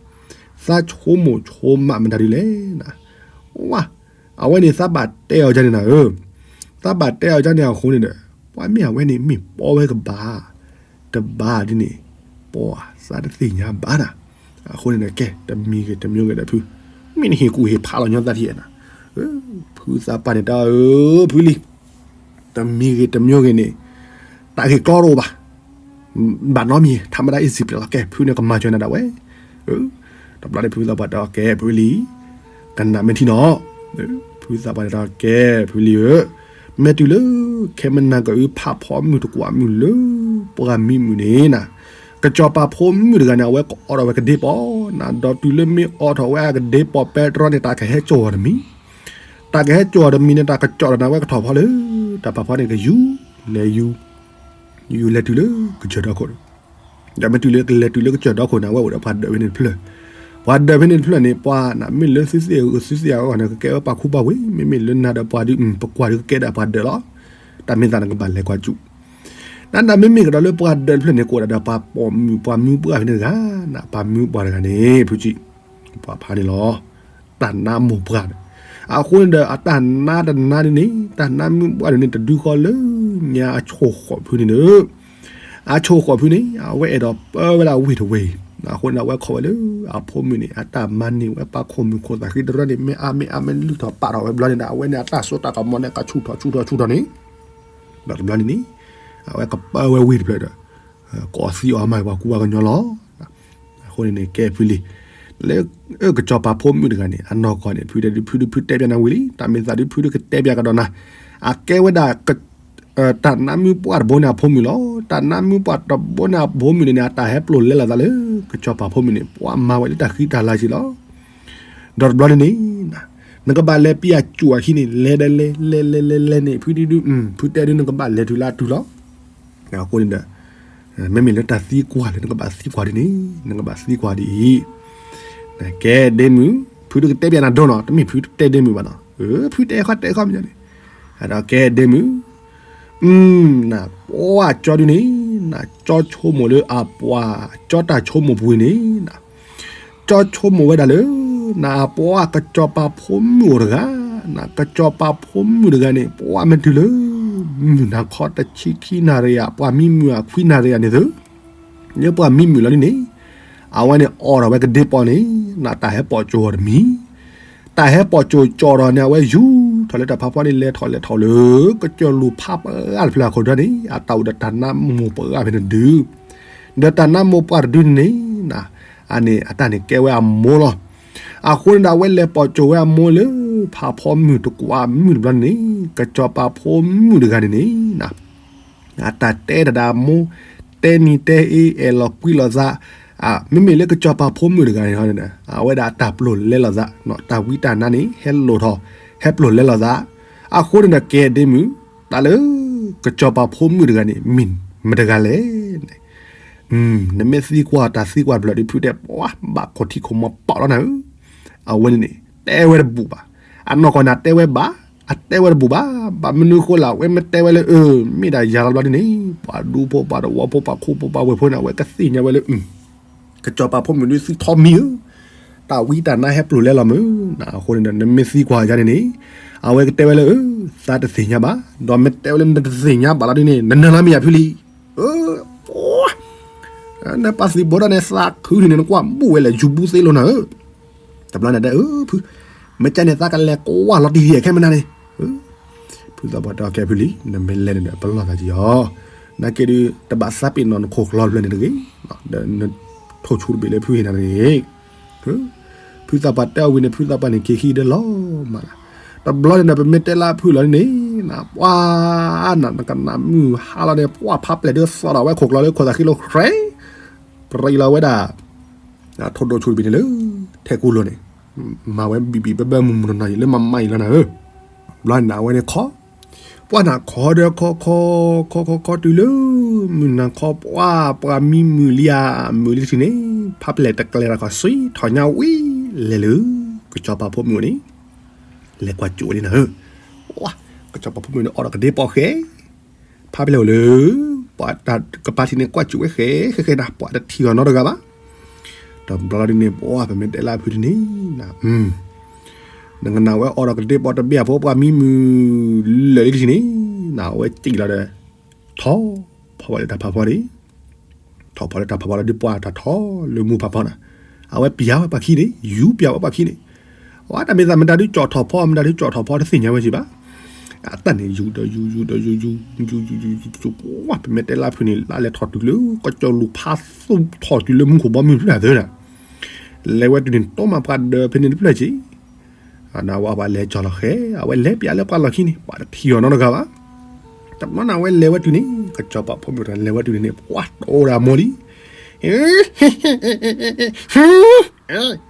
ဆိကမိၣ်ဆိကမးမတၤဒ်လဲၣ်နၤ, ဝါ, အဝဲန့ၣ်သးဘၣ်တဲအီၤဒ်န့ၣ်နၤဧၢ, သးဘၣ်တဲအီၤဒ်န့ၣ်အဃိန့ၣ်ဒီး, ပှၤမ့ၢ်အဝဲန့ၣ်မ့ၢ်ပီဝဲကဘၣ် တဘၣ်ဒ်န့ၣ်, ပှၤသးတသ့ၣ်ညါဘၣ်နၤ, အဃိန့ၣ်ဒီး ကဲ တမံၤဂ့ၤတမံၤဂ့ၤဒီးဖု, မ့ၢ်နဟ့ၣ်ကူၣ်ဟ့ၣ်ဖးလီၤညီသးထံၣ်နၤ, ဖုသးပှၢ်န့ၣ်တၢ်ဧၢ, ဖုလံ, တမံၤဂ့ၤတမံၤဂ့ၤန့ၣ်, တၢ်ဂ့ၢ်ကျီတအိၣ်ဘၣ်, ဘၣ်နီတမံၤ ထါမတၤ easy ပျဲလီၤ ကဲ ဖုန့ၣ်ကမၤစၢၤနၤဒၣ်ဝဲ, တဘျီန့ၣ်ဖုသးပှၢ်တဲအီၤ ကဲ ဖုလံ, ကနၣ်မ့ၢ်ထံနီၤ, ဖုသးပှၢ်န့ၣ်တဲအီၤ ကဲ ဖုလံဧၢ, မ့ၢ်တုၤလၢ ခဲမနၤကအုဖးဖီမုၢ်တကွၢ်မုၢ်လၢ ပှၢ်မံမုၢ်န့ၣ်နၤ, ကစီၤပၤဖိမုၣ်တဂၤန့ၣ် အဝဲကအိးထီၣ်ဝဲကဒ့ပီနၤ, ဒီးတုၤလၢမ့ၢ်အိးထီၣ်ဝဲအကဒ့ပီပဲတြီန့ၣ် တၢ်ကဟဲစိာ်အီၤတမံၤ, တၢ်ကဟဲစိာ်အီၤတမံၤန့ၣ် တၢ်ကကၠီၣ်ဒီးနၤဝဲကထီၣ်ဖီလၢ တၢ်ဖးဖီန့ၣ်ကယူၤ, လဲၤယူၤ, ယူၤလဲၤတုၤလၢကစၢၢ်ဒီခိၣ်န့ၣ် ဒီးမ့ၢ်တုၤလၢကလဲၤတုၤလၢကစၢၢ်ဒီခိၣ်န့ၣ် အဝဲအိၣ်ဒီးပှၤဒၢးဖဲန့ၣ်တဖျၢၣ်, ပှၤဒၢးဖဲန့ၣ်တဖျၢၣ်န့ၣ် ပှၤနမ့ၢ်လၢသုသ့ၣ်အဂီၢ် သုသ့ၣ်အဂီၢ်န့ၣ် ကကဲဝဲပှၤခူပှၤဝ့ၢ်, မ့မ့ၢ်လၢနၤဒီးပှၤဒုး ပကွၢ်ဒုးကကဲဒၣ်ပှၤဒၢးလီၤ. တၢ်မ့ၢ်သးနကဘၣ်လဲၤကွၢ်စူၣ်, နဒၣ်မ့မ့ၢ်ကဒီးလၢပှၤဒၢးတဖျၢၣ်န့ၣ် ကအိၣ်ဒၣ်ဒီးပှၤပိာ်မုၣ်ပှၤမုၢ်ပှၢ်ဖဲန့ၣ်တဂၤ, နပှၤမုၢ်ပှၢ်တဂၤန့ၣ် ဖုကံ, ပှၤဖးန့ၣ်လီၤ. တၢ်နါမိၢ်ပှၢ်န့ၣ်, အဃိန့ၣ်ဒီး အတၢ်နါတနါန့ၣ်န့ၣ် တၢ်နါမုၢ်ပှၢ်န့ၣ်န့ၣ် တဒုဃီလၢညါအဆိၣ်ဃီၣ်ဖုန့ၣ်ဒီး အဆိၣ်ဃီၣ်ဖုန့ၣ် အဝဲအဲၣ်ဒိးပၢဝဲဒၣ်ဝ့ၢ်တဝ့ၢ်, အဃိန့ၣ် အဝဲခိးဝဲလၢအဖိမုၣ်န့ၣ် အတၢ်မၤန့ၢ်ဝဲပှၤခိၣ်မုၣ်ခိၣ်သးဃံတရၢန့ၣ် မ့ၢ်အါမ့ၢ်အါမ့ၢ်လုၢ်ထီၣ်ပာ်ထီၣ်ဝဲဘျီန့ၣ်ဒီး အဝဲန့ၣ်အတၢ်စိတၢ်ကမီၤန့ၣ် ကဆူၣ်ထီၣ်ဆူၣ်ထီၣ်ဆူၣ်ထီၣ်န့ၣ်, ဒီးတဘျီန့ၣ်န့ၣ် အဝဲကပၢဝဲဝ့ၢ်တဖျၢၣ်ဒီး ကအီၣ်သံအီၣ်မၤပှၤကူပှၤကညီလီၤ. အဃိန့ၣ်န့ၣ် ကဲဖုလံ, လၢ ကစီၤပၤဖိမုၣ်တဂၤန့ၣ် အနီၢ်ကီၢ်န့ၣ် ဖုတဲဒု ဖုဒုဖုတဲပၠးနၤဝံၤလံ, တၢ်မ့ၢ်သးဒု ဖုဒုကတဲပၠးကဒီးနၤ, အကဲဝဲဒၣ် တၢ်နါမုၢ်ပှၢ်တဘိန့ၣ်အဖိမုၣ်လီၤ. တၢ်နါမုၢ်ပှၢ်တဘိန့ၣ်အဖိမုၣ်န့ၣ်န့ၣ် အတၢ်ဟဲပျိာ်လဲလီၤသးလၢ ကစီၤပၤဖိမုၣ်န့ၣ် ပှၤမၤဝဲလၢတၢ်ဃံတၢ်လၤက့ၤလီၤ. ဒီးတဘျီန့ၣ်န့ၣ် နကဘၣ်လဲၤပယၢ်ကူၣ်အခံန့ၣ် လဲၤဒီးလဲၤ လဲၤလဲၤလဲၤလဲၤန့ၣ် ဖုဒုဒု ဖုတဲဒု နကဘၣ်လဲၤတုၤလၢအတုၤလီၤ. အဃိန့ၣ်ဒီး မ့မ့ၢ်လၢတၢ်သံကွၢ်လၢနကဘၣ်သံကွၢ်ဒ်န့ၣ် နကဘၣ်သံကွၢ်ဒ်အံၤ, နကဲဒ့မုၣ်, ဖုဒုကတဲပၠးနၤဒိနီၤ, တမ့ၢ်ဖုတဲဒ့မုၣ်ဘၣ်နီၤ, ဖုတဲခီတဲခီမ့ၢ်န့ၣ်, ဒီးကဲဒ့မုၣ်, နပှၢ်ကၠီဒုန့ၣ် နကၠီဆိကမိၣ်လၢအပှၤ ကၠီတၢ်ဆိကမိၣ်ပူၤန့ၣ် ကၠီဆိကမိၣ်ဝဲဒၣ်လၢ နအပှၤကစီၤပၤဖိမုၣ်အိၣ်တဂၤ, နကစီၤပၤဖိမုၣ်တဂၤန့ၣ် ပှၤမ့ၢ်တုၤလၢ မုၢ်နၤခီတဆံခံနၣ်ရံၣ်ဧါ ပှၤမံမုၢ်အခွံနၣ်ရံၣ်ဧါန့ၣ်သု, လၢပှၤမံမုၢ်လီၤဒ်န့ၣ် အဝဲန့ၣ်အိးထီၣ်ဝဲကဒ့ပီန့ၣ် နတၢ်ဟဲပိာ်ကၠိအီၤတမံၤ, တၢ်ဟဲပိာ်ကၠိကၠီဒီးန့ၣ် အဝဲယူၤထီၣ်လၢတၢ်ဖးဖီန့ၣ် လဲၤထီၣ်လဲၤထီၣ်လၢ ကစၢၢ်လူၤဖးပှၢ်တဖျၢၣ်အခိၣ်ဒၢန့ၣ် အတၢ်အိၣ်ဒီးတၢ်နါမိၢ်ပှၢ်ဖဲန့ၣ်ဒုး, ဒီးတၢ်နါမိၢ်ပှၢ်တဒုန့ၣ်န့ၣ် အန့ၣ်အတၢ်န့ၣ်ကဲဝဲအမိၢ်လီၤ. အဃိန့ၣ်ဒီး အဝဲလဲၤပိာ်ကၠိဝဲအမိၢ်လၢ ဖးဖီမုၢ်တကွၢ်မုၢ်တဘျီန့ၣ်န့ၣ် ကစီၤပၤဖိမုၣ်တဂၤန့ၣ်န့ၣ် အတၢ်တဲတၢ်ဒီးအမိၢ်, တဲနံၤတဲအ့ အဲၣ်လီၤကွံလိာ်သး, မ့မ့ၢ်လၢကစီၤပၤဖိမုၣ်တဂၤန့ၣ် အဝဲဒၣ်အတၢ်ပျိာ်လဲလိာ်သး, တၢ်ဝံတၢ်နါန့ၣ် ဟဲလိာ်ထီၣ်, ဟဲပျိာ်လဲလိာ်သး, အဃိန့ၣ်ဒီးကဲဒ့မုၣ်, တၢ်လၢ ကစီၤပၤဖိမုၣ်တဂၤန့ၣ် မ့ၢ်မတၤတဂၤလဲၣ်န့ၣ်, နမ့ၢ်သံကွၢ်တၢ်သံကွၢ်တဖျၢၣ်ဒီး ဖုတဲပှၤဘၣ်ခိၣ်ထံခိၣ်မီၤပာ်လီၤနၤဧၢ, အဝဲန့ၣ်န့ၣ် တဲဝဲတဘူၣ်ဘၣ်, အနီၢ်ကီၢ်န့ၣ်တဲဝဲဘၣ်, အတဲဝဲတဘူၣ်ဘၣ်, ဘၣ်မနုၤဃိလဲၣ် အဝဲမ့ၢ်တဲဝဲလၢအၢ မ့ၢ်ဒၣ်ယၤလီၤဘျီဒ်န့ၣ် ပှၤဒူဖိပှၤတဝီဖိပှၤခိၣ်ဖိပှၤဝဲၢ်ဖိန့ၣ် အဝဲကသ့ၣ်ညါဝဲလၢ ကစီၤပၤဖိမုၣ်ဒုးသံထီမံၤဧၢ, တၢ်ဝံတၢ်နါဟဲပျိာ်လဲလီၤမုၢ်, အဃိန့ၣ်ဒီး နမ့ၢ်သံကွၢ်ယၤန့ၣ်န့ၣ်, အဝဲကတဲဝဲလၢအၢ သးတသ့ၣ်ညါဘၣ်, ဒီးမ့ၢ်တဲဝဲလၢနတသ့ၣ်ညါဘၣ်လီၤဒ်န့ၣ် နနၢၤလီၤမ့ၢ်ယၤဖုလံ, နပှၤသံၣ်ဘိဒီးန့ၣ် သးခုထံၣ်န့ၣ် နကွၢ်ဘူၣ်ဝဲလဲၣ် ယူၤဘူၣ်သ့လိာ်နၤဧၢ, တဘျီန့ၣ်တဲအၢဖု, မ့ၢ်ကဲန့ၣ် သးကလဲၤကွၢ်လီၤတံၢ်ယဲၢ်ခဲမနၤန့ၣ် ဖုသးပှၢ်တဲအီၤကဲဖုလံ, နမ့ၢ်လဲၤန့ၣ်ဒီး ပလီၢ်သးက့ၤအီၤ, နာ်က့ဒုး တဘၣ်သးပ့ၤနီၣ်နခိၣ်ကျီတဖျၢၣ်န့ၣ်တဂ့ၤ, ဒီးနထိၣ်ဆူၣ်တဘ့ၣ်လၢဖုဟ့ၣ်နၤတဂ့ၤ, ဖုသးပှၢ်တဲအီၤဝံၤန့ၣ် ဖုသးပှၢ်န့ၣ် က့ၤခံဒီးလီၤမးလီၤ, တဘျီန့ၣ်ဒီး ပမ့ၢ်တဲလၢဖုလီၤန့ၣ်, ပှၤနၤ နကနၣ်မုၢ်ဟါလီၤန့ၣ် ပှၤဖးပျဲၢ်ဒုးသီၣ်ဒီးဝဲခိၣ်ကျီလၢခိၣ်သးဃံလိာ် ကြဲ ပြံလီၤဝဲဒၣ် ထိၣ်ဒိၣ်ဆူၣ်တဘ့ၣ်န့ၣ်လၢ ထဲကူလိၤန့ၣ်, မၤဝဲဘံၣ်ဘံၣ်ဘၢဘၢမုၢ်မုၢ်နီၢ်နီၢ်အံၤလၢမၤမၤအံၤလီၤနၤဧၢ, ဘျီန့ၣ်အဝဲန့ၣ်ခီ, ပှၤနၤခီဒီးခီခီ, ခီခီခီတုၤလၢ မုၢ်နၤခီပှၤ ပှၤမံမုၢ်လံဧါ, မုၢ်လံတထံၣ်န့ၣ် ဖးပျဲၢ်တကျဲၤတၢ်ခီၣ်ဆံထီၣ်ညါဝံၤ လဲၤလၢ ကစီၤပၤဖိမုၣ်န့ၣ် လဲၤကွၢ်ကၠိဝဲလံနၤဧၢ, ကစီၤပၤဖိမုၣ်န့ၣ် အိးထီၣ်ကဒ့ပီဃဲ ဖးပျဲၢ်အိၣ်လၢ ပှၤတၢ်ကပၤထံးန့ၣ် ကွၢ်စူၣ်ဝဲဃဲဃဲဃဲဒၣ် ပှၤတထံၣ်အီၤနီတဂၤဘၣ်. တဘျီလီၤဒ်န့ၣ် ပှၤပမ့ၢ်တဲလၢအဖုဒ်န့ၣ်, နကနၣ်ဝဲအိးထီၣ်ကဒ့ပီတဘ့ၣ်အဖိ ပှၤမံမုၢ်လၢာ်လံတထံၣ်န့ၣ်, အဝဲစံၣ်လီၤဒီး ထီၣ်ဖီၣ်ဝဲလၢတၢ်ဖးဖီန့ၣ် ထီၣ်ဖီၣ်လၢတၢ်ဖးဖီလီၤဒ်ပှၤတၢ်ထီၣ်လၢမူဖးဖီန့ၣ်, အဝဲပျးဝဲပှၤခံန့ၣ် ယူၤပျးဝဲပှၤခံန့ၣ်, အဝဲတၢ်မ့ၢ်သးမတၤဒုးကၠီၣ်ထီၣ်ဖီ မတၤဒုးကၠီၣ်ထီၣ်ဖီတသ့ၣ်ညါဝဲက့ၤဘၣ်. အတၢ်န့ၣ်ယူၤဒီးယူၤ ယူၤဒီးယူၤ ယူၤ ယူၤ ယူၤ ယူၤ ယူၤ ယူၤ ပှၤပမ့ၢ်တဲလၢဖုန့ၣ် လၢလဲၤထီၣ်တုၤလၢ ကစၢၢ်လူၤဖးသူၣ်ထီၣ်တုၤလၢမူခိၣ်ဘီမုၢ်ဖျၢၣ်သၢဒၣ်, လဲၤဝဲတုၤန့ၣ် တိမးပှၤဒၢးဖဲန့ၣ်တဖျၢၣ်က့ၤ အဝဲပှၤလဲၤကၠီၣ်လီၤဃဲ အဝဲလဲၤပျးလၢပှၤလီၢ်ခံန့ၣ် ပှၤတထံၣ်အီၤနီတဂၤဘၣ်. တဘျီန့ၣ်အဝဲလဲၤဝဲတုၤန့ၣ် ကစၢ်ပၤဖိမုၣ်တဂၤလဲၤဝဲတုၤန့ၣ် ပှၤတိၢ်ဒၣ်မိၢ်လံ,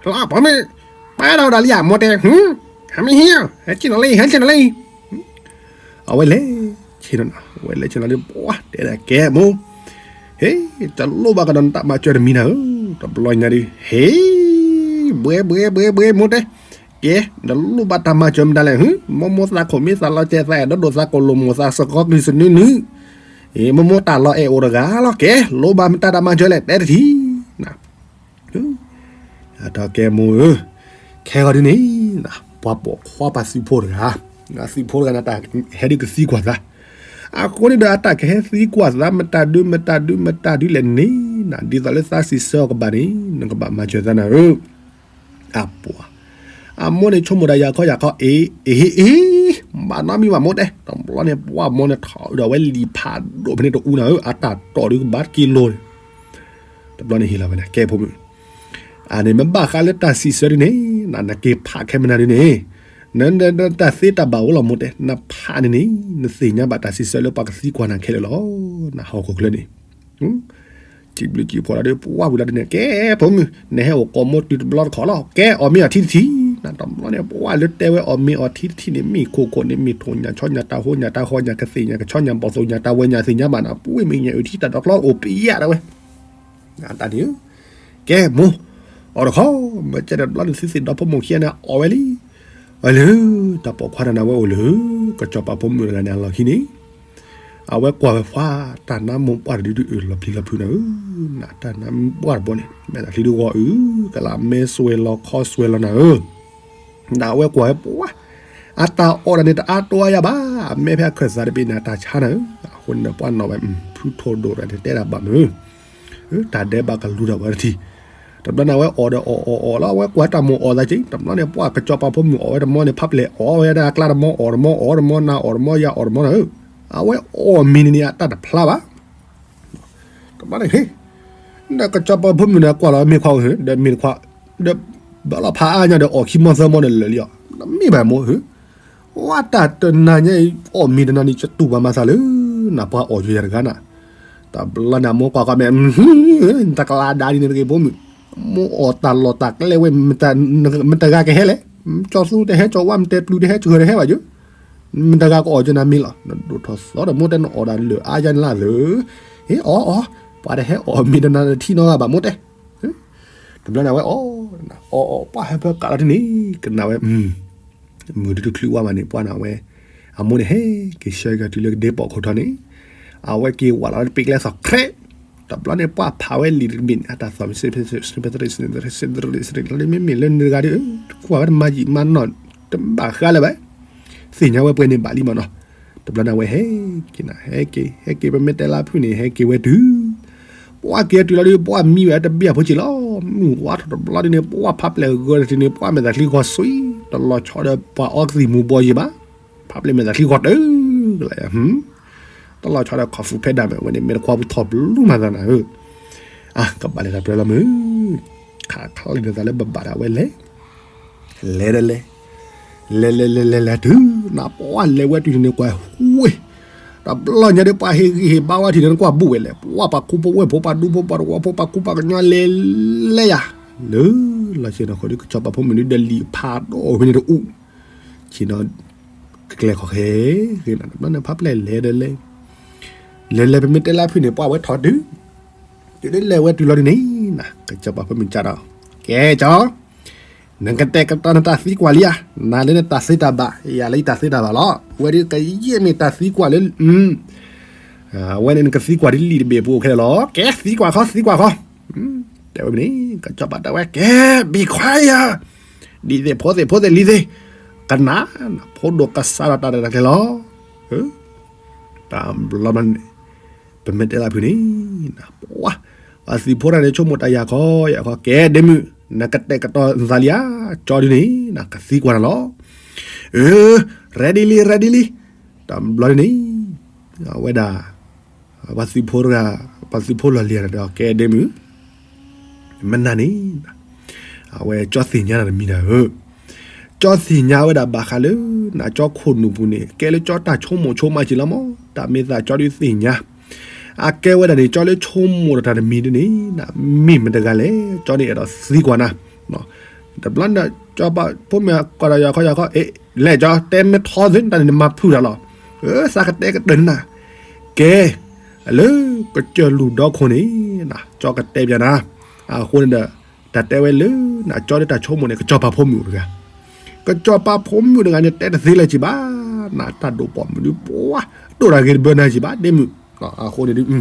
လၢပှၤမ့ၢ် ပာ်ဒိၣ်ဒၣ်လံယမိၢ်တဲ, ဟဲမ့ၢ်ဟံၣ်, ဟဲဆ့ၣ်နီၤလံ ဟဲဆ့ၣ်နီၤလံ အဝဲလဲၤဆ့ၣ်နီၤ အဝဲလဲၤဆ့ၣ်နီၤလံ ပှၤတဲဒၣ်ကဲမိၢ်, ဟ့ၣ် တလိၣ်ဘၣ်ကဒီးနတၢ်မၤစၢၤတမံၤနၤဧၢ, တဘျီညါဒုး ဟ့ၣ် ဘှဲဘှဲဘှဲဘှဲ မိၢ်တဲ, ကဲ နလိၣ်ဘၣ်တၢ်မၤစၢၤမတၤလဲၣ် ဟ့ၣ် မိၢ်မိၢ်သးခိၣ်မ့ၢ်သးလီၤကဲသးအဲၣ်ဒိးဒိၣ်သးကိၣ်လိာ်မိၢ်သးစကီကံၤစနုနု, မိၢ်မိၢ်တၢ်လီၢ်အဲၣ်အိၣ်တဂၤလီၤ ကဲ လိၣ်ဘၣ်မတၤတၢ်မၤစၢၤလဲၣ် တဲတထံၣ် အတၢ်ကဲမိၢ်ဧၢ, ခဲဂီၤဒ်န့ၣ် ပှၤပိာ်ခွါပှၤသုးဖိတဂၤ, သုးဖိတဂၤန့ၣ် တၢ်ဟဲဒုးကသံကွၢ်သး, အဃိန့ၣ်ဒီးအတၢ်ကဟဲသံကွၢ်သး မတၤဒု မတၤဒု မတၤဒုလဲၣ်န့ၣ်, ဒ်သိးလၢသးစံးဆၢအီၤကဘၣ်န့ၣ် နကဘၣ်မၤစၢၤသးနၤဧၢ, အပှၤ အမိၢ်န့ၣ်ဆိကမိၣ်တၢ်ယၤခီယၤခီ အ့ အ့ အ့ ဘၣ်နီတမံၤဘၣ်မိၢ်တဲ, တဘျီန့ၣ် ပှၢ်မိၢ်န့ၣ်ထီၣ်ဒီးဝဲလံာ်ဖးဒိၣ်ဖဲန့ၣ်တအူနၤဧၢ, အတၢ်တီၢ်ဒုကဘၣ်တက့ၢ်လိၤန့ၣ်, တဘျီန့ၣ်ဟ့ၣ်လီၤဝဲန့ၣ် ကဲဖိမုၣ်, အန့ၣ်မ့ၢ်ဘၣ်ဃးလၢတၢ်စံးဆၢဒ်န့ၣ်, နက့ၤဖးခဲမနၤဒ်န့ၣ်, နတၢ်သ့တၢ်ဘၣ်အိၣ်လီၤမိၢ်တဲ, နဖးန့ၣ်န့ၣ် နသ့ၣ်ညါဘၣ်တၢ်စံးဆၢလၢပှၤကသံကွၢ်နၤခဲလၢာ်လီၤ, နဟီၣ်ခိၣ်ချၢန့ၣ် စံးဘျုးစံးဖှိၣ်လီၤဒီး ပှၢ်ဝံၤလီၤဒ်န့ၣ် ကဲ ဖိမုၣ် နဟဲအိၣ်ကိးမိၢ်တုၤတဘျီတခီၣ်လီၤ, ကဲအီၣ်မ့ၤအီထံတထံၣ်, တဘျီန့ၣ် ပှၢ်လၢတဲဝဲအီၣ်မ့ၤအီထံတထံၣ်န့ၣ် မ့ၢ်ခိၣ်ခိၣ်န့ၣ် မ့ၢ်ထိၣ်ညၣ်ဆီညၣ်တၢ်ဟိညၣ်တၢ်ဃီညၣ်ကသ့ၣ်ညၣ်ကဆီညၣ်ဘီၣ်သိၣ်ညၣ် တၢ်ဝဲညၣ်သ့ၣ်ညါဘၣ်နၤ ပှၢ်မ့ၢ်ညၣ်အုၣ်ထံတၢ်ဒီးကျီအိၣ်ပယၣ်ဒၣ်ဝဲ, တၢ်န့ၣ် ကဲမိၢ်, အီၣ်တခီ, မ့ၢ်ကဲဒီးတဘျီန့ၣ် သုသ့ၣ်ဒီဖိမိၢ်ခံဂၤန့ၣ် အီၣ်ဝဲလံ, အလၢ တၢ်ပိာ်ခွါတဂၤန့ၣ် အဝဲအိၣ်လၢ ကစီၤပၤဖိမုၣ်တဂၤန့ၣ် အလီၢ်ခံန့ၣ်, အဝဲကွၢ်ဝဲပှၢ် တၢ်နါမိၢ်ပှၢ်တဒုဒုအၢၣ်လီၤပျံၤလီၤဖုးနၤဧၢ, တၢ်နါမိၢ်ပှၢ်တဘိန့ၣ် မဲာ်သးချံဒုဂီၤအုၣ် ကလးမဲစွဲလီၤခီစွဲလီၤနၤဧၢ နအဝဲကွၢ်ဝဲပှၢ်, အတၢ်အီၣ်တၢ်န့ၣ် တအါတီအါယၤဘၣ်, အမဲာ်ဖဲအခၢၣ်သးတဘ့ၣ်န့ၣ် အတၢ်ဆါနၤဧၢ, အဃိန့ၣ်ဒီးပှၢ်နီၣ်ဝဲ ဖုထိၣ်ဒိၣ်တဂၤန့ၣ် တဲတၢ်ဘၣ်မုၢ်, တၢ်ဒဲးဘးကလူၤတၢ်ဝဲတထံၣ်, တဘျီန့ၣ် အဝဲအီၣ်ဒီးအီၣ်အီၣ်အီၣ်လီၤ, အဝဲကွၢ်တၢ်မိၢ်အီၣ်သးက့ၤ, တဘျီန့ၣ် ပှၢ်ကစီၤပၤဖိမုၣ်အီၣ်ဝဲတမီန့ၣ် ဖးပျဲၢ်အီၣ်ဝဲဒၣ်အကျါတမီ အီၣ်တမီ အီၣ်တမီ နၤအီၣ်တမီ ယၤအီၣ်တမီနၤဧၢ, အဝဲအီၣ်မ့ၤန့ၣ်န့ၣ် အတၢ်တဖျါဘၣ် တဘျီန့ၣ် ဟ့ၣ်, ဒီးကစီၤပၤဖိမုၣ်န့ၣ်ကွၢ်လီၤမ့ၤခွါဧၢ, ဒီးမ့ၢ်တခွါ, ဒီးဘၣ်လီၤဖးအါညါဒီးအီၣ်ခံမီသၢမီန့ၣ်လၢာ်လံအီၤ, တမ့ၢ်ဘၣ်မိၢ်ဧၢ, ဝဲတၢ်တနၤညါအံၤ အီၣ်မ့ၤတနၤန့ၣ် ယတူၢ်ဘၣ်မၤသးလၢ နပှၤအီၣ်ယိာ်ယၤတဂၤနၤ, တဘျီန့ၣ် အမိၢ်ကွၢ်ကွၢ်မဲာ်, တကလးဒၣ်ဒ်န့ၣ်တဂ့ၤဖိမုၣ်, မိၢ်အီၣ်တၢ်လီၢ်တၢ်ကျဲဝဲ မတဂၤကဟဲလဲၣ်, ကၠီသူတဟဲ ကၠီဝါ မတဲပျူၤတဟဲ ကဂၢၢ်တဟဲဘၣ်ယိာ် မတဂၤကအီၣ်ကနၤမ့ၤလီၤ, နဒိၣ်ထီၣ်သီဒီးမိၢ်တဲနအီၣ်ဒၣ်လၢာ်အါယါန့ၣ်လၢ်သၢ, ဟ့ၣ်အီၣ်အီၣ်, ပှၤတဟဲအီၣ်မ့ၤတနၤတထံၣ်နီတဂၤဘၣ်မိၢ်တဲ, တဘျီန့ၣ်အဝဲအီၣ်, အီၣ်အီၣ်ပှၢ်ဟဲဖၢကးလီၤတန့ၣ် ကနၣ်ဝဲ, မုၢ်တတုၤချုးဝါမးန့ၣ် ပှၢ်န့ၣ်အဝဲ, အမိၢ်န့ၣ်ဟဲက့ၤဆှၢက့ၤတုၤလၢကဒ့ပီၣ်ခိၣ်ထီန့ၣ်, အဝဲက့ၤဝးလီၤတပ့ၤကျဲသီၣ် ခြဲး, တဘျီန့ၣ်ပှၢ်ဖးဝဲလံာ်တဘ့ၣ်န့ၣ် အတၢ်သီၣ်မ့ၢ် မ့မ့ၢ်လၢနတဂၤဒီး ကွၢ်ဝဲတမၤယံာ်မၤနီၢ် တဘၣ်ဃးလၢၤဘၣ်, သ့ၣ်ညါဝဲပှဲၤန့ၣ်ဘၣ်လံမးနီၤ, တဘျီန့ၣ်အဝဲဟဲက့ၤနၤ ဟဲက့ၤ ဟဲက့ၤ ပမ့ၢ်တဲလၢဖုၣ်န့ၣ် ဟဲက့ၤဝဲတုၤ ပှၢ်က့ၤတုၤလီၤဒီး ပှၢ်မံဝဲတဘ့ၣ်အဖိဆံးလီၤ, မုၢ်ဝါထီၣ်တဘျီဒ်န့ၣ် ပှၢ်ဖးပျဲၢ်ဂၢၢ်တထံၣ်န့ၣ် ပှၢ်မဲာ်သးချံဂီၤစွံ, တလီၤဆီဒီးပှၤအီသံၣ်မူၤဘှီးယံၤဘၣ်, ဖးပျဲၢ်မဲာ်သးချံဂီၤတၢၢ်, တလီၤဆီဒီးခီၣ်ဖူးဖဲဒၣ်မဲာ်ဝဲန့ၣ် မ့ၢ်တခွါပူၤထီၣ်ဘျုးမၤသးနၤဧၢ, အကဘၣ်လဲၤတၢ်ပျဲလီၤမုၢ်, ခးခးလံာ်ဒီးသးလၢဘၣ်ဘၣ်ဒၣ်ဝဲလဲၤ လဲၤဒီးလဲၤ, လဲၤလဲၤလဲၤလဲၤလဲၤတုၤ နပှၢ်လဲၤဝဲတုၤန့ၣ်ကွၢ်ဝ့ၢ်, တဘျီညါဒီးပှၢ်ဟ့ၣ်ဂံၢ်ဟ့ၣ်ဘါဝဲထံၣ်န့ၣ် နကွၢ်ဘူးဝဲလဲၣ်, ပှၢ်ပှၤခူဖိဝဲၢ်ဖိပှၤဒူဖိပှၤတဝီဖိပှၤကူပှၤကညီလဲၤ လဲၤယၤ, လၢလီၤဆ့ၣ်နီၤဃိဒီး ကစီၤပၤဖိမုၣ်ဒုဒီးလံာ်ဖးဒိၣ်ဖဲန့ၣ်တအူ, ဆ့ၣ်နီၤ ကကျဲၤခီၣ်ဃဲ ဃ့နၤ တဘျီန့ၣ် ဖးပျဲၢ်လဲၤဒီးလဲၤ, လဲၤလဲၤပမ့ၢ်တဲလၢဖုၣ်န့ၣ် ပှၢ်ဝဲထီၣ်တုၤ တုၤဒ်လဲၤဝဲတုၤလီၤဒ်န့ၣ် ကစီၤပၤဖိမုၣ်ကဒီး, ကဲကၠီ, နကတဲာ်ကတီၤနတၢ်သံကွၢ်လံဧါ, နၤလၢနတၢ်သ့တၢ်ဘၣ် ယၤလၢယတၢ်သ့တၢ်ဘၣ်လီၤ, ဝဲဒ်ကယဲၢ်မ့ၢ်တၢ်သံကွၢ်လၢ, အဝဲန့ၣ်နကသံကွၢ်ဒ်လံာ်တဘ့ၣ်ပူၤခဲလၢာ်လီၤ, ကဲသံကွၢ်ခီ သံကွၢ်ခီ, တဲဝဲမ့ၢ်န့ၣ် ကစီၤပၤတဲဝဲ ကဲ ဘံၣ်ခွါယၤ, ဒ်သ့ၣ်ဖိသ့ၣ်ဖိသ့ၣ်လံၤသ့ၣ်, ကနၣ်, ဖိဒိၣ်ကစၢ်ဒီးတၢ်ရဲၣ်တၢ်ကျဲၤလီၤ တၢ်ဘျီန့ၣ် ပမ့ၢ်တဲလၢဖုၣ်န့ၣ်, ပှၤ, ပှၤသုးဖိတဂၤန့ၣ် ဆိကမိၣ်တၢ်ယၤခီယၤခီ ကဲဒ့မုၣ်, နကတဲာ်ကတီၤနသးလံဧါ, ကၠီဒ်န့ၣ် နကသံကွၢ်နၤလီၤ. အၢ, ready လံ ready လံ, တၢ်ဘျီန့ၣ်, အဝဲဒၣ်, ပှၤသုးဖိတဂၤ, ပှၤသုးဖိလီၢ်လံၤဒီး ကဲဒ့မုၣ် မနၤန့ၣ်, အဝဲကၠီသ့ၣ်ညါနၤတမံၤနၤဧၢ, ကၠီသ့ၣ်ညါဝဲဒၣ်ဘၣ်ဃးလၢ နကၠီခိၣ်နူာ်ပူၤန့ၣ် ကဲလၢကၠီတၢ်ဆိကမိၣ်ဆိကမးက့ၤလီၤမး, တၢ်မ့ၢ်သးကၠီဒုးသ့ၣ်ညါ, အကဲဝဲဒၣ်န့ၣ် ကၠီလၢဆိကမိၣ်ဒီးတၢ်တမံၤဒ်န့ၣ် မ့ၢ်မတဂၤလဲၣ်, ကၠီန့ၣ်အဲၣ်ဒိးသံကွၢ်နၤ, တဘျီန့ၣ် ကၠီပၤဖိမ့ၢ်ကီၢ်ဒီးယၤခီယၤခီ အ့ လဲၤကၠီတဲမ့ၢ်ထီသ့ တၢ်န့ၣ်နမၤဖုၣ်တၢ်လီၤ, သးကတဲကတၢၢ်နၤ, ကဲ လၢကစၢၢ်လူၢ်ဒီခိၣ်န့ၣ်, ကၠီကတဲပျးနၤ, အဃိန့ၣ်ဒီး, တၢ်တဲဝဲလၢ နကၠီလၢတၢ်ဆိကမိၣ်န့ၣ် ကစီၤပၤဖိမုၣ်တဂၤ, ကစီၤပၤဖိမုၣ်တဂၤန့ၣ် တဲတသ့လၢၤက့ၤဘၣ်, နတၢ်ဒိၣ်ပိာ်မုၣ်ဒုးပှၤ, ဒိၣ်တၢ်ဂ့ၤတဘၢနၤက့ၤဘၣ် ဒ့မုၣ် အဃိန့ၣ်ဒုး ကၠီ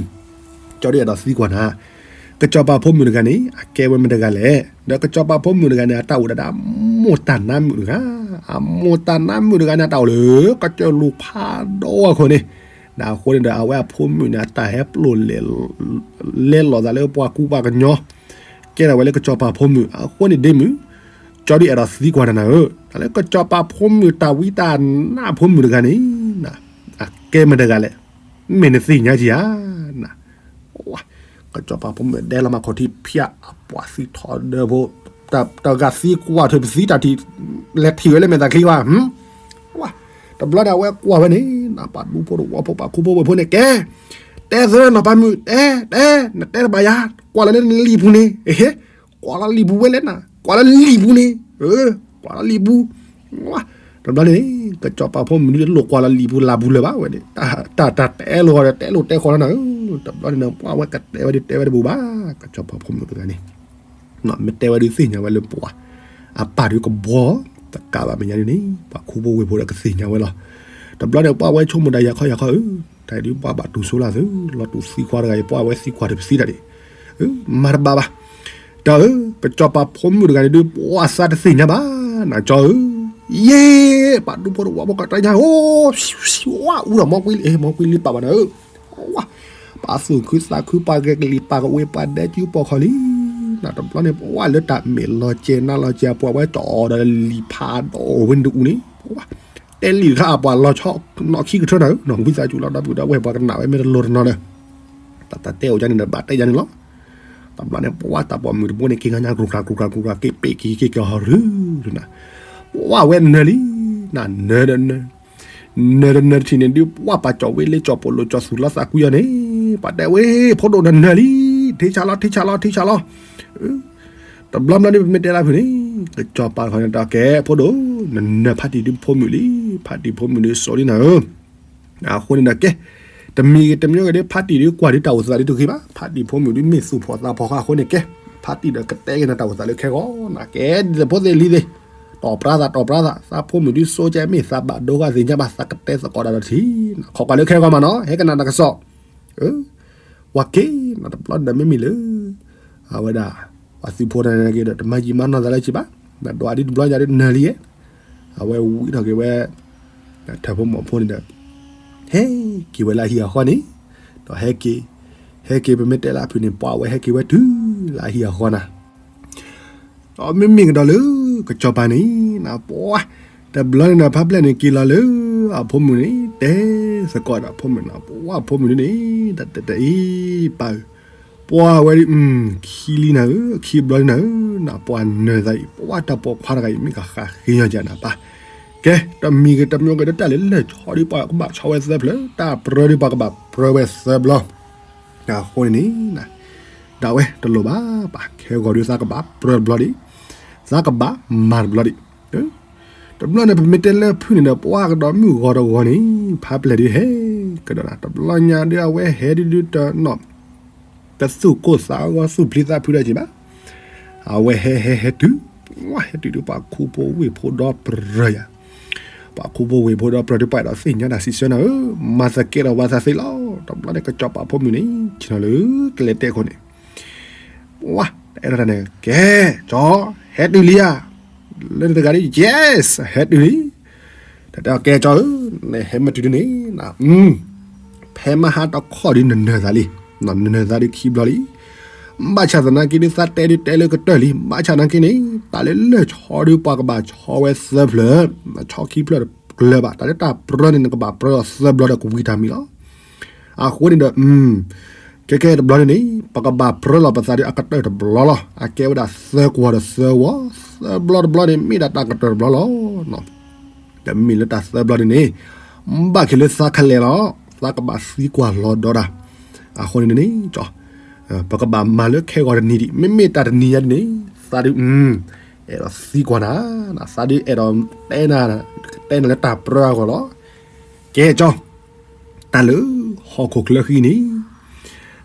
ဒုးအဲၣ်ဒိးသံကွၢ်နၤ, ကစီၤပၤဖိမုၣ်တဂၤန့ၣ် အကဲဝဲမတၤတဂၤလဲၣ်. ဒီးကစီၤပၤဖိမုၣ်တဂၤန့ၣ် အတၢ်အိၣ်ဒၣ်ဒၣ် မိၢ်တၢ်နါမုၣ်တဂၤ, အမိၢ်တၢ်နါမုၣ်တဂၤန့ၣ် အတၢ်အိၣ်လၢ ကစၢၢ်လူၤဖးဒိၣ်အခိၣ်န့ၣ်, အဃိန့ၣ်ဒီး အဝဲအဖိမုၣ်န့ၣ် အတၢ်ဟဲပျိာ်လဲၤ လဲၤလိာ်သးလၢပှၤကူပှၤကညီ, ကဲထီၣ်ဝဲလၢကစီၤပၤဖိမုၣ်အဃိန့ၣ်ဒ့မုၣ်, ကၠီဒုးအဲၣ်ဒိးသံကွၢ်နၤနၤဧၢ, တၢ်လၢကစီၤပၤဖိမုၣ်တၢ်ဝံတၢ်နါဖိမုၣ်တဂၤန့ၣ် အကဲမတၤတဂၤလဲၣ်, မ့ၢ်နသ့ၣ်ညါကံဧါ. ကစီၤပၤဖိမုၣ်ဒဲလီၤမၤခီၣ်ထံးဖၠး အပှၤသံထီၣ်ဒၢဖိ, တဂၤသံကွၢ်ထွဲပသံတၢ်ထံၣ်, လဲၤထံၣ်ဝဲလၢမဲာ်သၣ်ချံဘၣ် တဘျီန့ၣ် အဝဲကွၢ်ဝဲန့ၣ် ပှၤဒူဖိတဝီဖိ ပှၤခူဖိဝ့ၢ်ဖိန့ၣ် ကဲ, တဲသၢလၢနီၢ်ပၤမုၣ်, တဲ, တဲ, နတဲတဘၣ်ယၤ, ကွၢ်လၢလၢနလံာ်ပူၤန့ၣ်, ကွၢ်လၢလံာ်ပူၤဝဲလဲၣ်နၤ, ကွၢ်လၢလံာ်ပူၤန့ၣ်, ကွၢ်လၢလံာ်ပူၤ, တဘျီန့ၣ် ကစီၤပၤဖိမုၣ်တလိၣ်ကွၢ်လၢလံာ်ပူၤလၢ်ပူၤလၢၤဘၣ်ဝဲန့ၣ်, တၢ်တတဲလိာ်ဂီၤဒီး တဲလိာ်တဲဃီလီၤနၤဧၢ, တဘျီန့ၣ် ပှၤဝဲကတဲဝဲဒုးတဲဝဲတဘူးဘၣ်, ကစီၤပၤဖိမုၣ်တဂၤန့ၣ် မ့ၢ်တဲဝဲဒုးသ့ၣ်ညါဝဲလၢပှၤ အပၢ်ဒုးကဘှီ တကးဘၣ်မဲာ်ညါဒုးန့ၣ် ပှၤခူဖိဝ့ၢ်ဖိဒီးကသ့ၣ်ညါဝဲလီၤ. တဘျီန့ၣ် ပှၤဝဲဆိကမိၣ်ဒၣ်ယၤခီယၤခီဧၢ, တၢ်ဒုးပှၤဘၣ်တူၢ်ဆိလၢ်သု လီၤတူၢ်သံခွါတဂၤအံၤ ပှၤဝဲသံခွါတပသံတၢ်ဒံး, မၤတဘၣ်ဘၣ်, တၢ်ဧၢ, ကစီၤပၤဖိမုၣ်တဂၤန့ၣ်ဒုး ပှၤသးတသ့ၣ်ညါဘၣ် နၤကၠီဧၢ, ယ့, ပှၤဒူဖိတဝီဖိကတၢ်ညါဧိ, ဝါအူဒီး မီကွံလံ မီကွံလံပာ်ဘၣ်နၤဧၢ, ဝါ ပှၤသူၣ်ခုသးခု ပှၤဂဲၤကလံၤပာ်ကဝ့ၤ ပှၤဒဲကၠူပီၢ်ခီၣ်လံ, နတဘျီန့ၣ် ပှၤလၢတၢ်မ့ၢ်လီၤကဲၤနါလီၤကဲၤ ပှၤဝဲကၠီဒီးလံာ်ဖးဒိၣ်ဝဲန့ၣ်တအူန့ၣ်, ပှၤတဲလံာ်တခါ အပှၤလီၤဆီနီၣ်ခံကထၢနၤဧၢ, နီၣ်ဝံသးစူၤလီၤဒီပုၢ်ဒီဝဲၢ် ပှၤကနၣ်ဝဲမ့ၢ်တလိၤတနီၤဒီး တၢ်တၢ်တဲအိၣ်ယါန့ၣ်ဒီး ဘၣ်တဲယါန့ၣ်လီၤ. တဘျီန့ၣ် ပှၤတၢ်ပိာ်မုၣ်တဘိန့ၣ် က့ၤကညါကြူးကြၤကြူးကြၤကြူးကြၤ က့ၤပဲာ်က့ၤက့ၤက့ၤဟီၣ်ရူၤ, ပှၤဝဲနၢၤလံ, နနၢၤဒီးနၢၤ နၢၤတနၢၤတထံၣ်န့ၣ်ဒုး ပှၤပာ်ကၠီၣ်ဝ့လ့ကၠီၣ်ပိာ်လိာ် ကၠီၣ်သူၣ်လီသးကွံအီၤန့ၣ်, ပှၤတဲဝဲ ဖိဒိၣ်နနၢၤလံ, ထံဆးလီၤ ထံဆးလီၤ ထံဆးလီၤ. တဘျီဘျီဒုး ပမ့ၢ်တဲလၢဖုၣ်န့ၣ် ကစီၤပၤတခီန့ၣ် တၢ်ကဲ ဖိဒိၣ် နနၢၤဖါတံၢ်ဒုးဖိမုၣ်လံ, ဖါတံၢ်ဖိမုၣ်ဒုးစိလံနၤဧၢ. အဃိန့ၣ်ဒီးကဲ, တမံၤဂ့ၤတမံၤဂ့ၤဒီး ဖါတံၢ်ဒုးကွၢ်ဒုးတၢ်အိၣ်သးဒုးတဂ့ၤဘၣ်, ဖါတံၢ်ဖိမုၣ်ဒုးမ့ၢ်သူၣ်ဖှီၣ်သးဖှီၣ်ဃီအဃိန့ၣ်ကဲ, ဖါတံၢ်ဒီးကတဲက့ၤနၤတၢ်အိၣ်သးလၢခဲဂီၤနၤ, ကဲဒ်သိးဖိသ့ၣ်လံၤသ့ၣ်, တီၣ်ပြါသး တီၣ်ပြါသး, သးဖိမုၣ်ဒုးစိကဲမ့ၢ်သးဘၣ်ဒိဃီသ့ၣ်ညါဘၣ် သးကတဲသကိးတၢ်ဒီးထံၣ်, ခိးကွၢ်လၢခဲဂီၤမးနီၤ, ဟဲကနၣ်တၢ်ကစီၣ် ပှၤက့ၤနၤတဘျီဒီး မ့မ့ၢ်လၢ အဝဲဒၣ် ပှၤသုးဖိတဂၤန့ၣ်က့ၤဒီး တမၤယံာ်မၤနီၢ်သးလၢၤဘၣ်, ဒီးဒွးဒ်တဘျီညါဒ်နၢၤလံ, အဝဲဝံထီၣ်က့ၤဝဲ ထၢၣ်ဖိမီၢ်ဖိန့ၣ်ဒီး ဟဲက့ၤဝဲလၢအဟံၣ်အဃီန့ၣ်, ဒီးဟဲက့ၤ, ဟဲက့ၤ ပမ့ၢ်တဲလၢအဖုၣ်န့ၣ် ပှၤဝဲဟဲက့ၤဝဲတုၤလၢအဟံၣ်အဃီနၤ ဒီးမ့မ့ၢ်ကဒီးလၢ ကစီၤပၤန့ၣ် နပှၤ တဘျီန့ၣ်ဒီး ဖါပျဲၢ်န့ၣ်က့ၤလီၤလၢ အဖိမုၣ်န့ၣ် တဲသကိးဒီးအဖိမုၣ်န့ၣ် ပှၤဖိမုၣ်န့ၣ် တၢ်တအံၤပၢ်ဧၢ, ပှၤဝဲဒ် ခံလံနၤဧၢ, ခံဘျီလံနၤဧၢ, နပှၤနၢၤသးအံၤ ပှၤတၢ်ပိာ်ခွါတဂၤအံၤ မ့ၢ်ကဃးဃ့ညီကနၤပၢ်, ကဲ တမံၤဂ့ၤတမံၤဂ့ၤဒီး တၢ်လၢလၢၢ်ဆီဒ်ပှၤကဘၣ်ဆီဝဲသၢဖျၢၣ်, တၢ်ပြၢဒ်ပှၤကဘၣ်ပြၢဝဲသၢဘျီ အဃိန့ၣ် ဒၣ်ဝဲတလိၣ်ဘၣ်ပၢ်, ခဲဂီၤဒုးသးကဘၣ်ပြၢတဘျီဒံး, သးကဘၣ်မၤတဘျီဒံး, တဘျီန့ၣ် ပမ့ၢ်တဲလၢဖုၣ်န့ၣ်ဒီး ပှၤကဒီးမုၣ်ဂီၤတဂီၤန့ၣ် ဖါပျဲၢ်ဒုးဟဲကဒီးနၤ, တဘျီညါဒုး အဝဲဟဲဒုးဒုးတနီၣ် တသူၣ်ကိၢ်သးဂီၤ သူၣ်ပျံၤသးဖုးဒီးက့ၤဘၣ်, အဝဲဟဲဟဲဟဲတုၤ, ဟဲတုၤဒုး ပှၤခူဖိဝ့ၢ်ဖိဒီပြၢယၤ ပှၤခူဖိဝ့ၢ်ဖိဒီပြၢဒုး ပှၤအဲၣ်ဒိးသ့ၣ်ညါတၢ်စံးဆၢနၤဧၢ, မၤသကဲဒီးဝါသးသ့လီၤ. တဘျီန့ၣ် ကစီၤပၤဖိမုၣ်န့ၣ် ဆ့ၣ်နီၤလၢကလဲၤတဲအခိၣ်န့ၣ် ပှၤတအဲၣ်ဒိးတၢ်န့ၣ် ကဲ ကၠီ ဟဲတုၤလံဧါ, လၢတဂၤဒ် yes ဟဲတုၤလံ, တၢ်တဲအီၤ ကဲကၠီဧၢ, နဟဲမ့ၢ်တုၤဒ်န့ၣ် ဖဲမဟါတခီဒုး နနၢၤသးလံ, နနၢၤသးဒုးခံဘျီလံ, ဘၣ်ဆၣ်သနာ်က့ဒုး သးတဲဒုးတဲလၢကတၢၢ်လံ, ဘၣ်ဆၣ်သနာ်က့န့ၣ် တၢ်လၢလၢၢ်ဆီဒုး ပှၤကဘၣ်ဆီဝဲသၢဖျၢၣ်, ဆီခံဖျၢၣ်တကျၢၤဘၣ်, တၢ်လၢတၢ်ပြၢန့ၣ် နကဘၣ်ပြၢလီၤသၢဘျီဒီးကဝံၤတၢ်မံၤလီၤ. အဃိန့ၣ်ဒီး ကဲကဲတဘျီန့ၣ်န့ၣ် ပကဘၣ်ပြၢလီၤပသးဒုးအကတၢၢ်တဘျီလီၤ. အကဲဝဲဒၣ်သၢကွီၢ်ဒီးသၢဝီ, သၢဘျီတဘျီန့ၣ် မ့ၢ်ဒၣ်တၢ်ကတၢၢ်တဘျီလီၤ. ဒီးမ့ၢ်လၢတၢ်သၢဘျီန့ၣ်န့ၣ် ဘၣ်က့ၤလၢသးခဲလၢာ်လီၤ. သးကဘၣ်သံကွၢ်လီၤဒီးတၢ်. အဃိန့ၣ်န့ၣ် ပကဘၣ်မၤလၢခဲဂီၤတနံၤဒံး, မ့မ့ၢ်တၢ်တနံၤညါဒ်န့ၣ် သးဒုး အဲၣ်ဒိးသံကွၢ်နၤ, သးဒုးအဲၣ်ဒိးတဲနၤ, တဲနၤလၢတၢ်ပြၢအဂီၢ်လီၤ. ကဲကၠီ တၢ်လၢဟီၣ်ခိၣ်ချၢဃံန့ၣ် သးသး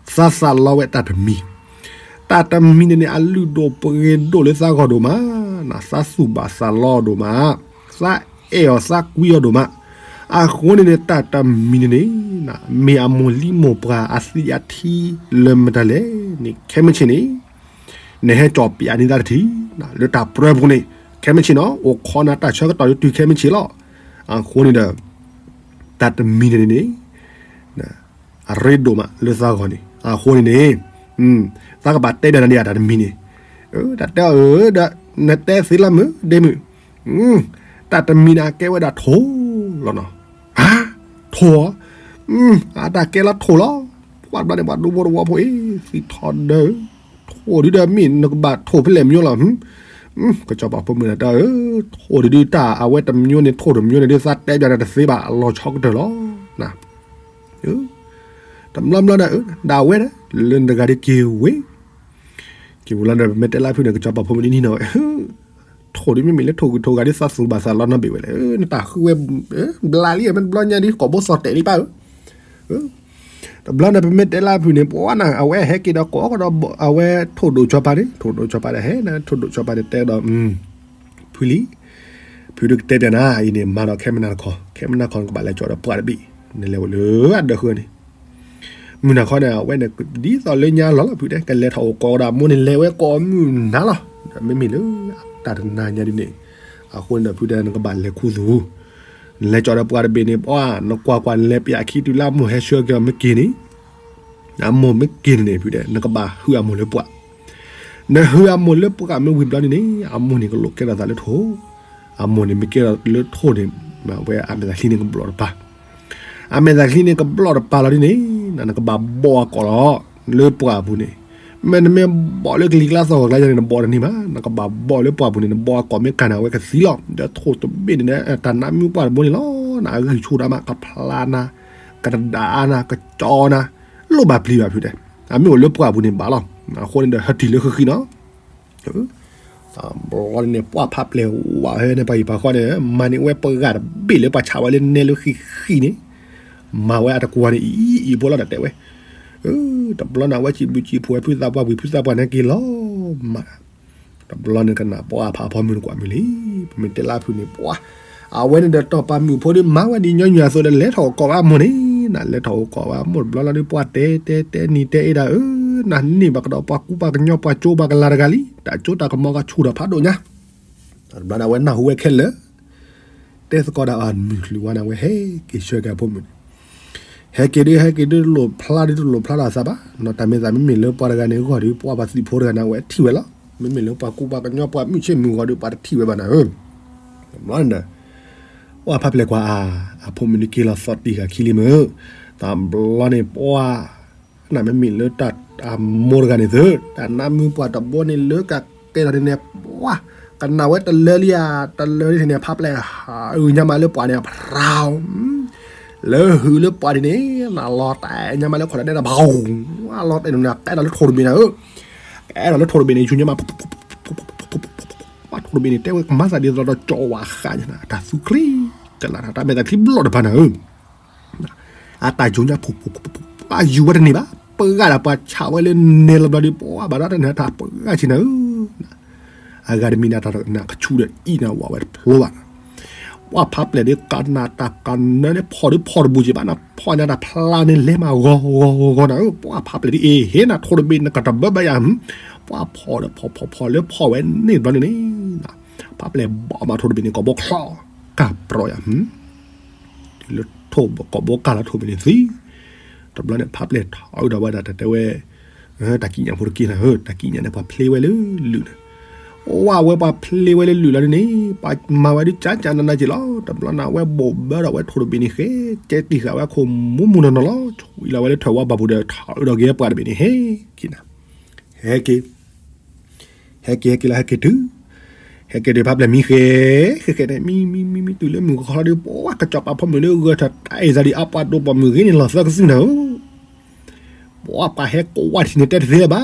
လီဝဲတၢ်တမံၤ, တၢ်တမံၤန့ၣ်န့ၣ် အလုၢ်ဒိၣ်ပှ့ၤဒိၣ်လၢသးဂီၢ်ဒိၣ်မး, သးသူၣ်ဘၣ်သးလီအီၤဒိၣ်မး, သးအဲၣ်အီၤသးကွံအီၤဒိၣ်မး, အဃိန့ၣ်န့ၣ် တၢ်တမံၤန့ၣ်န့ၣ် မ့ၢ်အမိၢ်လံမိၢ်ပှၢ်အသံအထံလၢမတၤလဲၣ်န့ၣ် ခဲမုၢ်ဆ့ၣ်န့ၣ် နဟဲကၠီၣ်ပၠးန့ၢ်သးတထံၣ် လၢတၢ်ပြၢပူၤန့ၣ် ခဲမုၢ်ဆ့ၣ်နီၤ အိၣ်ခိးနၤတၢ်ဆၢကတီၢ်လၢတုၤခဲမုၢ်ဆ့ၣ်လီၤ. အဃိန့ၣ်ဒီး တၢ်တမံၤန့ၣ်န့ၣ် အရ့ဒိၣ်မးလၢသးဂီၢ်န့ၣ် အဃိန့ၣ်န့ၣ် သးကဘၣ်တဲဘၣ်နၤဒ်အတၢ်တမံၤန့ၣ် တၢ်တဲအီၤဒီး နတဲသ့လီၤမုၢ်ဒ့မုၢ် တၢ်တမံၤန့ၣ်အကဲဝဲဒၣ်ထိၣ်လီၤနီၤ. ထိၣ်ဧါ, အတၢ်ကဲလီၤထိၣ်လီၤ. ပှၤတဘျီန့ၣ် ပှၤဒူဖိတဝီဖိအံၤ သံထီဒါ ထိၣ်ဒုဒီးမ့ၢ်နကဘၣ်ထိၣ်ဖဲလဲၣ်မညီလီၤ. ကစီၤပၤဖိမုၣ်န့ၣ်တဲ ထိၣ်ဒုဒုတၢ်အဝဲတမညီန့ၣ် ထိၣ်တမညီန့ၣ်ဒုး သးတဲဘၣ်နၤတသ့ဘၣ် အလီၤဆီကတၢၢ်လီၤ. တဘျီဘျီဒီး ဒၣ်ဝဲဒၣ် လၢနတဂၤဒ်က့ၤဝဲ က့ၤဝဲလီၤဒီး ပမ့ၢ်တဲလၢဖုန့ၣ် ကစီၤပၤဖိမုၣ်န့ၣ်နီၤဝဲ ထိၣ်ဒုမ့မ့ၢ်လၢထိၣ်ဂုၤထိၣ်ဂၤဒ်သးသူၣ်ဘၣ်သးလီၤနီတဘ့ၣ်ဝဲလဲၣ် နတၢ်ဃုဝဲ ဘျးလံ မ့ၢ်တဘျီညါဒ်ကိာ်ဘိသီၣ်တဲာ်လံပၢ်ဧၢ တဘျီန့ၣ် ပမ့ၢ်တဲလၢဖုန့ၣ် ပှၤနၤ အဝဲဟဲက့ၤဒီးကိးကဒီး အဝဲထိၣ်ဒိၣ်စီၤပၤန့ၣ် ထိၣ်ဒိၣ်စီၤပၤဒီးဟဲန့ၣ် ထိၣ်ဒိၣ်စီၤပၤန့ၣ်တဲဒီး ဖုလံ ဖုဒုကတဲပျးနၤ အံၤန့ၣ် မၤဒီးခဲမုၢ်နၤတခီ ခဲမုၢ်နၤတခီ နကဘၣ်လဲၤကၠီဒီးပှၤတဘ့ၣ် နလဲၤဝဲလၢအဒၢးဃၢန့ၣ် မုၢ်နၤခီန့ၣ် အဝဲန့ၣ် ဒ်သိးလၢညါလီၤလီၤ ဖုတဲ ကလဲၤထီၣ်အိၣ်ကိးဒီးမိၢ်န့ၣ် လဲၤဝဲကိးမုၢ်နၤလီၤ မ့မ့ၢ်လၢ တၢ်တနၤညါဒ်န့ၣ် အဃိန့ၣ်ဒီး ဖုတဲ နကဘၣ်လဲၤခူသူၣ် နလဲၤကၠီဒီးပှၤတဘ့ၣ်န့ၣ် ပှၤ နကွၢ်ကွၢ် နလဲၤပျးခံတုၤလၢအမိၢ်ဟဲဆှၢက့ၤအီၤမ့ၢ်က့ၤန့ၣ် အမိၢ်မ့ၢ်က့ၤန့ၣ်န့ၣ် ဖုတဲ နကဘၣ်ဟုအမိၢ်လၢပှၤ နဟုအမိၢ်လၢပှၤမ့ၢ်ဝံၤဘျီန့ၣ်န့ၣ် အမိၢ်န့ၣ်ကလိးကဲထီၣ်သးလၢထိၣ် အမိၢ်န့ၣ်မ့ၢ်ကဲထီၣ်လၢထိၣ်န့ၣ် အဝဲအမဲာ်သးချံန့ၣ်ကဘျီၣ်တပၤ အမဲာ်သးချံန့ၣ်ကဘျီၣ်တပၤလီၤဒ်န့ၣ် နကဘၣ်ဘီၣ်အကိာ်လီၤ လၢပှၢ်အပူၤန့ၣ် မ့ၢ်နမ့ၢ်ဘီၣ်လၢကလံၤကျါသီၣ်ဂီၤကျါယၤန့ၣ် နဘီၣ်တန့ၢ်ဘၣ် နကဘၣ်ဘီၣ်လၢပှၢ်ပူၤန့ၣ် နဘီၣ်အကိာ်မ့ၢ်ကၢ်န့ၣ် အဝဲကသံလီၤ ဒီးထိၣ်တဘ့ၣ်န့ၣ် တၢ်နါမုၢ်ပှၢ်တဘိန့ၣ်လီၤ နအဂံၢ်ဆူၣ်တၢ်မး ကဖျါနၤ ကတဒၣ်နၤ ကကၠီနၤ လိၣ်ဘၣ်ပျံၤဘၣ်ဖုတဲ အမ့ၢ်အိၣ်လၢပှၢ်ပူၤန့ၣ်ဘၣ်လီၤ အဃိန့ၣ်ဒီးဟဲတံၢ်လၢဃံဃံနီၤ ဘျီန့ၣ် ပှၢ်ဖးပျဲၢ်ဝးဝဲန့ၣ် ပှၤဟံၣ်ပှၤဃီန့ၣ် မၤန့ၢ်ဝဲပှၤဂၤတဘ့ၣ်လၢပှၤဆးဝဲလၢနဲလၢဃံဃံန့ၣ် မၤဝဲအတကွၢ်န့ၣ် အံၤအံၤဖိလီၤဒီးတဲဝဲ တဘျီန့ၣ် အဝဲစံးဘျုးစံးဖှိၣ်ဝဲဖုသးပှၢ်ဝံၤ ဖုသးပှၢ်န့ၣ်က့ၤလီၤမး တဘျီန့ၣ်ကနၣ်ပှၢ်ဖးဖီမုၢ်နကွၢ်မုၢ်လံ ပမ့ၢ်တဲလၢဖုန့ၣ် ပှၢ် အဝဲန့ၣ်ဒီးတီၢ်ပာ်မုၢ်ဖိဒီးမၤဝဲဒ်ညီနုၢ်အသိးဒီး လဲၤထီၣ်အိၣ်ကိးဝဲအမိၢ်န့ၣ် နလဲၤထီၣ်အိၣ်ကိးဝဲအမိၢ်တဘျီလီၤဒီး ပှၢ်တဲတဲတဲနံၤတဲအ့ၣ်ဒၣ်ဧၢ နန့ၢ်ဘၣ်ကဒီးပှၤကူပှၤကညီပှၤကၠိပှၤကလၤတဂၤလံ တၢ်ကၠိတၢ်ကမီၤကဆူၣ်ထီၣ်ဖးဒိၣ်ညါ တဘျီန့ၣ် အဝဲနၢ်ဟူဝဲခဲလၢာ် တဲသကိးဒီးအမုၢ်လွံၢ်ဝါန့ၣ် အဝဲဟဲက့ၤဆှၢက့ၤအဖိမုၣ်န့ၣ် ဟဲက့ၤဒုး ဟဲက့ၤဒုး တလိၣ်ဖျါဒုးတလိၣ်ဖျါဒီးသးဘၣ် နီၢ်တၢ်မ့ၢ်သးမ့မ့ၢ်လၢပှၤတဂၤန့ၣ်အဂီၢ်ဒီး ပှၤပှၤသံၣ်ဖိတဂၤန့ၣ် အဝဲထံၣ်ဝဲလီၤ မ့မ့ၢ်လၢပှၤကူပှၤကညီပှၤမုၢ်ဆ့ၣ်မုၢ်ဂီၤဒီး ပှၤတထံၣ်ဝဲဘၣ်နၤဧၢ တဘျီန့ၣ်ဒီး ပှၢ်ဖးပျဲၢ်ကွၢ်အါ အဖိမုၣ်န့ၣ်က့ၤလီၤသီတံၢ်ဃာ်ခံလံမုၢ် တဘျီန့ၣ် ပှၢ် နမ့မ့ၢ်လၢတၢ်အမိၢ်တဂၤန့ၣ်သု တၢ်နါမုၢ်ပှၢ်တဘိန့ၣ်လၢကကဲထီၣ်န့ၣ်န့ၣ် ပှၢ် ကနၣ်ဝဲတလၢလံဧါ တလၢလံန့ၣ် ဖးပျဲၢ် ဟုညါမးလၢပှၢ်န့ၣ် ဖြၢဝ် လၢဟုလၢပှၢ်ဒ်န့ၣ် နလီၤတဲာ်ညါမးလၢခီၣ်တဒဲတဘၣ် လီၤတဲာ်န့ၣ် ကဲထီၣ်လၢထိၣ်တဘ့ၣ်နၤဧၢ ကဲထီၣ်လၢထိၣ်တဘ့ၣ်န့ၣ် ယူၤညါမး ထိၣ်တဘ့ၣ်န့ၣ် တဲဝဲကမၤသးဒ်သိးဒီးကၠီဝါဃးညါနၤ တၢ်သူချံ ကလၤနၤ တၢ်မဲာ်သးချံဘျီၣ်တပၤနၤဧၢ အတၢ်ယိၤညါ ပှၤယူၤဝဲတန့ၢ်ဘၣ် ပှၤဂၤဒီးပှၤဆးဝဲလၢနဲလီၤဘျီဒီး ပှၤဘၣ်ဒီးတန့ၢ်တၢ်ပှၤဂၤဆ့နၤဧၢ အဂၤတမံၤနၤတၢ်နၤကဆူၣ်ဒီးအံၤနၤဝဲဝဲတဖျိဘၣ်နၤ ပှၢ်ဖးပျဲၢ်ဒ်ကနၣ်တၢ်ကနၢန့ၣ် ဖီၣ်ဒ်ဖီၣ်တဘူးက့ဘၣ်နၤ ဖီၣ်ညါတၢ်ဖျါန့ၣ်လဲၤမးဂီၤဂီၤဂီၤဂီၤနၤဧၢ ပှၢ်ဖးပျဲၢ်ဒ်အံၤ ဟ့ၣ်နၤထိၣ်တဘ့ၣ်နကတဘၢဘၣ်ယၤ ပှၢ်ဖီၣ်ဒီးဖီၣ်ဖီၣ်ဖီၣ်လၢဖီၣ်ဝဲန့ၣ်ဘျီန့ၣ်န့ၣ် ဖးပျဲၢ်ဘီၣ်မးထိၣ်တဘ့ၣ်န့ၣ် ကိာ်ဘိချီ ကၢ်ပြီယၤ လၢထိၣ်ကိာ်ဘိကၢ်လီၤထိၣ်ဘ့ၣ်န့ၣ်သံ တဘျီန့ၣ် ဖးပျဲၢ်ထီၣ်အုးဒီးဝဲဒၣ်တတဲဝဲ တၢ်ကံးညာ်ဖိတက့ၢ်နၤဧၢ တၢ်ကံးညာ်န့ၣ် ပှၤဖျ့ဝဲလၢလုၢ်န့ၣ် ဝဲဝဲပှၤဖျ့ဝဲလၢလုၢ်လီၤဒ်န့ၣ် ပှၤမၤဝဲဒ်ကၠၢ်ကၠၢ်နးနးက့ၤလီၤ တဘျီန့ၣ် အဝဲဘိၣ်ဘၢဒီးဝဲထိၣ်တဘ့ၣ်န့ၣ်ဃဲ ကဲတံၢ်ဃာ်ဝဲအခိၣ်မူမူနီၢ်နီၢ်လီၤ ဆွံလီၤဝဲလၢထၢၣ်ဝါဘီၣ်ပူၤဒီး ထီၣ်အုးဒီးက့ၤပှၤတဘ့ၣ်န့ၣ် ဟဲက့ၤနၤ ဟဲက့ၤ ဟဲက့ၤဟဲက့ၤလီၤ ဟဲက့ၤတုၤ ဟဲက့ၤတုၤဖးပျဲၢ်မံဃဲ ဃဲဃဲန့ၣ် မံမံမံမံတုၤလၢမုၢ်ကခီလီၤဒီး ပှၤကစီၤပၤဖိမုၣ်လၢဂဲၤထီၣ်တၢ်အဲၣ်သးဒံးအါပှၤဒိၣ်ပိာ်မုၣ်ဂ့ၤန့ၣ် လီၤသၢကသုၢ်နၤဧၢ ပှၤပှၤဟဲကိးဝဲတထံၣ်န့ၣ် တဲတသ့လၢၤဘၣ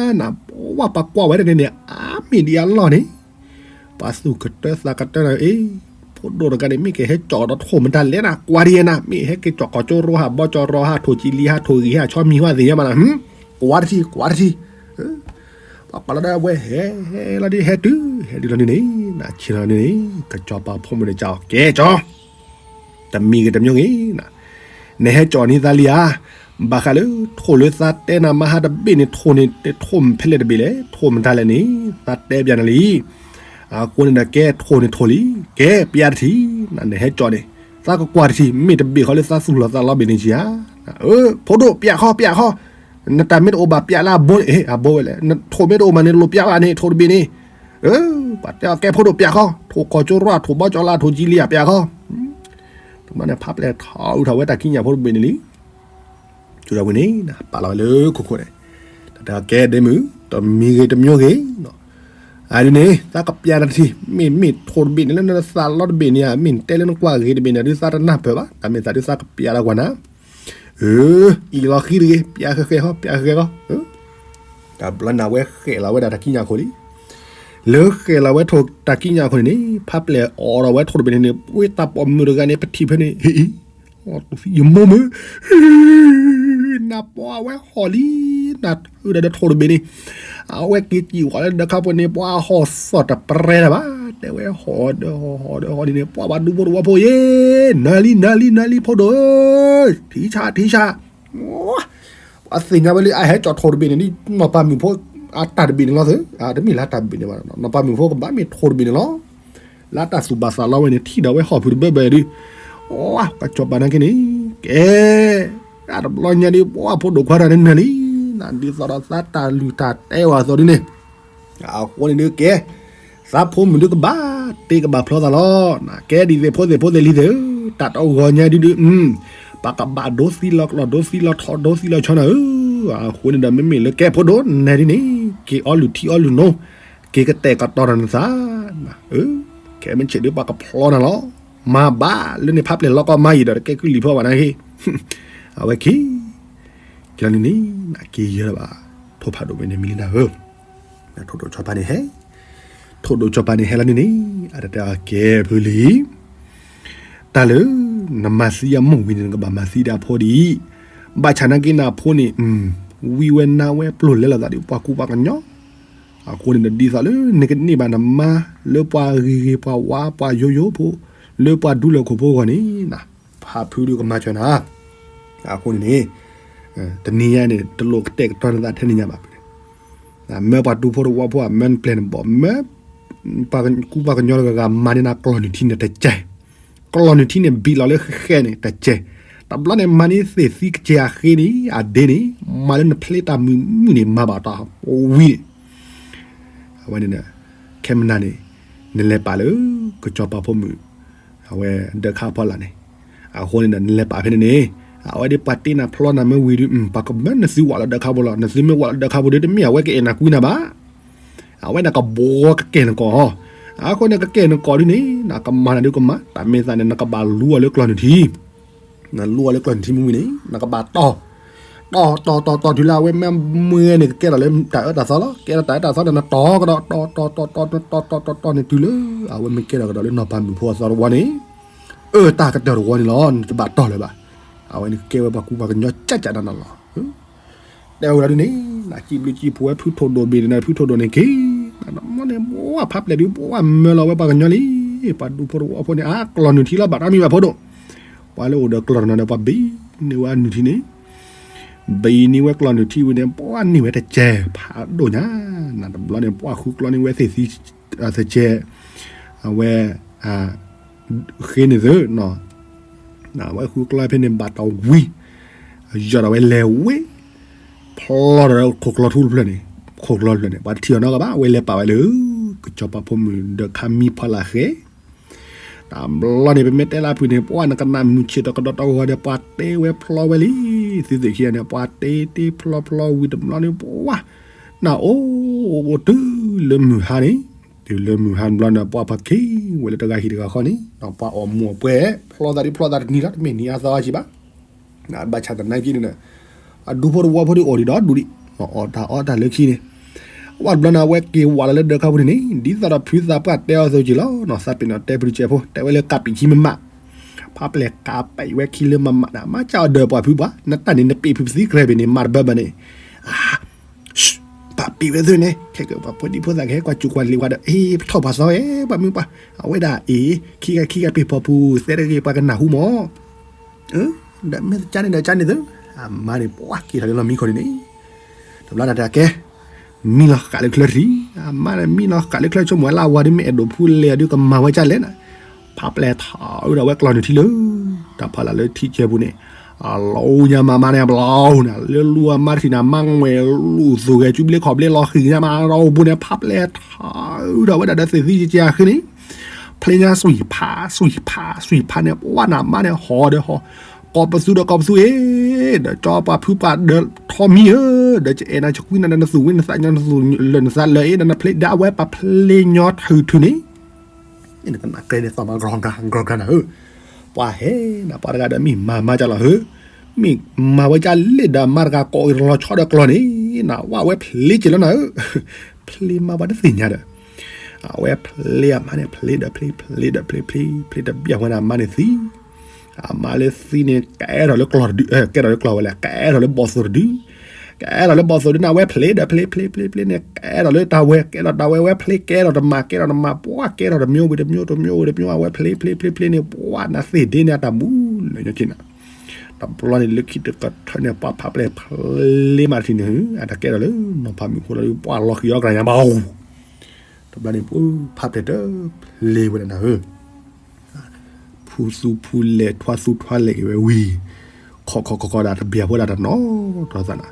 ်နၤ ပှၤပှၤကွၢ်ဝဲဒၣ်န့ၣ်န့ၣ် အါမ့ၢ်ဒံးအလီၢ်န့ၣ် ပှၤသူၣ်ကတၢသးကတၢနၤအ့ ဖိဒိၣ်တဂၤန့ၣ် မ့ၢ်ကဟဲကၠီၣ်ဒီးထိၣ်မတၤလဲၣ်နၤ ကွၢ်ဒံးနၤ မ့ၢ်ဟဲက့ၤကၠီၣ်ကီၢ်ကၠိရိဟၣ်ဘီကၠီၣ်ရီဟၣ်ထိၣ်ကံလံဟၣ်ထိၣ်ဂံၢ်ဟၣ် ဆီမံၤဟီၣ်သ့ၣ်ညါမးနၤ ကွၢ်တထံၣ် ကွၢ်တထံၣ် ပှၤပာ်လီၤဒၣ်ဝဲဟဲလီၤဒ်ဟဲတုၤ ဟဲတုၤလီၤန့ၣ်န့ၣ် နဆ့ၣ်လီၤန့ၣ်န့ၣ် ကစီၤပၤဖိမုၣ်န့ၣ် ကၠီၣ်ကဲကၠီၣ် တမံၤဂ့ၤတမံၤဂ့ၤ, နဟဲကၠီၣ်န့ၢ်သးလံဧါ. ဘၣ်ဃးလၢထိၣ်လၢသးတဲနၤမဟါတဘ့ၣ်န့ၣ် ထိၣ်န့ၣ် တထိၣ်ဖဲလဲၣ်တဘ့ၣ်လဲၣ်, ထိၣ်မတၤလဲၣ်န့ၣ် သးတဲပျးနၤလံ. အဃိန့ၣ်ဒီးကဲထိၣ်န့ၣ်ထိၣ်လံ, ကဲပျးတထံၣ်, နဟဲကၠီၣ်န့ၣ် သးကကွၢ်တထံၣ် မ့ၢ်တဘ့ၣ်ဃီလၢသးသူၣ်လီၤသးလီဘ့ၣ်န့ၣ်ကံဧါ. ဖိဒိၣ်ပျးခီ ပျးခီ, နတၢ်မ့ၢ်တအိၣ်ဘၣ်ပျးလၢအဘိန့ၣ်, အဘိဝဲလဲၣ်, ထိၣ်မ့ၢ်တအိၣ်မးန့ၣ် လိၣ်ပျးဘၣ်န့ၣ် ထိၣ်တဘ့ၣ်န့ၣ်, ပှၤတဲအီၤကဲဖိဒိၣ်ပျးခီ, ထိၣ်ကီၢ်ကၠိရၣ် ထိၣ်ဘီကၠီလါ ထိၣ်ကံလံဧါ ပျးခီ. တဘျီန့ၣ် ဖးပျဲၢ်ထီၣ်အုးထီၣ်ဝဲတၢ်ကံးညာ်ဖိတဘ့ၣ်န့ၣ်လံ. ကၠိဒီးဝံၤန့ၣ် ပာ်လီၤဝဲလၢခိခိၣ်န့ၣ်, တၢ်တဲကဲဒဲမုၣ် တမံၤဂ့ၤတမံၤဂ့ၤ, အဒ်န့ၣ် သးကပျးနၤတထံၣ်, မ့ၢ်မ့ၢ်ထိၣ်တဘ့ၣ်န့ၣ်လၢနသးလီတဘ့ၣ်န့ၣ်ဧါ, မ့ၢ်နတဲလၢနကွၢ်ဂ့ၤတဘ့ၣ်န့ၣ် ဒုးသးတနၢ်ပၢၢ်ဘၣ်, တၢ်မ့ၢ်သးဒုးသးကပျးလၢကွၢ်နၤ အၢ, အံၤလီၤဃံတဂ့ၤ, ပျးဃဲဃဲဃီ, ပျးဃဲဃဲဃီ. တဘျီန့ၣ် အဝဲဃဲးလီၤဝဲဒၣ်တၢ်ကံးညာ်ခိၣ်လံ. လၢဃဲးလီၤဝဲထိၣ်တၢ်ကံးညာ်ခိၣ်န့ၣ်န့ၣ် ဖးပျဲၢ်အိးထီၣ်ဝဲထိၣ်တဘ့ၣ်န့ၣ်န့ၣ် ဝ့တၢ်ပိာ်မုၣ်တဂၤန့ၣ် ပထံၣ်ဖဲန့ၣ် ဟ့ၣ်အံၤ, ယမိၢ်မုၢ်, နပှၤဝဲဟီၣ်လံ, နအုးဒီးထိၣ်တဘ့ၣ်န့ၣ် အဝဲက့ၤစံၣ်ဝဲလၢဒၢးခါဖိန့ၣ် ပှၤဟီၣ်စီၣ်တပြဲတၢ်ဘၣ်, တဲဝဲဟီၣ်ဒီးဟီၣ်ဟီၣ်ဒီးဟီၣ်ဒ်န့ၣ် ပှၤဘၣ်ဒူဖိတဝီဖိအံၤ, နၤလံ နၤလံ နၤလံ ဖိဒိၣ်ဧၢ, ထံဆး ထံဆး. ပှၤသ့ၣ်ညါဝဲလၢအဟဲကၠီၣ်ထိၣ်တဘ့ၣ်န့ၣ် နီၢ်ပၤမုၣ်ဖိအတၢ်တဘ့ၣ်န့ၣ်လီၤသၢ, တမ့ၢ်လၢတၢ်တဘ့ၣ်န့ၣ်ဘၣ်, နီၢ်ပၤမုၣ်ဖိကဘၣ်မ့ၢ်ထိၣ်တဘ့ၣ်န့ၣ်လီၤ. လၢတၢ်သူၣ်ဘၣ်သးလီဝဲန့ၣ် ထံၣ်ဒီးဝဲဟီၣ်ဖုးတဘၢဘၢဒုး, ကၠီၣ်ပၤနာ်က့န့ၣ်, ကဲ, တဘျီညါဒုး ပှၤဖိဒိၣ်ခွါတၢ်န့ၣ်နၤလံ, နဒ်သိးဒီးသးတၢ်လုၢ်တၢ်တဲဝဲအသိးဒ်န့ၣ် အဃိန့ၣ်ဒုးကဲ, သးဖိမုၣ်ဒုးကဘၣ်တ့ကဘၣ်ဖျီသးလီၤ. ကဲဒ်သိးဖိသ့ၣ်ဖိသ့ၣ်လံၤသ့ၣ်ဧၢ, တၢ်တဂီၤညါဒုးဒုး, ပကဘၣ်ဒိသံလီၤကျီၢ် ဒိသံလီၤထီၣ် ဒိသံလီၤဆီနၤဧၢ. အဃိန့ၣ်ဒီးမ့မ့ၢ်လၢကဲဖိဒိၣ်နဲဒ်န့ၣ်, က့ၤအီလုၢ်ထံအီလုၢ်နိ, က့ၤကတဲာ်ကတီၤနသး, ကဲမ့ၢ်ဆ့ၣ်ဒုးပှၤကဖျီနၤလီၤ. မၤဘၣ်လၢန့ၣ်ဖးပျဲၢ်လီၤကီမၤယံၤဒီး တကဲကုလံၤဖီဘၣ်နၤဟ့ၣ်, အဝဲခံ ကလီန့ၣ်န့ၣ် နက့ယဲၢ်လၢၤဘၣ်, ထိၣ်ဖးဒိၣ်ဝဲန့ၣ်မံၤလံနၤဧၢ, ထိၣ်ဒိၣ်ကၠီၣ်ပၤန့ၣ်ဟဲ, ထိၣ်ဒိၣ်ကၠီၣ်ပၤန့ၣ်ဟဲလီၤန့ၣ်န့ၣ် အတၢ်တဲအကဲဖုလံ, တၢ်လၢ နမၤသံအမိၢ်ဝံၤန့ၣ် နကဘၣ်မၤသံဒၣ်အဖိဒ်အံၤ, ဘၣ်ဆၣ်နာ်က့နဖိန့ၣ်, ဝံဝဲနါဝဲပျိာ်လဲလိာ်သးဒီးပှၤကူပှၤကညီ, အဃိန့ၣ်ဒီးဒ်သိးလၢနကန့ၢ်ဘၣ်နမါလၢပှၤဂ့ၤဂ့ၤပှၤဝါပှၤယိယိဖိ, လၢပှၤဒူလၢၢ်ခိၣ်ဖိအဂီၢ်န့ၣ်, ဖးဖုဒုးကမၤစၢၤနၤ, အဃိန့ၣ်န့ၣ်, တနံၤညါန့ၣ် တလိၣ်ကတဲာ်ကတီၤနသးထဲန့ၣ်ညါဘၣ်ဖု, မၢပှၤဒူဖိတဝီဖိအမၢနပျဲၢ်နဘီၣ် မၢ ပှၤကူပှၤကညီတဂၤဂၤမၤန့ၢ်နၤကျီၢ်နုၢ်ထံန့ၣ်တကဲ, ကျီၢ်နုၢ်ထံန့ၣ်ဘံၣ်လီၤလၢဃဲဃဲန့ၣ်တကဲ, တဘျီန့ၣ်မၤန့ၢ်သ့ၣ်သံကစဲၤအဃ့န့ၣ် အဒ့န့ၣ်, မၤလၢနဖျ့တၢ်မုာ်မုာ်န့ၣ် မၤဘၣ်တၢ်ဝံၤန့ၣ်, အဝဲန့ၣ်, ခဲမနၤန့ၣ်, နလဲၤပာ်လၢ, ကစီၤပၤဖိမုၣ်, အဝဲဒၢးခါဖီလာ်န့ၣ်, အဃိန့ၣ်ဒီးနလဲၤပာ်ဖဲန့ၣ်န့ၣ်, အဝဲဒ်ပှၤတ့နၤဖျီနၤမ့ၢ်ဝံၤဒုး ပှၤကမၢနသုဝးလၢဒၢးခါဖိလီၤ, နသုမ့ၢ်ဝးလၢဒၢးခါဖိဒုး တမ့ၢ်အဝဲကအဲၣ်နၤကွံနၤဘၣ် အဝဲန့ၣ်ကဘှီကကဲၢ်နကိး, အဃိန့ၣ်ကကဲၢ်နကိးဒ်န့ၣ် နကမၤနၤဒုးကမၤ တၢ်မ့ၢ်သးန့ၣ် နကဘၣ်လူအီၤလၢကျီၢ်နုၢ်ထံ, နလူအီၤလၢကျီၢ်နုၢ်ထံမ့ၢ်ဝံၤန့ၣ် နကဘၣ်တီၢ်, တီၢ်တီၢ်တီၢ်တီၢ် တုၤလၢအဝဲမ့ၢ်မွဲန့ၣ် ကကဲထီၣ်လၢတၢ်အၢတၢ်သီလီၤ, ကဲထီၣ်တၢ်အၢတၢ်သီဒီး နတီၢ်ကဒီး တီၢ်တီၢ်တီၢ်တီၢ်တီၢ်တီၢ်တီၢ်တီၢ်န့ၣ် တုၤလၢအဝဲမ့ၢ်ကဲထီၣ်ကဒီးလၢနီၢ်ပၤမုၣ်ဖိအသီတဝီန့ၣ်, အၢတၢ်ကတၢၢ်တဝီန့ၣ်လီၤ နတဘၣ်တီၢ်လၢၤဘၣ်, အဝဲန့ၣ်ကကဲဝဲပှၤကူပှၤကညီကၠးကၠးနၤနၤလီၤ တဲဝဲဒၣ်ဒ်န့ၣ်, နကံဘျုးကံဖှိၣ်ဝဲဖုထိၣ်ဒိၣ်ဘ့ၣ်န့ၣ် ဖုထိၣ်ဒိၣ်န့ၣ်က့ၤ, နမ့ၢ်န့ၣ် ပှၤဖးပျဲၢ်ဒုး ပှၤမၢလီၤဝဲပှၤကညီလံ, ပှၤဒူဖိတဝီဖိန့ၣ် အါကျီၢ်နုၢ်ထံလီၤ ဘၣ်တၢ်မံၤဘၣ်ဖိဒိၣ်, ပှၤလၢအိၣ်ဒီးကျီၢ်တနီၤန့ၣ် ပှၤဘံၣ်န့ၢ်ဝဲအနုၢ်ထံန့ၣ်, ဘံၣ်န့ၢ်ဝဲကျီၢ်နုၢ်ထံဝံၤန့ၣ် ပှၤန့ၢ်ဝဲတကဲၢ် ဖးဒိၣ်ညါ, နတဘျီန့ၣ် ပှၤဃုကျီန့ၢ်ဝဲသ့ၣ်သံ, သကဲၢ်, အဝဲ ဃ့န့ၣ်သု, အဝဲဃုကျီဖဲန့ၣ်ဘၣ်တၢ်ဝံၤ, ယီၤဒီးဝဲလဲၤဝ့ၢ်, ဖျီဒီးခိၣ်ကျီထူတဖျၢၣ်န့ၣ်, ခိၣ်ကျီတဖျၢၣ်န့ၣ် ပှၤတထံၣ်အီၤနီတဂၤဘၣ် အဝဲလဲၤပာ်ဝဲလၢ, ကစီၤပၤဖိမုၣ်ဒီးခါမံဖီလာ်ဃဲ, တဘျီန့ၣ် ပမ့ၢ်တဲလၢအပူၤန့ၣ် ပှၤနကနၣ်မုာ်ဆ့ၣ်ဒီးကဒီးတဂီၤဒီး ပှၤတဲဝဲဖျီဝဲလံ, သုသ့ၣ်ခံဂၤန့ၣ် ပှၤတဲတဲဖျီဖျီဝံၤတဘျီန့ၣ် ပှၤ, နအိၣ်အိၣ်တုၤလၢမုၢ်ဟါန့ၣ်, တုၤလၢမုၢ်ဟါတဘျီန့ၣ် ပှၤဖးက့ၤဝဲလၢတဂၤဟံၣ်တဂၤဃီန့ၣ် ပှၤအီၣ်မူးအီၣ်ပွဲ, ဖျီသးဒ်ဖျီသးတနံၤလီၤ တမ့ၢ်နံၤအသီအါကံဘၣ်, ဘၣ်ဆၣ်သနာ်က့န့ၣ်, အဒူဖိတဝီဖိဒ်အီၣ်ဒံးဒီးဒူဒံး, အီၣ်တၢ်အီတၢ်လၢခံန့ၣ်, ဝံၤတဘျီန့ၣ် အဝဲက့ၤဝးလီၤလၢဒၢးခါပူၤန့ၣ်န့ၣ် ဒ်သိးဒီးဖုသးပှၢ်တဲအီၤအသိးက့ၤလီၤ, သးပ့ၤနီၣ်တဲပျုၤစဲးဖိ တဲဝဲလၢကးပံာ်ခံမမး, ဖးပျဲၢ်ကးပံာ်ဝဲခံလၢမမးန့ၣ် မၤကၢအီၤဒီးပှၤဖုပှၤ, နတၢ်န့ၣ် နပံာ်ဖုပသံကြဲးဘ့ၣ်န့ၣ် မၤတဘၢဘၢန့ၣ်, အ, ပ အပ့ၤဝဲသ့ၣ်န့ၣ် ခဲကပှၤဖိဒံဖိသၣ်ကဟဲကွၢ်စူၤကွၢ်လံၤဝဲဒီး အ့ ပထီၣ်ပှၤသီဝဲ ပှၤမုၢ်ပှၢ် အဝဲဒၣ်အ့ ခံဂၤခံဂၤပ့ၤဖီပူၤ သဲတဂ့ၤ ပှၤကနၢ်ဟူမၢ် ဒီးမ့ၢ်ကန့ၣ်ဒီးကန့ၣ်သု အမါန့ၣ် ပှၤက့ၤထီၣ်လၢလီၢ်မံခိၣ်န့ၣ်န့ၣ် တဘျီန့ၣ်တကဲ မံလီၤဃာ်လၢချၢတထံၣ် အမါန့ၣ်မံလီၤဃာ်လၢချၢဆိကမိၣ်ဝဲလၢအဝၤဒ်မ့ၢ်အဲၣ်ဒိးဖူလဲၣ်ဒုး ကမၤဝဲဒ်လဲၣ်န့ၣ် ဖးပျဲၢ်ထီၣ်ဒီးဝဲကျီၢ်နုာ်ထံလၢ တၢ်ဖီလာ်လၢထံဆဲပူၤန့ၣ် အလီၢ်ညါမၤမါန့ၣ်အဘျီန့ၣ် လၢလူအမါတထံၣ်န့ၣ် မါငွဲၢ်လူၢ်သူၣ်ဂဲၤကူဘျ့ခီၣ်ဘျ့လီၤဃံၤညါမးဒီးပူၤန့ၣ် ဖးပျဲၢ်ထီၣ်ဒီးဝဲဒၣ်ဒီးသ့ၣ်သံကကဲအဃ့န့ၣ် ဖျ့ညါစွံၣ်ဖး စွံၣ်ဖး စွံၣ်ဖးန့ၣ် ပှၤန့ၣ်မါန့ၣ် ဟီၣ်ဒီးဟီၣ် ကိးပသူဒီးကိးပသူအ့ ဒီးကၠီပှၤဖုပှၤဒီးထီမံၤဧၢ ဒီးကအဲၣ်နၤကကွံနၤဒီးနသူၣ်ဝံနသးညီနသူၣ်လၢနသးလၢအ့ ဒီးနဖျ့ဒီးအဝဲပှၤဖျ့ညီထုးထုးန့ၣ် နကနၣ်ကျဲန့ၣ်သီၣ်မး ကြီၤဂၤ ကြီၤဂၤနၤဧၢ ပှၤဟဲနၤပှၤတဂၤဒီးမ့ၢ်မၤမါကလီၤဧၢ မ့ၢ်မၤဝဲကလ့ၣ်ဒီးမါတဂၤကိးအံၤတလီၤဆီဒီးကျီၢ်န့ၣ် နဝဲဖျ့က့ၤလီၤနၤဧၢ ဖျ့မါပှၤတသ့ၣ်ညါဒီး အဝဲဖျ့အမါန့ၣ် ဖျ့ဒီးဖျ့ ဖျ့ဒီးဖျ့ ဖျ့ ဖျ့တဘျီဝဲန့ၣ် အမါန့ၣ်သံ အမါလၢသံန့ၣ် ကဲထီၣ်လၢကျီၢ်တဒု ကဲထီၣ်လၢကျီၢ်ဝဲလဲၣ် ကဲထီၣ်လၢဘီၣ်သိၣ်တဒု ကဲထီၣ်လၢဘီၣ်သိၣ်ဒုန့ၣ် အဝဲဖျ့ဒီးဖျ့ ဖျ့ ဖျ့ ဖျ့န့ၣ် ကဲထီၣ်လၢတၢ်ဝဲ ကဲထီၣ်တၢ်ဝဲ ဝဲဖျ့ကဲထီၣ်တမၤ ကဲထီၣ်တမၤ ပှၤကဲထီၣ်တမျိုးဝံၤတမျိုး တမျိုးဝံၤတမျိုး အဝဲဖျ့ ဖျ့ ဖျ့ ဖျ့န့ၣ် ပှၤနၤသ့ၣ်ဒ့န့ၣ် အတၢ်မူလၢညါက့နၤ တဘျီန့ၣ်လၢခံတကထၢန့ၣ် ပှၤဖးပျဲၢ်ဖျ့မးတထံၣ်န့ၣ် အတၢ်ကဲထီၣ်လၢနီၤဖးမုၣ်ဃိလီၤ ပှၤလီၤဃံၤအီၤကြၢ်ညါဘၣ် တဘျီန့ၣ် ပှၤဖးပျဲၢ်တဖျ့ဝဲဒၣ်နၤဧၢ ဖူသူဖူလဲၤထွါသူထွါလဲၤက့ၤဝဲဝံၤ ခီခီခီခီဒၣ်တဘျီဖိဒၣ်တနီၤထီၣ်သးနၤ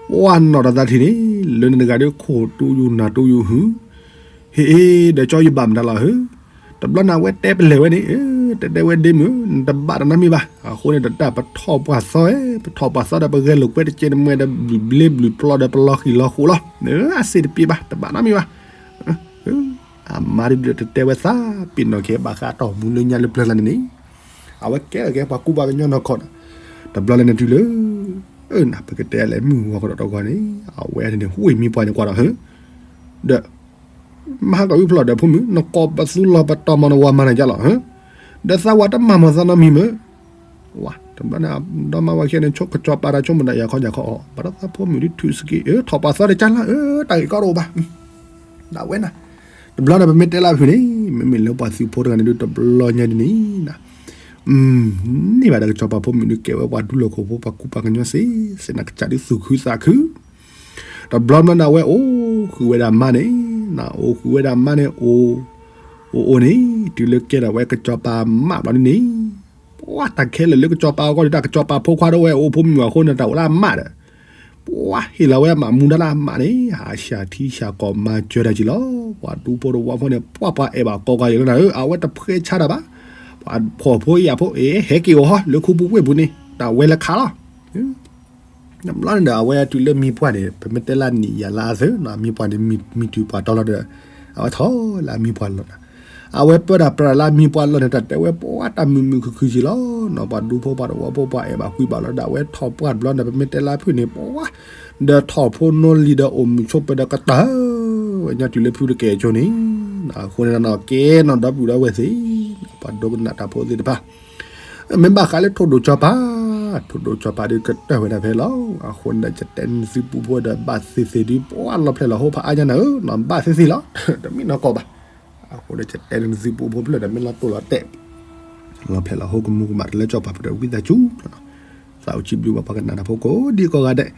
ပှၤနီၤထီၣ်သးထံၣ်န့ၣ် လၢန့ၣ်တဂၤဒီးခိၣ်တူယိာ်နၢ်တူယိာ်ဟု ဟ့ၣ်အ့ ဒီးကၠီယဘၣ်မတၤလီၤဧၢ တဘျီန့ၣ်အဝဲတဲပလဲၤဝဲန့ၣ် တဲတဲဝဲဒ့မုၣ် နတဘၣ်တၢ်နီတမံၤဘၣ် အဃိန့ၣ်ဒီးတၢ်ပထီၣ်ပှၤသီ ပထီၣ်ပှၤသီဒီးပဂဲၤလိာ်ကွဲတကဲးတမှဲဒီးဘျုးဘျ့ဘျုးပျီဒီးပလီၤဃံၤလီၤဃိးလီၤ အစ့တပ့ၤဘၣ် တဘၣ်နီတမံၤဘၣ် အမါဒုးဒီးတတဲဝဲသး ပ့ၤနီၣ်က့ၤဘၣ်ဃးတီၢ်မူလၢညါလၢပျၢၤလၢ်န့ၣ်န့ၣ် အဝဲကဲထီၣ်က့ၤပှၤကူပှၤကညီနီၢ်ခီၣ်ဒီး တဘျီလၢန့ၣ်တုၤလၢ နပကတဲလဲၣ်မုၢ်ဂီၤကဒီးတဂီၤန့ၣ် အဝဲန့ၣ်ဟူးမံပှၢ်န့ၣ်ကွၢ်ဒီး ဒီး မဟါကဝံဖျိးဒီးဖိမုၣ် နကိးပသူလီၤပတီၢ်မီၤနဝၤမၤနၤယါလီၤ ဒီးသးဝၤတမၤမီၤသးနီတမံၤမ့ၢ် ဝၤ တဘျီန့ၣ် ဒီမါဝၤခံဂၤန့ၣ် ဆိကစီၤပၤတၢ်ဆိကမိၣ်ဒီးယၤခီယၤခီအီၤ ဘၣ်ဒီးသးဖိမုၣ်ဒ်ထူးစက့ ထီၣ်ပှၤသီတကၢ်လၢ တၢ်ဂ့ၢ်ကီတအိၣ်ဘၣ် ဒၣ်ဝဲနၤ တဘျီန့ၣ် ပမ့ၢ်တဲလၢဖုၣ်န့ၣ် မ့မ့ၢ်လၢပှၤသုးဖိတဂၤန့ၣ်ဒုးတဘျီညါဒ်န့ၣ် န့ၢ်ဘၣ်ဒီးကစီၤပၤဖိမုၣ်ဒုးကဲဝဲပှၤဒူလီၢ်ခိၣ်ဖိပှၤကူပှၤကညီစ့ၢ် စ့ၢ်နကစၢ်ဒုးသူၣ်ခုသးခု တဘျီဘျီန့ၣ် အဝဲအိၣ်ဃုာ်ဝဲဒၣ်မါန့ၣ် အိၣ်ဃုာ်ဝဲဒၣ်မါန့ၣ် အိၣ် အိၣ်အိၣ်န့ၣ် တုၤလၢကဲထီၣ်ဝဲကစီၤပၤမးဘျီဒ်န့ၣ် ပှၤတၢ်ခဲလၢာ်လၢကစီၤပၤအဂီၢ်ဒုးတၢ်ကစီၤပၤဖိခွါဒီးဝဲအိၣ်ဖိမုၣ်အဃိန့ၣ် တၢ်အိၣ်လၢအမးဒီး ပှၤဟ့ၣ်လီၤဝဲအမးမူဒါလၢအမးန့ၣ် ဟးဆှၢထံဆှၢကီၢ်မၤစၢၤတၢ်က့ၤလီၤ ပှၤဒူဖိတဝီဖိန့ၣ် ပှၤပှၤအဲၣ်ဘၣ်ကီကီယဲလီၤနၤဧၢ အဝဲတဖှဲဆါတၢ်ဘၣ် ပှၤဖှီၣ်ဖိယာ်ဖိ အ့ ဟဲက့ၤအီၤဟီ လၢခူပူၤဝ့ၢ်ပူၤန့ၣ် တၢ်ဝဲလၢခါလီၤ တဘျီန့ၣ်ဒီး အဝဲတုၤလၢမံပှၢ်န့ၣ် ပမ့ၢ်တဲလၢနံၣ်ယၤလၢအသၢ မံပှၢ်န့ၣ် မံတုၤပှၤတီလီၤဒီး အဝဲထီၣ်လၢအမံပှၢ်လီၤ အဝဲပၢတၢ်ပြးလၢအမံပှၢ်လီၤန့ၣ် တၢ်တဲဝဲပှၤတၢ်မုာ်မုာ်ခုၣ်ခုၣ်က့ၤလီၤ ပှၤဒူဖိပှၤတဝီဖိပှၤအဲၣ်ဘၣ်ကွံဘၣ်လီၤ ဒီးအဝဲထီၣ်ပှၢ်တဘျီန့ၣ် ပမ့ၢ်တဲလၢဖုၣ်န့ၣ် ပှၤ ဒီးထီၣ်ဖိနီၢ်လံၤဒီးအိၣ်မုာ်ဆိးပၢၤဒီးကတၢၢ်ဝဲညါတုၤလၢဖုၣ်တကဲအကၠိန့ၣ် အဃိန့ၣ်နီၢ်ကဲနီၢ်ဒီပုၢ်ဒီဝဲၢ်သ့ၣ် ပှၤဒိကနၣ်တၢ်ဖိသ့ၣ်တဖၣ် မ့ၢ်ဘၣ်ဃးလၢထိၣ်ဒိၣ်ကၠီၤပၤ ထိၣ်ဒိၣ်ကၠီၤပၤဒုးကတၢၢ်ဝဲဒၣ်ဖဲလီၤ အဃိန့ၣ်ဒီး ယတဲနသုပူဖိဒီးဘၣ်သ့ၣ်သ့ၣ်ဒုး ပှၤလီၤဖျဲၣ်လီၤဟိဖးအါညါနၤဧၢ ဘၣ်သ့ၣ်သ့ၣ်လီၤ တမ့ၢ်နီၢ်ကီၢ်ဘၣ် အဃိဒီး ယတဲနသုပူဖိဖျၢၣ်ဒီးမ့ၢ်လီၤတိၢ်လီၤတဲာ် လီၤဖျဲၣ်လီၤဟိကမူကမၣ်တလၢကၠီၤပၤပဒီးဝံသးစူၤ သးအိၣ်စံးဘျုးဘၣ်ပှၤကနၣ်တၢ်ဖိကိးဒံကိးဂၤဒဲး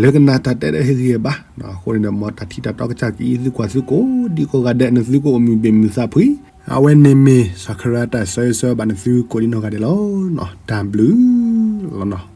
လၢကနၣ်တၢ်တဲဒီးဟ့ၣ်ဂံၢ်ဘါ အဃိန့ၣ်ဒီး မ်တၢ်ထံၣ်တၢ်တီကစၢ်ကံသုကွၢ်သုကိးဒံကိးဂၤဒဲး နသုကအိၣ်မုာ်ဘှံးမုာ်သးဖှံ အဝဲန့ၣ်မ့ၢ် စှၤခရၢတၢ်ဆၢဂ့ၤဆၢဝါဘၣ်နသုကိးဒံနီၢ်ဂၤဒဲးလီၤ. တၢ်ဘျုးလီၤနီၤ.